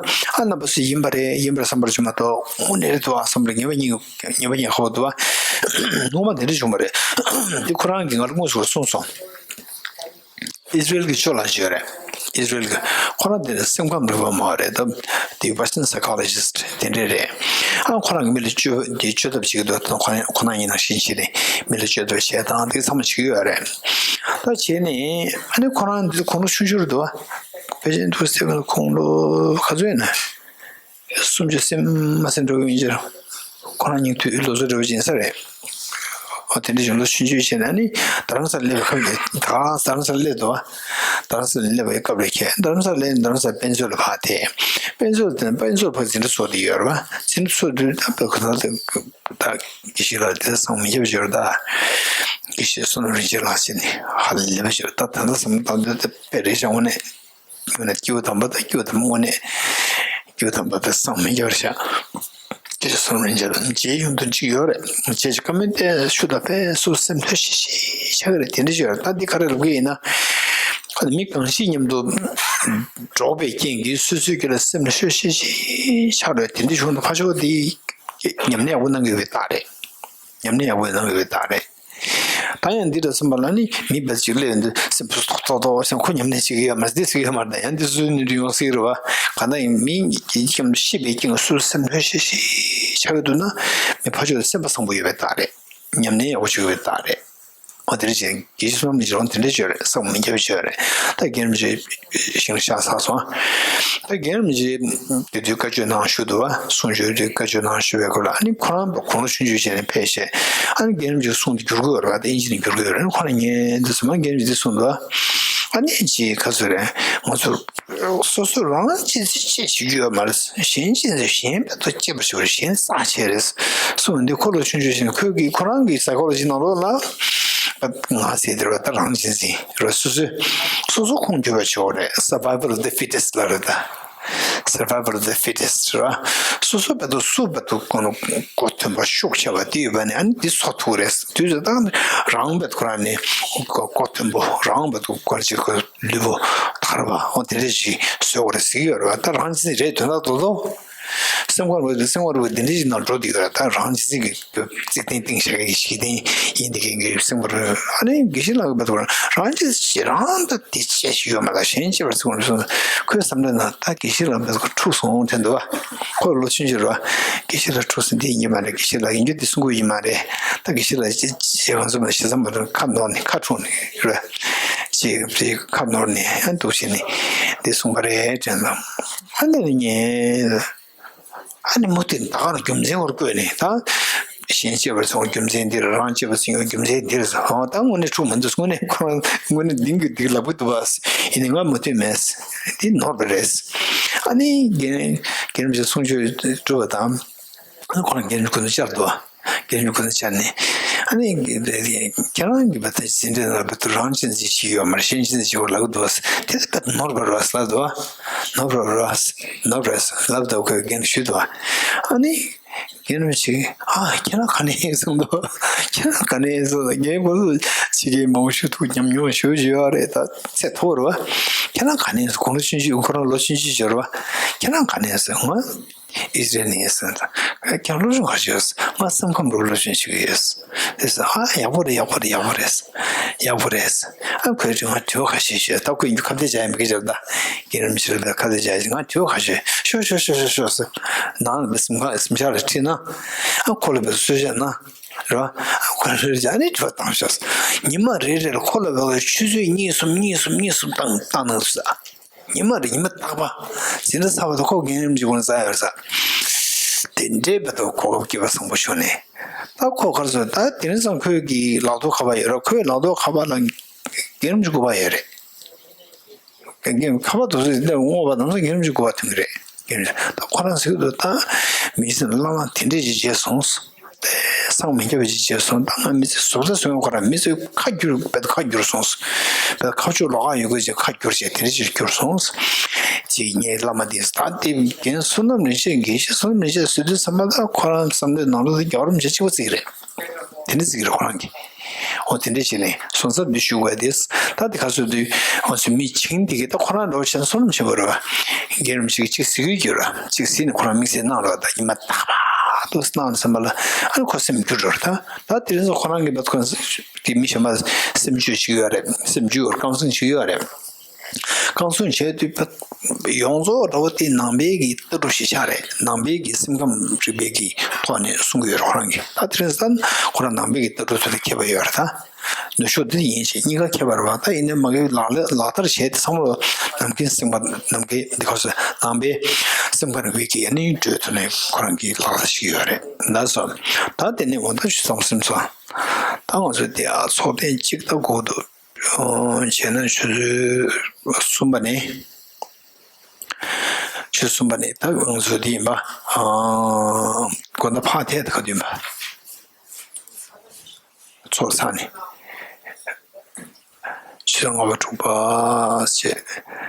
རྣམ་པ་ཚོས་ཡིན་པ་རེད། ཡིན་པར་བསམ་པར་བྱུང་མ་གཏོགས། དངོས་གནས་རེད་འདུག་ཨ་བསམ་པར་ངེས་པ་ཉིད། ངེས་པ་ཉིད་ཁ་བ་འདུག་ཨ། སྔོན་མ་དེ་འདྲ་བྱུང་བ་རེད། དེ་ཁོ་རང་གིས་ང་ལ་དངོས་སུ་གསུངས་སོང་། ཨིས་ར་ཨེལ་གྱི་ཅོ་ལགས་ཅིག་ཡོད་རེད། ཨིས་ར་ཨེལ་གྱི། ཁོ་རང་དེ་ལ་སེམས་ཁམས་རིག་པ་མ་རེད། ད་དེ་Western psychologist དེ་འདྲས་རེད། ཨ་ཁོ་རང་གིས་མི་ལ་ཅོ་དེ་ཅོ་ཐབས་བྱེད་ཀྱི་འདུག་ད་ཁོ་རང་ཁོ་རང་ཡིན་ནང་བཞིན་བྱས་ནས་མི་ལ་ཅོ་ཐབས་བྱས་དང་དེ་ཚང་མ་བྱེད་ཀྱི་ཡོད་རེད། ད་བྱས་ནས་ཨ་ནི་ཁོ་རང་དེ་ཁོང་ཁྲོ་ཆུང་ཆུང་རེད་འདུག་ཕལ་ཆེར་འདུག་སེ་ཁོང་ཁྲོ་ག་ཚོད་ཡིན་ན། སུམ་ཅུ་སེམས་མ་སེམས་འགྲོ་གི་ཡིན་ཕྱིར། ཁོ་རང་ཉིད་དུས་ལོ་ཚོད་འགྲོ་གི་ཡིན་ས་རེད། འོ་དེ་འདྲ་བྱུང་། ལོ་ཆུང་ཆུང་བྱས་ན་ནི་རྡ་རམ་ས་ལ་སླེབས་པའི་སྐབས་ལ། ད་རྡ་རམ་ས་ལ་སླེབས་འདུག་རྡ་རམ་ས་ལ་སླེབས་པའི་སྐབས་ལ་ཁྱེད། རྡ་རམ་ས་ལ་སླེབས། རྡ་རམ་ས་དཔེ་མཛོད་ལ་ཕར་ཐད། དཔེ་མཛོད་དེ་དཔེ་མཛོད་ཕར་འཛིན་གྲྭ་ཚོགས་དེ་ཡོད་རེད་པ། འཛིན་གྲྭ་ཚོགས་དུས་ད་དཔེ་ཁོ་ན་ད་དགེ་བཤེས་ལགས་དེ་སང་མི་རྒྱབ་འབྱོར་ད། དགེ་བཤེས་བསོད་ནམས་རིན་ཆེན་ལགས་ཟེར་ནས་ཧ་ལས་པ་ཞིག་རེད། ད་ད་ལྟ་བསམ་བློ་བཏང་དུས་དེ་དཔེ་རེད་ཤག་དངོས་གནས། དངོས་གནས་སྐྱེས་བུ་དམ་པ་དང་སྐྱེས་བུ་དམ་པ། དངོས་གནས་སྐྱེས་བུ་དམ་པ་དཔེ་སང་མི་རྒྱབ་རེད་ཤག་དགེ་བཤེས་བསོད་ནམས་རིན་ཆེན་ལགས་མཇལ་ཡོང་དོན་གཅིག་ཡོད་རེད། མཇལ་ཅིག་བཀའ་མོལ་ཏོག་ཙམ་ཞུ་དང་། དཔེ་སུ་སེམས་ལྷོད་ཤིག་ཤིག་ཆགས་ཀྱི་རེད། དེ་འདྲ་ཞིག་ཡོད་རེད། ད་འདི་ག་རེ་ལབ་ཀྱི་ཡིན་ན། ཁོ་ནི་མི་གང་ཞིག་མཉམ་དུ་འགྲོགས་པའི་རྐྱེན་གྱིས་སོ་སོའི་རྒྱུད་ལ་སེམས་ལ་ལྷོད་ཤིག་ཤིག་ཆགས་རེད། དེ་འདྲ་བྱུང་ན་ཕར་ཕྱོགས་དེ་ཉམས་ལེན་ཡག་པོ་གནང་གི་ཡོད་པའི་རྟགས་རེད། ཉམས་ལེན་ཡག་པོ་གནང་གི་ཡོད་པའི་རྟགས་རེད། ད་ཡང་འདི་འདྲ་སེམས་པ་ལ་ནི་མི་བས་ཅིག་སླེབས་འདུག་སེམས་ཐོག་ཐོག་ཐོག་སེམས་ཁོ་ཉམས་ལེན་བྱེད་ཀྱི་ཡོད་མ་རེད། འདི་ཟེར་གྱི་ཡོད་མ་རེད། ད་ཡང་འདི་བཟོས་ནས་འདྲི་ཡོང་སྲིད་རེད་བ། གང་ལྟར་ཡང་མི་ཡིས་ཀྱང་ཤེས་པའི་རྐྱེན་སུ་སེམས་ལྷོད་ཤིག་ཤིག་ཆགས་ཀྱི་འདུག་ན། མི་ཕར་ཕྱོགས་སེམས་པ་བཟང་པོ་ཡོད་པའི་རྟགས་རེད། ཉམས་ལེན་ཡག་པོ་བྱེད་ཀྱི་ཡོད་པའི་རྟགས་རེད། འོ་དེ་འདྲ་བྱས་དགེ་བཤེས་བསོད་ནམས་རིན་ཆེན་ལགས་དེ་འདྲ་བྱས་རེད། སེམས་མི་རྒྱབ་བྱས་རེད། ད་རྒན་རིན་པོ་ཆེ་ཞིང་ཤག་ཚར་སོང་། ད་རྒན་རིན་པོ་ཆེ་དེ་དུས་བཀའ་ཆོས་གནང་བཞུགས་འདུག་བ། གསུང་ཆོས་དེ་བཀའ་ཆོས་གནང་བཞུགས་པའི་སྐོར་ལ། ཨ་ནི་ཁོ་རང་ཁོང་ཁྲོ་ཆུང་ཆུང་བྱས་ནས་ཕེབས་བྱས། ཨ་ནི་རྒན་རིན་པོ་ཆེ་གསུང་དེ་བསྒྱུར་གྱི་ཡོད་རེད་བ། ད་ཨིན་ཇི་ནས་བསྒྱུར་གྱི་ཡོད་རེད། ཁོ་རང་ཉན་དུས་ཙམ་པ་རྒན་རིན་པོ་ཆེ་གསུངས་འདུག་ཨ་ནི་ཅིག་ག་ཚོད་རེད། ང་ཚོ་སོ་སོ་རང་གཅེས་གཅེས་བྱེད་རྒྱུ་ཡོད་མ་རེད། གཞན་གཅེས་གཞན་བར་དུ་གཅེས་པར་བྱེད་པ་རེད། གཞན་བསགས་བྱས་རེད་གསུངས་འདུག་ཁོ་ལོ་ཆུང་ཆུང་བྱས་ནས་ཁོས་ཀྱིས་ཁོ་རང་གི་psychology་ནང་ལོགས་ལ། ང་ཟེར་དེ་རེད་བ། ད་རང་གཅེས་འཛིན་རེད། སོ་སོས་སོ་སོ་ཁོང་རྒྱུག་པ་ཆོག་རེད། Survival of the fittest་ལ་རེད་ད། Survival of the fittest་རེད་བ། སོ་སོ་བར་དུ་སུ་བར་དུ་ཁོ་ན་མགོ་ཐོན་པ་ཤུགས་ཆེ་བ་དེ་ཡོད་པ་ནི་ཨ་ནི་འདི་སོ་ཐུག་རེད། དུས་ཚོད་ད་རང་བར་དུ་ཁོ་རང་ནི་མགོ་མགོ་ཐོན་པོ། རང་བར་དུ་ཁོ་རང་ཅིག་ཁོ་ལུས་པོ་ཐར་བ། འོ་དེ་འདྲ་ཞིག་བཟོ་དགོས་རེད་ཟེར་གྱི་ཡོད་རེད་བ། ད་རང་གཅེས་འཛིན་རེད། དོན་དག་རྡོག་རྡོག་སེམས་ཁམས་རུལ་སེམས་ཁམས་རུལ་བ་འདི་འདྲ་ཞིག་ནང་འགྲོ་བསྡད་ཡོད་ར། ད་རང་ཅི་ཟིག་གི་རྩིག་སྟེང་སྟེང་བཞག་གི་ཞིག་སྟེང་ཡིན་དེ་གས་ཀྱི་སེམས་ཁམས་རུལ། ཨ་ནི་དགེ་བཤེས་ལགས་ཀྱི་བར་དུ་རང་ཅི་ཟིག་རང་ད་དེ་ཅི་ཞིག་ཡོད་མ་ལ་གཞན་ཅི་བར་ཚིག་ཁོ་ཚོ་ཁོའི་བསམ་བློ་ན་ད་དགེ་བཤེས་ལགས་འདི་ཚོ་འཁྲུག་སོང་དྲན་འདུག་བ། ཁོ་ལོ་ཆུང་ཆུང་རེད་བ། དགེ་བཤེས་ལགས་འཁྲུག་སོང་འདི་ཡིན་གྱི་མ་རེད། དགེ་བཤེས་ལགས་ཡིན་རྒྱུ་འདི་གསུང་གི་ཡོད་མ་རེད། ད་དགེ་བཤེས་ལགས་ཅི་ཅི་ང་ཚོ་མ་ཞེ་ས་མ་གཏོགས་ཁ་ནོར་ནས་ཁ་འཁྲུག་ནས་རེད། ཅི་ཅི་ཁ་ནོར་ནས་ཨ་འདུག་བྱས་ནས་འདི་གསུང་པ་རེད་དྲན་ལ། ཨ་འདི་ནི་ངས། ཨ་ནི་མུ་མཐུད་ད་ག་རང་རྒྱུ་མཚན་བར་བཀོད་ནས་ད། གཞན་གཅེས་པར་བྱུང་རྒྱུ་མཚན་འདིར། རང་གཅེས་པར་བྱུང་རྒྱུ་མཚན་འདིར་ཟེར། ཨོ་ད་དངོས་གནས་འཁྲུག་མི་འདུག་དངོས་གནས་ཁོ་རང་དངོས་གནས་གཏིང་གི་སྡིག་ལབ་གི་འདུག་བ། ཡིན་ནའི་ང་མུ་མཐུད་མེད། འདི་ནོར་བ་རེད། ཨ་ནི་རྒན་རྒན་རིན་པོ་ཆེ་གསུང་ཆོས་གྲུབ་པ་དང་། ཨ་ནི་ཁོ་རང་རྒན་རིན་པོ་ཆེ་བཅར་འདུག་རྒན་རིན་པོ་ཆེ་བཅར་ནས། ཨ་ནི་ཁྱེད་རང་གི་བ་ད་ཟིན་བྲིས་ནང་བ་ད་རང་གཅེས་འཛིན་བྱེད་ཀྱི་ཡོད་མ་རེད། གཞན་གཅེས་འཛིན་བྱེད་དགོས་ལབ་གི་འདུག་བ། དེ་ད་ནོར་བ་རེད་ལབ་འདུག་བ། ནོར་བ་རེད། ནོར་བ་རེད་ལབ་འདུག་ཁོས་རྒན་ཞུས་འདུག་བ། ཨ་ནི། རྒན་རིན་པོ་ཆེ་གིས། ཨ་ཁྱེད་རང་ག་ནས་ཡིན་གསུངས་འདུག་ཁྱེད་རང་ག་ནས་ཡིན་གསུངས་ན། རྒན་ཁོ་ཚོ་ཕྱི་རྒྱལ་མང་པོ་ཞིག་ཐུག་ཉམས་མྱོང་ཞེ་པོ་ཅིག་ཡོད་རེད། ད་ཚད་མཐོ་རེད་བ། ཁྱེད་རང་ག་ནས་ཡིན་གསུངས། ཁོང་ལོ་ཆུང་ཆུང་ཁོ་རང་ལོ་ཆུང་ཆུང་ཅིག་རེད་བ། ཁྱེད་རང་ག་ནས་ཡིན་གསུངས། ང་ཨི་ཟི་རེལ་ནས་ཡིན་གསུངས། ཁྱེད་རང་སློབ་སྦྱོང་ག་རེ་བྱས་ཡོད། ང་སེམས་ཁམས་རུལ་སློབ་སྦྱོང་བྱེད་ཀྱི་ཡོད། དེ་ཟེར། ཨ་ཡག་པོ་རེད། ཡག་པོ་རེད། ཡག་པོ་རེད། ཡག་པོ་རེད། ཨ་ཁོས་ང་དྲི་བ་ཁ་ཤས་ཤོད། ད་ཁོས་ཁ་གཏད་བཅག་ཡ་མི་དགོས་བྱས་ད། རྒན་རིན་པོ་ཆེ་ལ་ཁ་གཏད་བཅག་ཡ། ང་དྲི་བ་ཁ་ཤས་ཤོད་ཤོད་ཤོད་ཤོད་ཤོད་ཟེར། ནང་ལ་སེམས་ཁ་སེམས་ཤག་ལ་ཁྲིད་ན། ཨ་ཁོ་ལ་བས་གསོལ་ཇ་ན། རེད་བ། ཨ་ཁོ་ལ་རེ་ཇ་ནི་དྲི་བ་བཏང་ཤོག་ཉི་མ་རེ་རེ་ལ་ཁོ་ལ་བས་ཆུ་ཚོད་གཉིས་གསུམ་གཉིས་གསུམ་གཉིས་གསུམ་བཏང་བཏང་གནང་ཟེར། ཉི་མ་རེ་ཉི་མ་རྟག་པ། འཛིན་གྲྭ་ཚར་བ་དང་ཁོ་རྒན་རིན་པོ་ཆེ་སྒོ་ནས་འཛའ་ཡོད་ས། དེ་འདྲའི་བར་དུ་གོ་སྐབས་སྐྱེས་པ་བཟང་པོ་བྱུང་ནས། ད་ཁོ་ག་རེ་ཟེར། ད་དེ་རིང་སང་ཁོས་ཀྱི་ལག་ཐོག་ཁ་པར་ཡོད་རེད། ཁོའི་ལག་ཐོག་ཁ་པར་ལ་རྒན་རིན་པོ་ཆེ་སྐུ་པར་ཡོད་རེད། རྒན་ཁ་པར་དུ་སུ་འདི་བསྔོགས་པ་དང་རྒན་རིན་པོ་ཆེ་སྐུ་པར་ཐོན་གྱི་རེད། རྒན་རིན་ད་ཁོ་རང་ཟེར་གྱི་འདུག་ད་མི་ཚེ་བླ་མ་དེ་འདྲས་ཅིག་བརྗེད་སོང་། སངས་མི་རྒྱ་བ་ཅིག་བྱས་སོང་། ད་ང་མི་ཚེ་ཟུར་ཟ་སོང་། ཁོ་རང་མི་ཚེ་ཁ་བསྒྱུར་བས་ཁ་བསྒྱུར་སོང་། བས་ཁ་ཕྱོགས་ལོགས་ཀ་ཡོད་དགོས་ཅིག་ཁ་བསྒྱུར་བྱས་དེ་འདྲ་ཅིག་གྱུར་སོང་། ཅིག་ངའི་བླ་མ་དེ་ད་དེ་རྒན་བསོད་ནམས་རིན་ཆེན། དགེ་བཤེས་བསོད་ནམས་རིན་ཆེན་ཟེར་དུས་ཙམ་པ་ད་ཁོ་རང་བསམ་བློའི་ནང་ལོགས་དེ་རྒྱལ་བ་རིན་པོ་ཆེ་གཅིག་པ་ཅིག་རེད། དེ་འདྲ་ཅིག་རེད་ཁོ་རང་གི། འོ་དེ་འདྲ་བྱས་ནས་སོང་ཙང་འདི་ཞུ་དགོས་དེ། ད་དེ་ག་ཚོད་དུས་འོ་ཚོད་མི་ཆེན་དེ་གི་ད་ཁོ་རང་འདྲ་བོ་བྱས་ན་བསོད་ནམས་ཆེན་པོ་རེད་བ། རྒན་རིན་པོ་ཆེ་གིས་གཅིག་གཟིགས་ཀྱི་ཡོད་ར། གཅིག་གཟིགས་ནས་ཁོ་རང་དམིགས་བསལ་གནང་རོགས། ད་ཉི་མ་རྟག་པར་དུ་གནང་ཟིན་པ་ལ་ཨ་ནི་ཁོ་སེམས་འགྱུར་འགྲོ་ར། ད་ད་དེ་རིང་སང་ཁོ་རང་གི་བ་ཁོ་དེ་མི་གཞན་པ་སེམས་བཅོས་བྱེད་ཀྱི་ཡོད་རེད། སེམས་བཅོས་ཡོད་ར། རྐང་བཙུགས་བྱེད་ཀྱི་ཡོད་རེད། རྐང་བཙུགས་བྱས་དུས་ཡོངས་རྫོགས་འདྲ་བོ་དེ་ནང་པའི་གི་ལྟ་གྲུབ་གཞིར་བཞག་རེད། ནང་པའི་གི་སེམས་ཁམས་རིག་པའི་གི་ཐོག་ནས་གསུང་གི་ཡོད་རེད་ཁོ་རང་གིས། ད་དེ་རིང་སང་ཁོ་རང་ནང་པའི་གི་ལྟ་གྲུབ་ཐོག་ནས་མཁས་པ་ཡོད་རེད། ད་ནུ་ཞོ་འདི་ཡིན་ཞེས་གཉིས་ཀ་མཁས་པ་རེད་བ། ད་ཡིན་ནའི་མ་གི་ལག་ལེན་ལག་བསྟར་བྱས་དེ་ཚང་མ་ལ་ནམ་མཁའི་སེམས་པ་ནམ་མཁའི་འདི་ཁ་སོ་ནང་པའི་སེམས་ཁམས་རིག་པའི་གི་ཨ་ནི་འགྲོས་ཐོག་ནས་ཁོ་རང་གི་ལག་བསྟར་བྱེད་ཀྱི་ཡོད་རེད། ད་སོ་ད་དེ་ནས་འོ་ད་ཞུ་ཙམ་སེམས་སོ། ད་ང་ཚོ་དེ་ཨ་ཚོགས་ཐེངས་གཅིག་ད་འགོར་འདུག་བྱས་ན་ཆུ་ཚོད་གསུམ་པ་ནས། ཆུ་ཚོད་གསུམ་པ་ནས་ད་ང་ཚོ་དེ་ཡིན་པ། དགོང་དག་ཕར་ཐད་དེ་ག་དུས་ཡིན་པ། ཚོགས་ཚར་ནས། ཆུ་ཚོད་ལྔ་པ་དྲུག་པ་བྱས།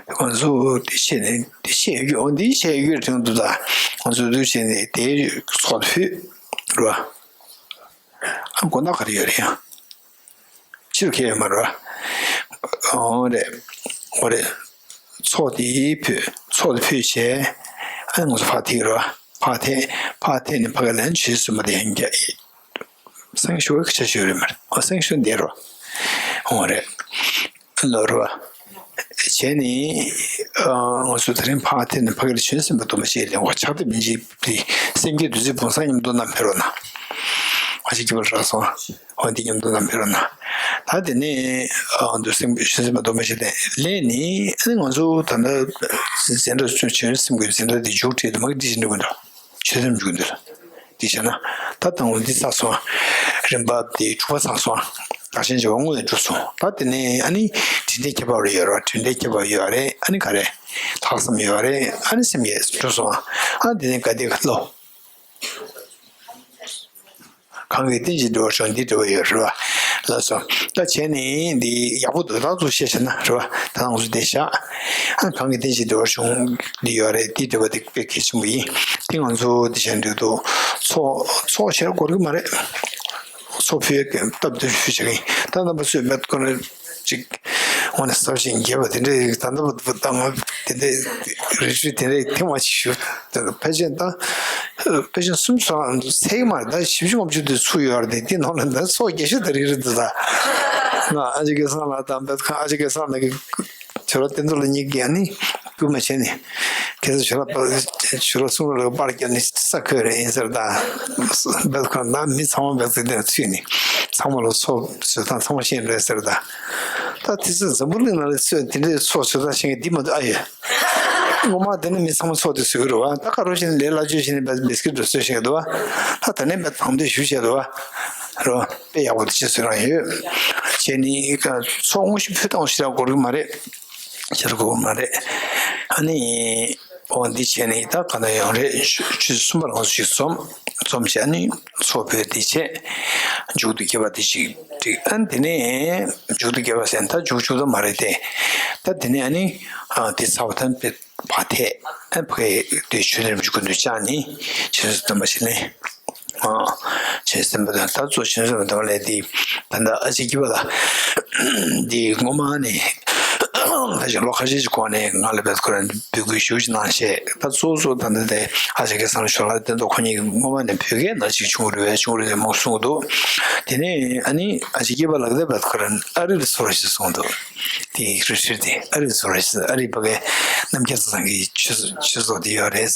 ང་ཚོ་དེ་བྱས་ནས་དེ་བྱས་ཡོད། འདི་བྱས་ཡོད་དྲན་འདུག་ད་ང་ཚོ་དུས་བྱས་ནས་དེ་ཚོགས་ཕུད་ར། ཨ་དགོང་དག་ག་རེ་ཡོད་རེད་ཡང་། ཕྱིར་ཁྱེར་ཡོད་མ་རེད་བ། ཨོ་རེད། ཨོ་རེད། ཚོགས་དེ་ཕུད། ཚོགས་དེ་ཕུད་བྱས། ཨ་ང་ཚོ་ཕར་ཐེག་རེད་བ། ཕར་ཐེག་ཕར་ཐེག་ནས་ཕ་གི་ལན་ཆུ་ཚོད་གསུམ་པ་དེ་ཡང་རྒྱ་སེང་ཤོར་བའི་ཆ་ཤོར་རེད་མ་རེད། ཨོ་སེང་ཤོར་འདི་རེད་བ། ཨོ་རེད། ལོ་རེད་བ། བྱས་ནས་ཨ་ང་ཚོ་དེ་རིང་ཕར་ཐེག་ནས་ཕ་གི་ལ་བྱོན་ཟིན་པ་སྡོམ་པ་བྱས་ལེན་གོ་ཕྱག་དེ་མི་འཇིགས་པའི་སེམས་བསྐྱེད་བདུད་རྩི་བུམ་བཟང་མཉམ་དུ་བསྣམས་ཕེབས་རོགས་གནང་། ང་ཅག་སྐྱིད་པོ་རག་སོང་། འོ་འདི་མཉམ་དུ་བསྣམས་ཕེབས་རོགས་གནང་། ད་དེ་ནས་ཨ་འདུ་སེམས་ཤུན་སེམས་པ་སྡོམ་པ་བྱས་ཏེ་ལེན་ནས་ཨ་ནི་ང་ཚོ་ད་ལྟ་འཛིན་གྲྭ་བྱོན་སེམས་ཀྱི་འཛིན་གྲྭ་དེ་མཇུག་སྒྲིལ་དུ་མ་གི་འདི་བཞིན་འགྲོ་གི་འདུག་ཆོས་སེམས་མཇུག་འདུག་འདི་བྱས་ན་ད་དང་པོ་འདི་ཚར་སོང་། རིམ་པ་འདི་དྲུག་པ་ཚར་སོང་། བདག་གཞན་བརྗེ་བ་དངོས་ནས་གྲུབ་སོང་། ད་དེ་ནས་ཨ་ནི་དྲིན་ལན་ཁྱད་པར་ཡོད་རེད། དྲིན་ལན་ཁྱད་པར་ཡོད་རེད། ཨ་ནི་ག་རེ། ལྷག་བསམ་ཡོད་རེད། ཨ་ནི་སེམས་ཡས་གྲུབ་སོང་། ཨ་དེ་ནས་ག་དེ་ག་བློ། གང་གིས་རྟེན་ཅིང་འབྲེལ་བར་འབྱུང་། འདི་འབྲེལ་བ་ཡོད་རེད་བ། ལགས་སོ། ད་བྱས་ནས་འདི་ཡག་པོ་འདུག་ད་ཚོ་བཤད་བྱས་ན་རེད་བ། ད་ང་ཚོ་འདི་བཞག་ཨ་གང་གིས་རྟེན་ཅིང་འབྲེལ་བར་འབྱུང་། འདི་ཡོད་རེད། འདི་འབྲེལ་བ་འདི་དཔེ་གལ་ཆེན་པོ་ཡིན། དེ་ང་ཚོ་འདི་བྱས་འདུག་ཏུ་ཚོགས་ཚོགས་བྱེད་དགོས་ཀྱི་མ་རེད། ཚོགས་ཕུལ་སྟབས་བདེ་ཕུལ་བྱེད་ཀྱི་ཡིན། ད་རྣམ་པ་ཚོས་མེད་ཁོ་ན་ཅིག་དངོས་གནས་ཟབ་ཞིང་རྒྱས་པ་དེ་འདྲའི་ད་ལྟ་བ་ད་ང་དེ་འདྲའི་ རི་ཁྲོད་དེ་འདྲའི་ཐེངས་མ་གཅིག་བཞུགས། དེ་ཕལ་ཆེར་ད་ཕལ་ཆེར་སུམ་ཅུ་སོ་ལྔ་ཚད་ཀྱི་མ་རེད། ད་བཞི་བཅུ་ལྔ་བཅུ་དེ་ཚུད་ཡོད་རེད། དེ་དེ་ནང་ལ་ད་ཚོགས་རྒྱ་ཤོས་དེ་རེད་རེད་ད། ད་ང་ཨ་ཅེ་སྐལ་བཟང་ལགས་དང་འབད་ཁང་ཨ་ཅེ་སྐལ་བཟང་ལགས་ཀྱི་ཇོ་ལགས་བསྟན་རྡོར་ལགས་གཉིས་ཀྱིས་ཨ་ནི་སྐུལ་མ་བྱས་ནས། ཁྱེད་ཚོ་ཇོ་ལགས་པ་ཇོ་ལགས་གསུང་རོགས་པར་བརྒྱབ་ནས་ས་འཁོད་རེད་ཡིན་ཟེར། ད་འབད་ཁང་ད་མི་ཚང་མ་འབད་ཚིག་དེ་ཚུད་ནས་ཚང་མ་ལ་ཚོགས་བཟོ་སྟངས་ཚང་མ་ཤེས་རེད་ཟེར། ད་ད་དེ་ཚོ་འཛམ་བུ་གླིང་ནང་ལ་ཚོས་དེ་འདྲའི་ཚོགས་བཟོ་སྟངས་ཤེས་མཁན་འདི་མ་གཏོགས་ཨ་ཡོད། ངོ་མ་དེ་ནི་མི་ཚང་མ་ཚོགས་དེ་བཟོས་རེད་བ། ད་ག་རོ་ཞིག་ནི་ལས་སླ་བཅོས་བྱས་ནས་བེ་སི་ཀེ་ཊི་འདྲ་བཟོས་བཞག་འདུག་བ། ད་ད་ནས་བེ་དང་དེ་ཞུ་བྱས་འདུག་བ། རོ་དཔེ་ཡག་པོ་དེ་ཅི་བཟོས་རང་ཡོད། བྱས་ནི་ཚོགས་དངོས་གཞི་ཕུལ་སྟངས་ཞེ་དྲག་དགོས་ཀྱི་མ་རེད། ཞེ་དྲག་དགོས་ཀྱི་མ་རེད། ཨ་ནི་འོ་འདི་བྱས་ནི་ད་ག་ན་ཡོང་རེད། ཆུ་ཚོད་གསུམ་པ་ལ་ང་ཚོ་ཞིག་འཛོམས། འཛོམས་བྱས་ནི་ཚོགས་ཕུལ་དེ་བྱས། མཇུག་ཏུ་སྐྱེལ་བ་དེ་ཞིག་བསྒྲིགས། ཨ་ནི་དེ་ནས་མཇུག་ཏུ་སྐྱེལ་བ་ཟེར་ན་ད་མཇུག་མཇུག་ད་མ་རེད་དེ། ད་དེ་ནས་ཨ་ནི་ཨ་དེ་ཚར་བ་དང་ཕར་ཐད། ཨ་ཕ་གི་དེ་ཆུ་ནས་མཇུག་གུ་དུ་བཅག་ནི་ཆུ་ཚོད་སྟོན་པ་ཞིག་ནས། ཨ་ཆུ་ཚོད་སྟོན་པ་དང་ད་གཙོ་ཆུ་ཚོད་སྟོན་པ་ལས་དེ་ད་ད་ཨ་ཅེ་སྐྱིད་པ་ལགས་དེ་ངོ་མ་ནས། ད་ཅིག་ལོ་ཁ་ཤས་ཀྱི་གོང་ནས་ང་ལ་བེད་ཁོ་རང་འབོད་སྐུལ་ཞུ་ཞིག་གནང་བྱས། ད་གཙོ་བོ་གཙོ་བོ་ད་ལྟ་དེ་ཨ་ཅག་གི་བསམ་བློ་ཞོར་ལ་བསྟན་ཐོག་ཁོ་གཉིས་ཀྱི་ངོ་མ་ནས་བོད་སྐད་ནང་ཅིག་བྱུང་རེད་བས་བྱུང་རེད་ཟེར་མོ་གསུངས་འདུག་དེ་ནས་ཨ་ནི་ཨ་ཅག་སྐྱིད་པ་ལགས་དེ་བེད་ཁོ་རང་ཨ་རི་ལ་ཚུར་ཞིག་སོང་འདུག་དེ་རི་ཁྲོད་དེ་ཨ་རི་ལ་ཚུར་ཞིག་ཨ་རི་ཕ་གི་རྣམ་རྒྱལ་ཚང་གི་ཆོས་ཆོས་ཚོགས་དེ་ཡོད་རེད།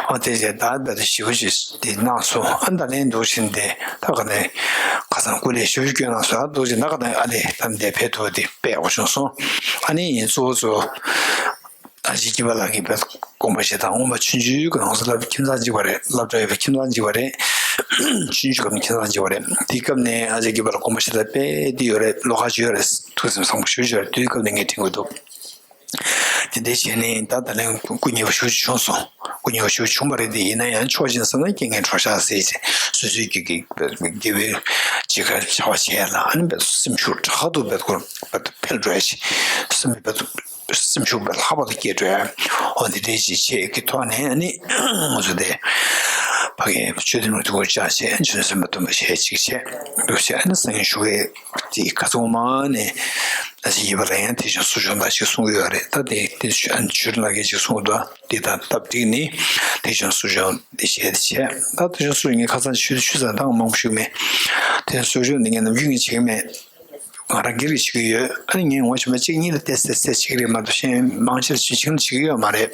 ཨ་དེ་རྗེས་ད་བེད་ཞེ་པོ་ཞིག་དེ་གནང་སོང་། ཨ་ད་ལན་འདུག་བཞིན་དེ་ད་ག་ནས་ཁ་སང་སྐུ་ལས་ཞུ་སྐྱོན་གནང་སོང་། ཨ་འདུག་བཞིན་ད་ག་ནས་ཨ་ལས་ད་འདས་ཕེབས་ཐུབ་པ་དེ་དཔེ་ཡག་པོ་བྱུང་སོང་། ཨ་ནི་གཙོ་བོ་གཙོ་བོ་ཨ་ཅེ་སྐྱིད་པ་ལགས་ཀྱིས་བེད་དགོངས་པ་བཞེས་དང་སྔོན་མ་ཆུང་ཆུང་གི་ནང་སློབ་ཁྱིམ་ཚང་གཅིག་པ་རེད། སློབ་གྲྭ་ཡོད་པའི་ཁྱིམ་ཚང་གཅིག་པ་རེད། ཆུང་ཆུང་སྐབས་ནས་ཁྱིམ་ཚང་གཅིག་པ་རེད། དེའི་སྐབས་ནས་ཨ་ཅེ་སྐྱིད་པ་ལགས་དགོངས་པ་བཞེས་ད་དཔེ་དེ་ཡོད་རེད། བློ་ཁ་ཅིག་ཡོད་རེད། ཐུགས་སེམས་བཟང་པོ་ཞེ་པོ་ཅིག་ཡོད་རེད། དེའི་སྐབས་ནས་ངས་དྲན་གྱི་འདུག་དེ་འདྲའི་བྱས་ནས་ད་ད་ལན་སྐུ་ཉེ་བ་ཞེ་པོ་ཅིག་བྱུང་སོང་། སྐུ་ཉེ་བ་ཞེ་པོ་ཅིག་བྱུང་བ་རེད་དེ། ཡིན་ན་ཡང་ཆོག་མཆན་བསམ་ན་རྐྱེན་ངན་གྲོགས་ཤག་ཟེར་བྱས་སོ་སོའི་རྒྱུད་ཀྱི་དགེ་བའི་ཅིག་ག་བྱ་བ་བྱས་ལ་ཨ་ནི་བེད་སེམས་ཤུགས་དྲག་ཏུ་བེད་ཁོ་བེད་འཕེལ་འགྲོ་ཡ་ཅིག་སེམས་བེད་སེམས་ཤུགས་བེད་ལྷག་པར་དུ་སྐྱེ་འགྲོ་ཡ། འོ་འདི་འདྲའི་ཅིག་བྱས་ཀྱི་ཐོག་ནས་ཨ་ནི་ང་ཚོ་དེ་ཕ་གིའི་ཆོས་དེ་ནང་དུ་བཅར་བྱས་ཆོས་སེམས་པ་སྟོན་པ་བྱས་ཅིག་བྱས་འདུག་བྱས་ཨ་ནི་སང་ཉིན་ཞུ་གི་དེ་ཁ་ཚོང་མ་ནས་ད་ཅིག་ཡིན་པ་ལ་ཡང་དེ་བཞིན་སུ་བྱུང་ད་ཅིག་གསུང་གི་ཡོད་རེད། ད་དེ་དེ་ཆོས་ཨ་ནི་ཆོས་ལགས་ཀྱིས་ཅིག་གསུང་གི་འདུག་དེ་དང་སྟབས་བསྒྲིགས་ནས་དེ་བཞིན་སུ་བྱུང་དེ་བྱས་དེ་བྱས། ད་དེ་བཞིན་སུ་ངས་ཁ་སང་ཆུ་ཆུ་ཚོད་ད་མང་པོ་ཞུས་མེད། དེ་སུ་བྱུང་འདི་ངས་ནམ་རྒྱུན་ངས་བྱེད་ཀྱི་མེད། ང་རང་སྒེར་གྱི་བྱེད་ཀྱི་ཡོད། ཨ་ནི་ངས་ངོ་ཤེས་པ་གཅིག་གཉིས་ལ་ཏོག་ཙམ་ཙམ་བྱེད་ཀྱི་རེད་མ་གཏོགས་གཞན་མང་ཆེ་ལ་བྱེད་ཀྱི་ཡོད་མ་རེད། བྱེད་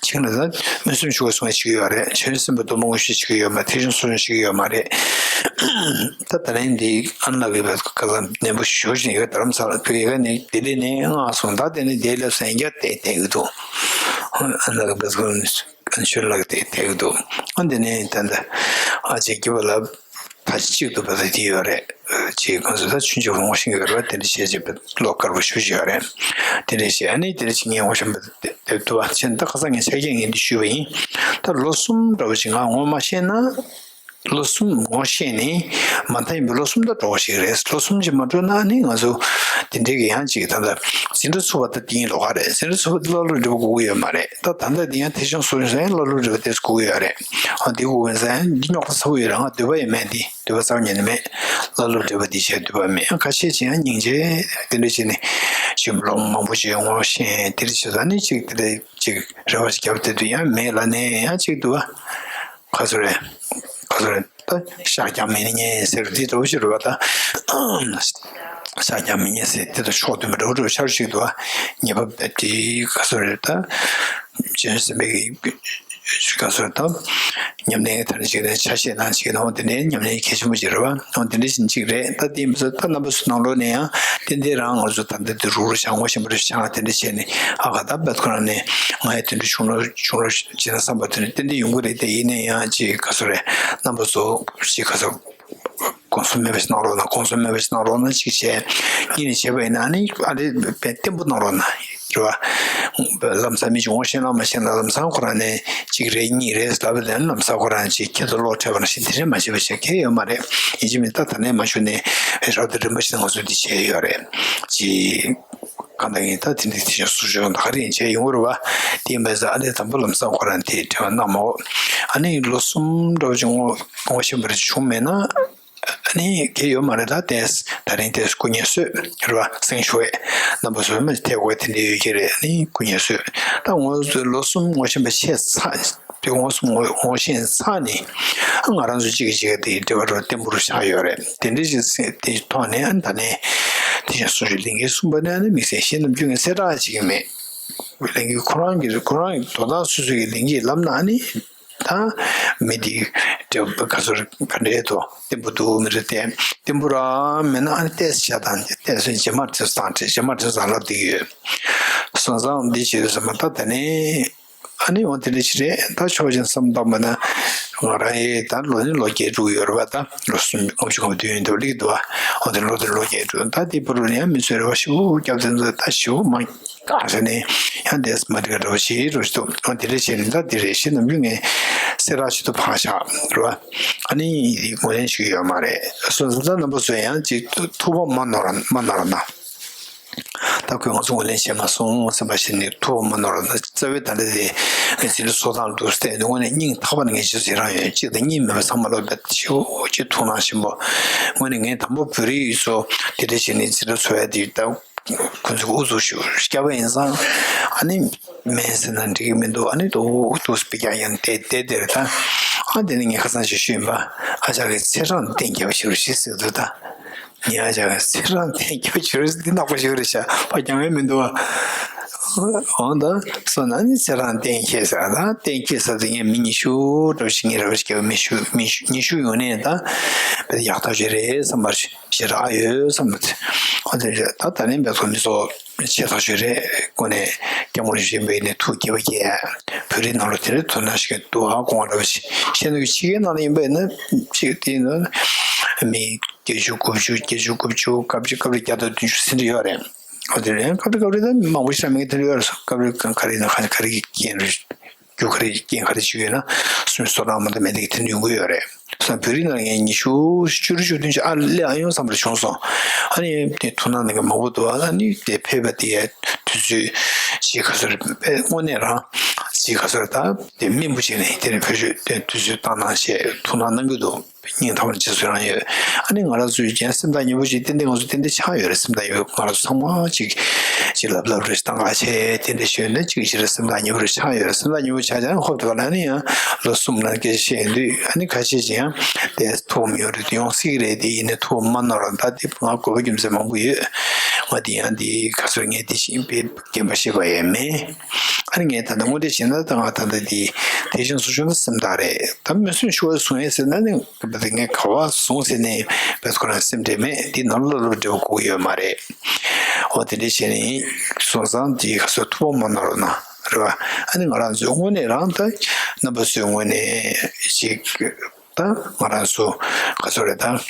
ཀྱི་ལ་ད་མུན་སེམས་ཤུགས་སོང་བྱེད་ཀྱི་ཡོད་རེད། ཆོས་སེམས་པ་དུ་མ་ངོ་ཤེས་བྱེད་ཀྱི་ཡོད་མ་ཐེག་ཆེན་སོ་སོར་བྱེད་ཀྱི་ཡོད་མ་རེད། ད་ད་ལན་འདི་ཨ་ནི་ལགས་ཀྱིས་བཀའ་སློབ་ནན་པོ་ཞུ་བཞིན་ཡོད། རྡ་རམ་ས་ལ་བོད་ཡ་ག་ནས་དེ་ལས་ནས་མངགས་སོང་། ད་དེ་ནས་དེ་ལབ་ས་ཡིན་རྒྱ་དེ་དེ་གི་འདུག་ཨ་ནི་ལགས་ཀྱིས་བཀའ་སློབ་ཨ་ནི་ཆོས་ལགས་དེ་དེ་གི་འདུག་ཨ་འདི་ནས་ད་ལྟ་ཨ་ཅེ་སྐྱིད་པ་ལགས། ད་གཅིག་ཏུ་བ་ད་དེ་ཡོད་རེད། ཅེས་ཁོང་ཚོ་ད་ཆུང་ཆུང་ངོ་ཤེས་ཡོད་རེད་བ། དེ་འདྲ་བྱས་ཅིག་བློ་དཀར་པོ་ཞུ་བཞིན་ཡོད་རེད། དེ་འདྲ་བྱས་ཨ་ནི་དེ་འདྲ་ཅིག་ངས་ངོ་ཤེས་པ་དེ་དུ་བ་ཆེན་ད་ཁ་སང་ངས་ཆ་རྐྱེན་ངས་འདི་ཞུས་པ་ཡིན། ད་ལོ་གསུམ་འདྲ་བོ་ཅིག་ང་ངོ་མ་ཤེས་ན། ལོ་གསུམ་ངོ་ཤེས་ནི་མ་མཐའ་ཡིན་པའི་ལོ་གསུམ་ད་འགྲོ་བ་ཞིག་རེད། ལོ་གསུམ་ཅིག་མ་འགྲོ་ན་ནི་ང་ཚོ་དེ་འདྲའི་གི་ཡང་ཅིག་ད་ལྟ་འཛིན་གྲྭ་ཚུགས་པ་ད་དེ་ཡིན་ལོ་ག་རེད། འཛིན་གྲྭ་ཚུགས་པ་དེ་ཀླ་ཀློ་འདྲ་པོ་དགོས་ཀྱི་ཡོད་མ་རེད། ད་ད་ལྟ་འདི་ཡང་ཐེག་ཆེན་སོ་སོ་ཡང་ཀླ་ཀློ་འདྲ་པོ་དེ་ཚོ་དགོས་ཀྱི་ཡོད་རེད། ཨ་འདི་དགོས་ཀྱི་ཡོད་ས་ཡང་འདི་རྙོག་དྲ་ཚ་པོ་ཡོད་རེད། ང་འདོད་པ་ཡོད་མེད་འདི། འདོད་པ་རྩ་བ་ཉིད་ནས་མེད། ཀླ་ཀློ་འདྲ་པོ་འདི་བྱས་འདོད་པ་མེད། ཁ་ཤས་ཅིག་ཡང་སྙིང་རྗེ་དེ་འདྲ་བྱས་ནས་ཅིག་ལོ་མང་པོ་ཅིག་ངོ་ཤེས་དེ་འདྲ་བྱས་ཙང་ནི་ཅིག་དེ་འདྲ་ཅིག་རེ་བ་ཞིག་བརྒྱབ་བསྡད་དུས་ཡང་མེད་ལ་ནས་ཡང་ཅིག་འདུག་བ། ག་ཚོད་རེད། ག་ཚོད་རེད། ད་ཤག་རྐྱང་མེད་ནི་ཉེ་ཟེར་འདི་འདྲ་བོ་ཞིག་རེད་བ། ད་ཤག་རྐྱང་མི་ཉེ་ཟེར་དེ་དང་ཕྱོགས་མཐུན་པ་འདྲ་བོ་འདྲ་བོ་ཆར་ཞིག་འདུག་བ། ཉེས་པ་བེད་དེ་ག་ཚོད་རེད། ད་ཇོན་སན་པེ་གི་ག་ཚོད་དང་ཉམས་ལེན་ཐར་ཅིག་ནས་ཆ་ཤས་ནང་ཅིག་ནང་དེ་འདྲའི་ཉམས་ལེན་གལ་ཆེན་པོ་ཅིག་རེད་བ། འོ་དེ་འདྲ་ཞིག་ཅིག་རེད། ད་དེ་མི་ཚོ་ད་རྣམ་པ་ཚོ་ནང་ལོགས་ནས་ཡང་ཏན་ཏན་རང་ང་ཚོ་ད་ལྟ་དེ་རུག་རུག་བྱ་ངོ་ཤེས་པ་རེད་བྱ་དེ་འདྲ་བྱས་ནས་ཨ་ག་ད་བད་ཁོ་རང་ནས་ང་ཡི་དེ་འདྲ་བྱུང་རོགས་བྱུང་རོགས་བྱེད་ན་བསམ་པ་དེ་འདྲ་ཏན་ཏན་ཡོང་གི་རེད། དེ་ཡིན་ན་ཡང་ཅིག་ག་ཚོད་རེད། རྣམ་པ་ཚོ་ཅིག་ག་ཚོད་དགོངས་སུ་མེད་པ་ཞིག་གནང་རོགས་གནང་། དགོངས་སུ་མེད་པ་ཞིག་གནང་རོགས་གནང་ཅིག་བྱས། གཉིས་ནས་བྱས་པ་ཡིན་ན་ཨ་ནི་ཨ་ནི་བསྟན་པོ་གནང་རོགས་གནང་། རེད་བ། ལམ་སང་མི་ཅིག་ངོ་ཤེས་ན་མ་ཤེས་ན་ལམ་སང་ཁོ་རང་ནས་གཅིག་རེད་གཉིས་རེད་ལབ་པ་དེ་ལམ་སང་ཁོ་རང་ཅིག་ཁྱེད་ཚོ་བློ་འཕྲད་པ་ནང་བཞིན་དེ་རེད་མ་བྱེད་པ་བྱེད་མཁན་ཡོད་མ་རེད། ཡིན་གཅིག་མིན་ད་ད་ནས་མ་ཞུ་ནས་རབ་ཏུ་རིམ་པ་བཞིན་ང་ཚོ་འདི་བྱས་ཡོད་རེད། ཅིག་གང་ལྟར་ཡིན་ད་དེ་འདྲ་དེ་བཞིན་སུ་ཞུ་ད་ག་རེ་ཡིན་བྱས་ཡོང་གི་རེད་བ། དེ་ཡིན་པས་ཨ་ནི་དང་པོ་ལམ་སང་ཁོ་རང་དེ་དྲི་བ་གནང་མོ། ཨ་ནི་ལོ་གསུམ་འདྲ་བོ་ཅིག་ངོ་ངོ་ཤེས་པ་རེ་བྱུང་མེད་ན། ནི་གལ་ཡོད་མ་རེད། ད་ཏེས་ད་རིང་ཏེས་སྐུ་ངལ་གསོས་རེད་བ། སེང་ཞོ་ཡས་རྣམ་པ་ཚོས་མ་ཐེག་དགོས་དེ་འདྲ་ཡོད་ཀྱི་རེད། ནི་སྐུ་ངལ་གསོས། ད་ངོ་ལོ་གསུམ་ངོ་ཤེས་པ་ཆེ་ཚ། དེ་ངོ་སོང་ངོ་ངོ་ཤེས་ཚར་ནས། ང་རང་ཚོ་གཅིག་གིས་གཅིག་ག་དེ་འབྲེལ་བ་རོ་བརྟན་པོ་རུ་ཆགས་ཡོད་རེད། དེ་འདྲའི་ཞིག་སེ་དེ་ཐོག་ནས་ཨ་ནི་ད་ནས་དེ་བཞིན་གསུང་ཆོས་ལས་འགན་གསུམ་པ་ནས་ཨ་ནི་དམིགས་བསལ་གཞན་ནམ་རྒྱུན་ངས་གསལ་བསྒྲགས་བྱེད་ཀྱི་མེད། ལས་འགན་ཁོ་རང་གི་ཁོ་རང་གི་དོ་བདག་སོ་སོ་གི་ལས་འགན་ལབ་ན་ཨ་ནི་ད་མི་དེ་འབྲེལ་བ་ག་ཚོད་ག་འདྲའི་ཐོག་བརྟན་པོ་འདུག་མི་འདུག་དེ་བརྟན་པོ་རང་མེད་ན་ཨ་ནི་ཏོག་ཙམ་བྱ་དང་ཏོག་ཙམ་རྗེས་མར་དེ་ཚོ་བཏང་དྲན་རྗེས་མར་དེ་ཚོ་ལབ་བསྡད་ཀྱི་ཡོད། སོང་ཙང་འདི་བྱེད་དུས་ཙམ་པ་ད་ད་ནས། ཨ་ནི་འོ་དེ་འདྲ་ཞིག་རེད། ད་ཕྱོགས་གཞན་བསམ་བཏང་བ་ན་ང་རང་ཡི་ད་ལོ་ནི་ལོ་བརྒྱད་དྲུག་ཡོད་རེད་བ། ད་ལོ་གསུམ་ལྔ་བཅུ་ང་བདུན་ཡོད་འདུག་ལིག་འདུག་བ། འོ་དེ་ལོ་དེ་ལོ་བརྒྱད་དྲུག་ད་དེ་བར་དུ་ཡང་མི་ཚོས་རེ་བ་ཞེ་པོ་བརྒྱབ་དེ་ཚོ་ད་ཞེ་པོ་མ་དཀའ་ཟེར་ནས་ཡང་དེས་མ་དེ་ག་འགྲོ་ཞེས་རོ་ཞིག་འདུག་འོ་དེ་འདྲ་བྱས་ནས་ད་དེ་རེད་ཞེ་ནམ་རྒྱུན་ངས་གསལ་བསྒྲགས་ཞིག་ཏུ་འཕངས་བཞག་རེད་བ། ཨ་ནི་ཡི་ངོས་ལེན་ཞུ་གི་ཡོད་མ་རེད། སོང་ཙང་ད་རྣམ་པ་ཚོས་ཡང་ཅིག་ཐུགས་ཕམ་མ་ནོར་མ་ནོར་ན། ད་ཁོས་ང་ཚོ་ངོས་ལེན་བྱས་མ་སོང་བསམ་པ་ཞིག་ནི་ཐུགས་མ་ནོར་ན། རྩ་བའི་ད་ལྟ་དེ་ངས་ཟིན་བྲིས་བཟོ་སྟངས་འདུག་སྟེ་དངོས་གནས་སྙིང་ཐག་པ་ནས་ངས་ཅི་ཟེར་རང་ཡོད་ཅིག་དང་གཉིས་མེད་པ་ཚང་མ་ལོ་བེད་ཆེ་བོ་ཅིག་ཐུགས་སྣང་ཆེན་པོ། དངོས་གནས་ངས་དང་པོ་བོད་རིགས་ཡུལ་ཚོ་དེ་འདྲ་བྱས་ནས་ཟིན་བྲིས་བཟོ་ཡ་དེ་ད་ཁོ་ཚོ་གི་ཨུ་ཚུགས་ཞུ་སྐྱ་བ་ཡིན་ཙང་ཨ་ནི་མེད་ཟེར་ན་འགྲིག་གི་མི་འདུག་ཨ་ནི་ཏོག་ཏོག་སྤི་རྒྱག་ཡང་དེ་དེ་དེར་ད་ཨ་དེ་ནི་ངས་ཁ་སང་ཞིག་ཞུས་ཡིན་པ། ཨ་ཅག་གི་ཚེ་རང་བརྟན་རྒྱབ་ཞུ་རུ་ཞེས་ཟེར་འདུག་ད། ཉེ་བ་ཅག་ཚེ་རང་བརྟན་རྒྱབ་ཞུ་རུ་འདི་ནག་པོ་ཞིག་རེད་ཤག་པ་ཀྱང་ཡང་མི་འདུག་བ། འོང་ད་སོང་ན་ནི་ཚེ་རང་བརྟན་ཁྱེད་ཟེར་ད་བརྟན་ཁྱེད་ཟེར་དུས་ངས་མི་ཉི་ཤུ་འདྲ་ཞིག་ངས་རེ་བ་ཞིག་བརྒྱབ་མི་ཤུ་མི་ཤུ་ཉི་ཤུ་ཡོང་ནས་ད་བེད་ཡག་ཐག་ཆོད་རེད་བསམ་པར་ཞེ་དྲག་ཡོད་བསམ་པ་ཚེ་འོ་དེ་རེད། ད་ད་ནས་བེད་ཚོ་མི་ཚོ་ཆེ་ཐག་ཆོད་རེད། ཀོ་ནས་སྐྱབས་མགོན་རིན་པོ་ཆེ་ཡིན་པ་ཡིན་ནས་ཐུགས་དགྱེས་པ་སྐྱེ། བོད་རིགས་ནང་ལ་དེ་འདྲའི་དོ་སྣང་ཞིག་འདུག་ཨ་དགོངས་པ་འདྲ་བ་ཞིག་བཤད་ན་ཕྱི་རྒྱལ་ནང་ལ་ཡིན་པ་ཡིན་ན་ཅིག་དེ་ཡིན་ན་མི་བརྒྱད་ཅུ་དགུ་བཅུ་བརྒྱད་ཅུ་དགུ་བཅུ་སྐབས་རེ་སྐབས་རེ་བརྒྱ་དང་བདུན་ཅུ་ཟིན་གྱི་ཡོད་རེད། འོ་དེ་རེད། སྐབས་རེ་སྐབས་རེ་ད་མི་མང་པོ་ཞིག་ལ་མི་དེ་འདྲ་ཡོད་རེད། སྐབས་རེ་ག་རེ་ཡིན་ན་ག་རེ་ག་རེ་གི་རྐྱེན་རེད། རྒྱུ་ག་རེ་རྐྱེན་ག་རེ་བྱུང་ཡོད་ན་སུམ་ཅུ་སོ་གྲངས་མ་གཏོགས་མེད་དེ་དེ་འདྲ་ཡོང་གི་ཡོད་རེད། སོ་བོད་རིགས་ནང་ངས་ཉི་ཤུ་བཅུ་དྲུག་བཅུ་བདུན་ཅིག་ཨ་ལས་ཨ་ཡོང་བསམ་པ་བྱུང་སོང་། ཨ་ནི་དེ་ཐུགས་སྣང་གནང་མཁན་མང་པོ་འདུག་ཨ་ནི་དེ་ཕེབས་པ་དེ་དུས་ཚོད་ཅིག་ག་ཚོད་རེད་པས་དངོས་གནས་རང་ཅིག་ག་ཚོད་རེད། ད་དེ་རྨིན་པོ་བྱས་ནས་དེ་ནས་བོད་ཆོས་དེ་དུས་ཚོད་བཏང་གནང་བྱས་ཐུགས་སྣང་གནང་གི་འདུག་སྙིང་ཐག་པ་ནས་རྗེས་སུ་ཡི་རང་ཡོད། ཨ་ནི་ང་རང་ཚོའི་རྒྱན་སེམས་ཐག་ཉེ་པོ་ཅིག་ཏན་ཏན་ང་ཚོ་ཏན་ཏན་ཆགས་ཡོད་རེད། སེམས་ཐག་ཉེ་པོ་ང་རང་ཚོ་ཚང་མ་ཅིག་ཅིག་ལབ་ལབ་རེད། ད་ང་ཆེ་ཏན་ཏན་ཤོད་ན་ཅིག་ཞིག་རེད། སེམས་ཐག་ཉེ་པོ་རེད་ཆགས་ཡོད་རེད། སེམས་ཐག་ཉེ་པོ་ཆགས་ཀྱང་ཧོབ་ཏེ་བ་ལ་ཨ་ནི་ཡང་ལོ་གསུམ་ལ་སྐད་ཆ་བཤད་ཡོང་དུས་ཨ་ནི་ཁ་ཤས་ཅིག་ཡང་དེ་ཐུགས་ཕམ་ཡོད་རེད། དེ་ཡོང་སྲིད་ཀྱི་རེད། དེ་ཡིན་ནའི་ཐུགས་ཕམ་མ་གནང་རོགས། ད་དེ་ང་དགོས་པ་རྒྱུ་མཚན་མང་པོ་ཡོད། ང་དེ་ཡང་དེ་ག་ཚོད་ངས་དེ་བཞིན་པའི་རྒན་པ་ཤེས་པ་ཡང་མེད། ཨ་ནི་ངས་ད་ལྟ་དངོས་འབྲེལ་བྱས་ན་ད་ང་ད་ལྟ་དེ་དེ་བཞིན་སུ་བྱུང་ན་སེམས་ཐག་རེད། ད་མི་སེམས་ཤུགས་བཟུང་ཡས་ཟེར་ན་ནི། ད་ངས་ག་བ་བཟུང་ཟེར་ནས་བས་ཁོ་རང་སེམས་ཁྲལ་མེད། འདི་ནང་ལ་སློབ་འབྲེལ་བ་དགོས་ཀྱི་ཡོད་མ་རེད། འོ་དེ་འདྲ་བྱས་ནས་སོང་ཙང་དེ་ག་ཚོད་ཐུགས་ཕམ་མ་གནང་རོགས་གནང་རེད་བ། ཨ་ནི་ང་རང་ཚོའི་དངོས་གནས་རང་ད་རྣམ་པ་ཚོའི་ངོས་ནས་ཅིག་ད་ང་རང་ཚོ་ག་ཚོད་རེད་ད།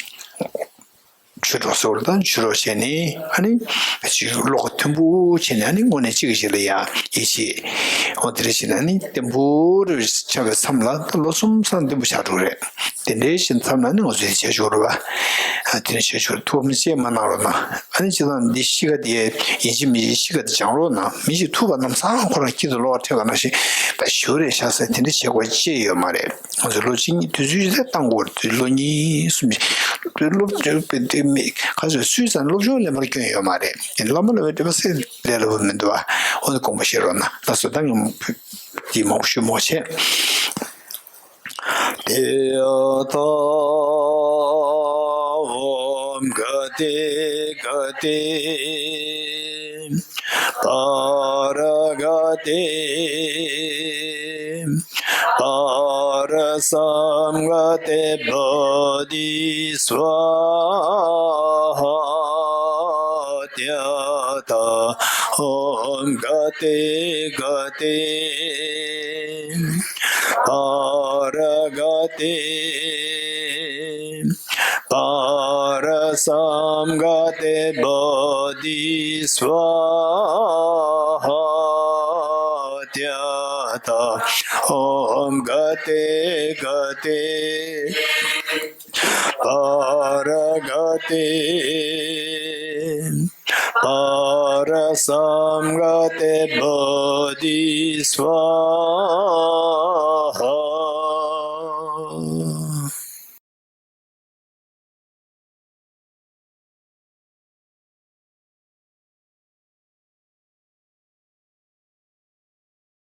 ཆོས་གྲོགས་ཚོར་དང་ཆོས་གྲོགས་བྱས་ནས་ཨ་ནི་ཅིག་བློ་ཁ་མཐུན་པོ་བྱས་ནས་ཨ་ནི་དངོས་གནས་གཅིག་གིས་གཅིག་ལ་ཡ་ཡིད་ཆེས། འོ་དེ་འདྲ་བྱས་ནས་ཨ་ནི་བརྟན་པོ་རུ་ཆགས་པའི་མཚམས་ལ་ད་ལོ་གསུམ་ཙམ་བརྟན་པོ་ཆགས་འགྲོ་གི་རེད། དེ་འདྲའི་ཞིག་མཚམས་ལ་ནི་ང་ཚོས་བྱེད་ཆོག་རེད་བ། ཨ་དེ་འདྲ་བྱེད་ཆོག་ཐུགས་ཕམ་ཅིག་མ་གནང་རོགས་གནང་། ཨ་ནི་སྤྱིར་བཏང་འདི་གཤིས་ཀ་དེ་ཡིན་གཅིག་མིན་གཅིག་གཤིས་ཀ་དེ་སྦྱང་རོགས་གནང་། མི་ཞིག་ཐུག་པ་ནམ་སང་ཁོ་རང་དཀྱིལ་དུ་གློ་བ་ཐེབས་པ་ནང་བཞིན་ད་ཞོ་རེད་ཤག་ཟེར་དེ་འདྲ་བྱེད་དགོས་ཅི་ཡོད་མ་རེད། ང་ཚོ་ལོ་གཅིག་གཉིས་དུས་ཚོད་ཞིག་བཏང་དགོས་རེད། ལོ་གཉིས་གསུམ་ཞིག་སློབ་སྦྱོང་དཔེ་དེ་མི་ག་ཚོད་སུས་ཙང་སློབ་སྦྱོང་ལས་མར་སྐྱོན་ཡོད་མ་རེད། བླ་མ་ལ་བའི་འབྲེལ་བ་སེ་ལས་སླ་པོ་མི་འདུག་ཨ། འོ་ན་དགོངས་པ་བཞེས་རོགས་གནང་། ལགས་སོ། ད་ངས་དེ་མང་པོ་ཞུ་མ་བྱས། དེ་ཡ་ཐ་ཨོམ་ག་ཏེ་ག་ཏེ། པ་ར་ག་ཏེ། པ་ར་སཾ་ག་ཏེ་བོ་དྷི་སྭཱ་ཧཱ། ཏྱ་ཐཱ་ཨོམ་ག་ཏེ་ག་ཏེ། པ་ར་ག་ཏེ། པ་ར་སཾ་ག་ཏེ་བོ་དྷི་སྭཱ་ཧཱ། ཏྱ་ཐཱ་ཨོམ་ག་ཏེ་ག་ཏེ། པ་ར་ག་ཏེ། པ་ར་སཾ་ག་ཏེ་བོ་དྷི་སྭཱ་ཧཱ།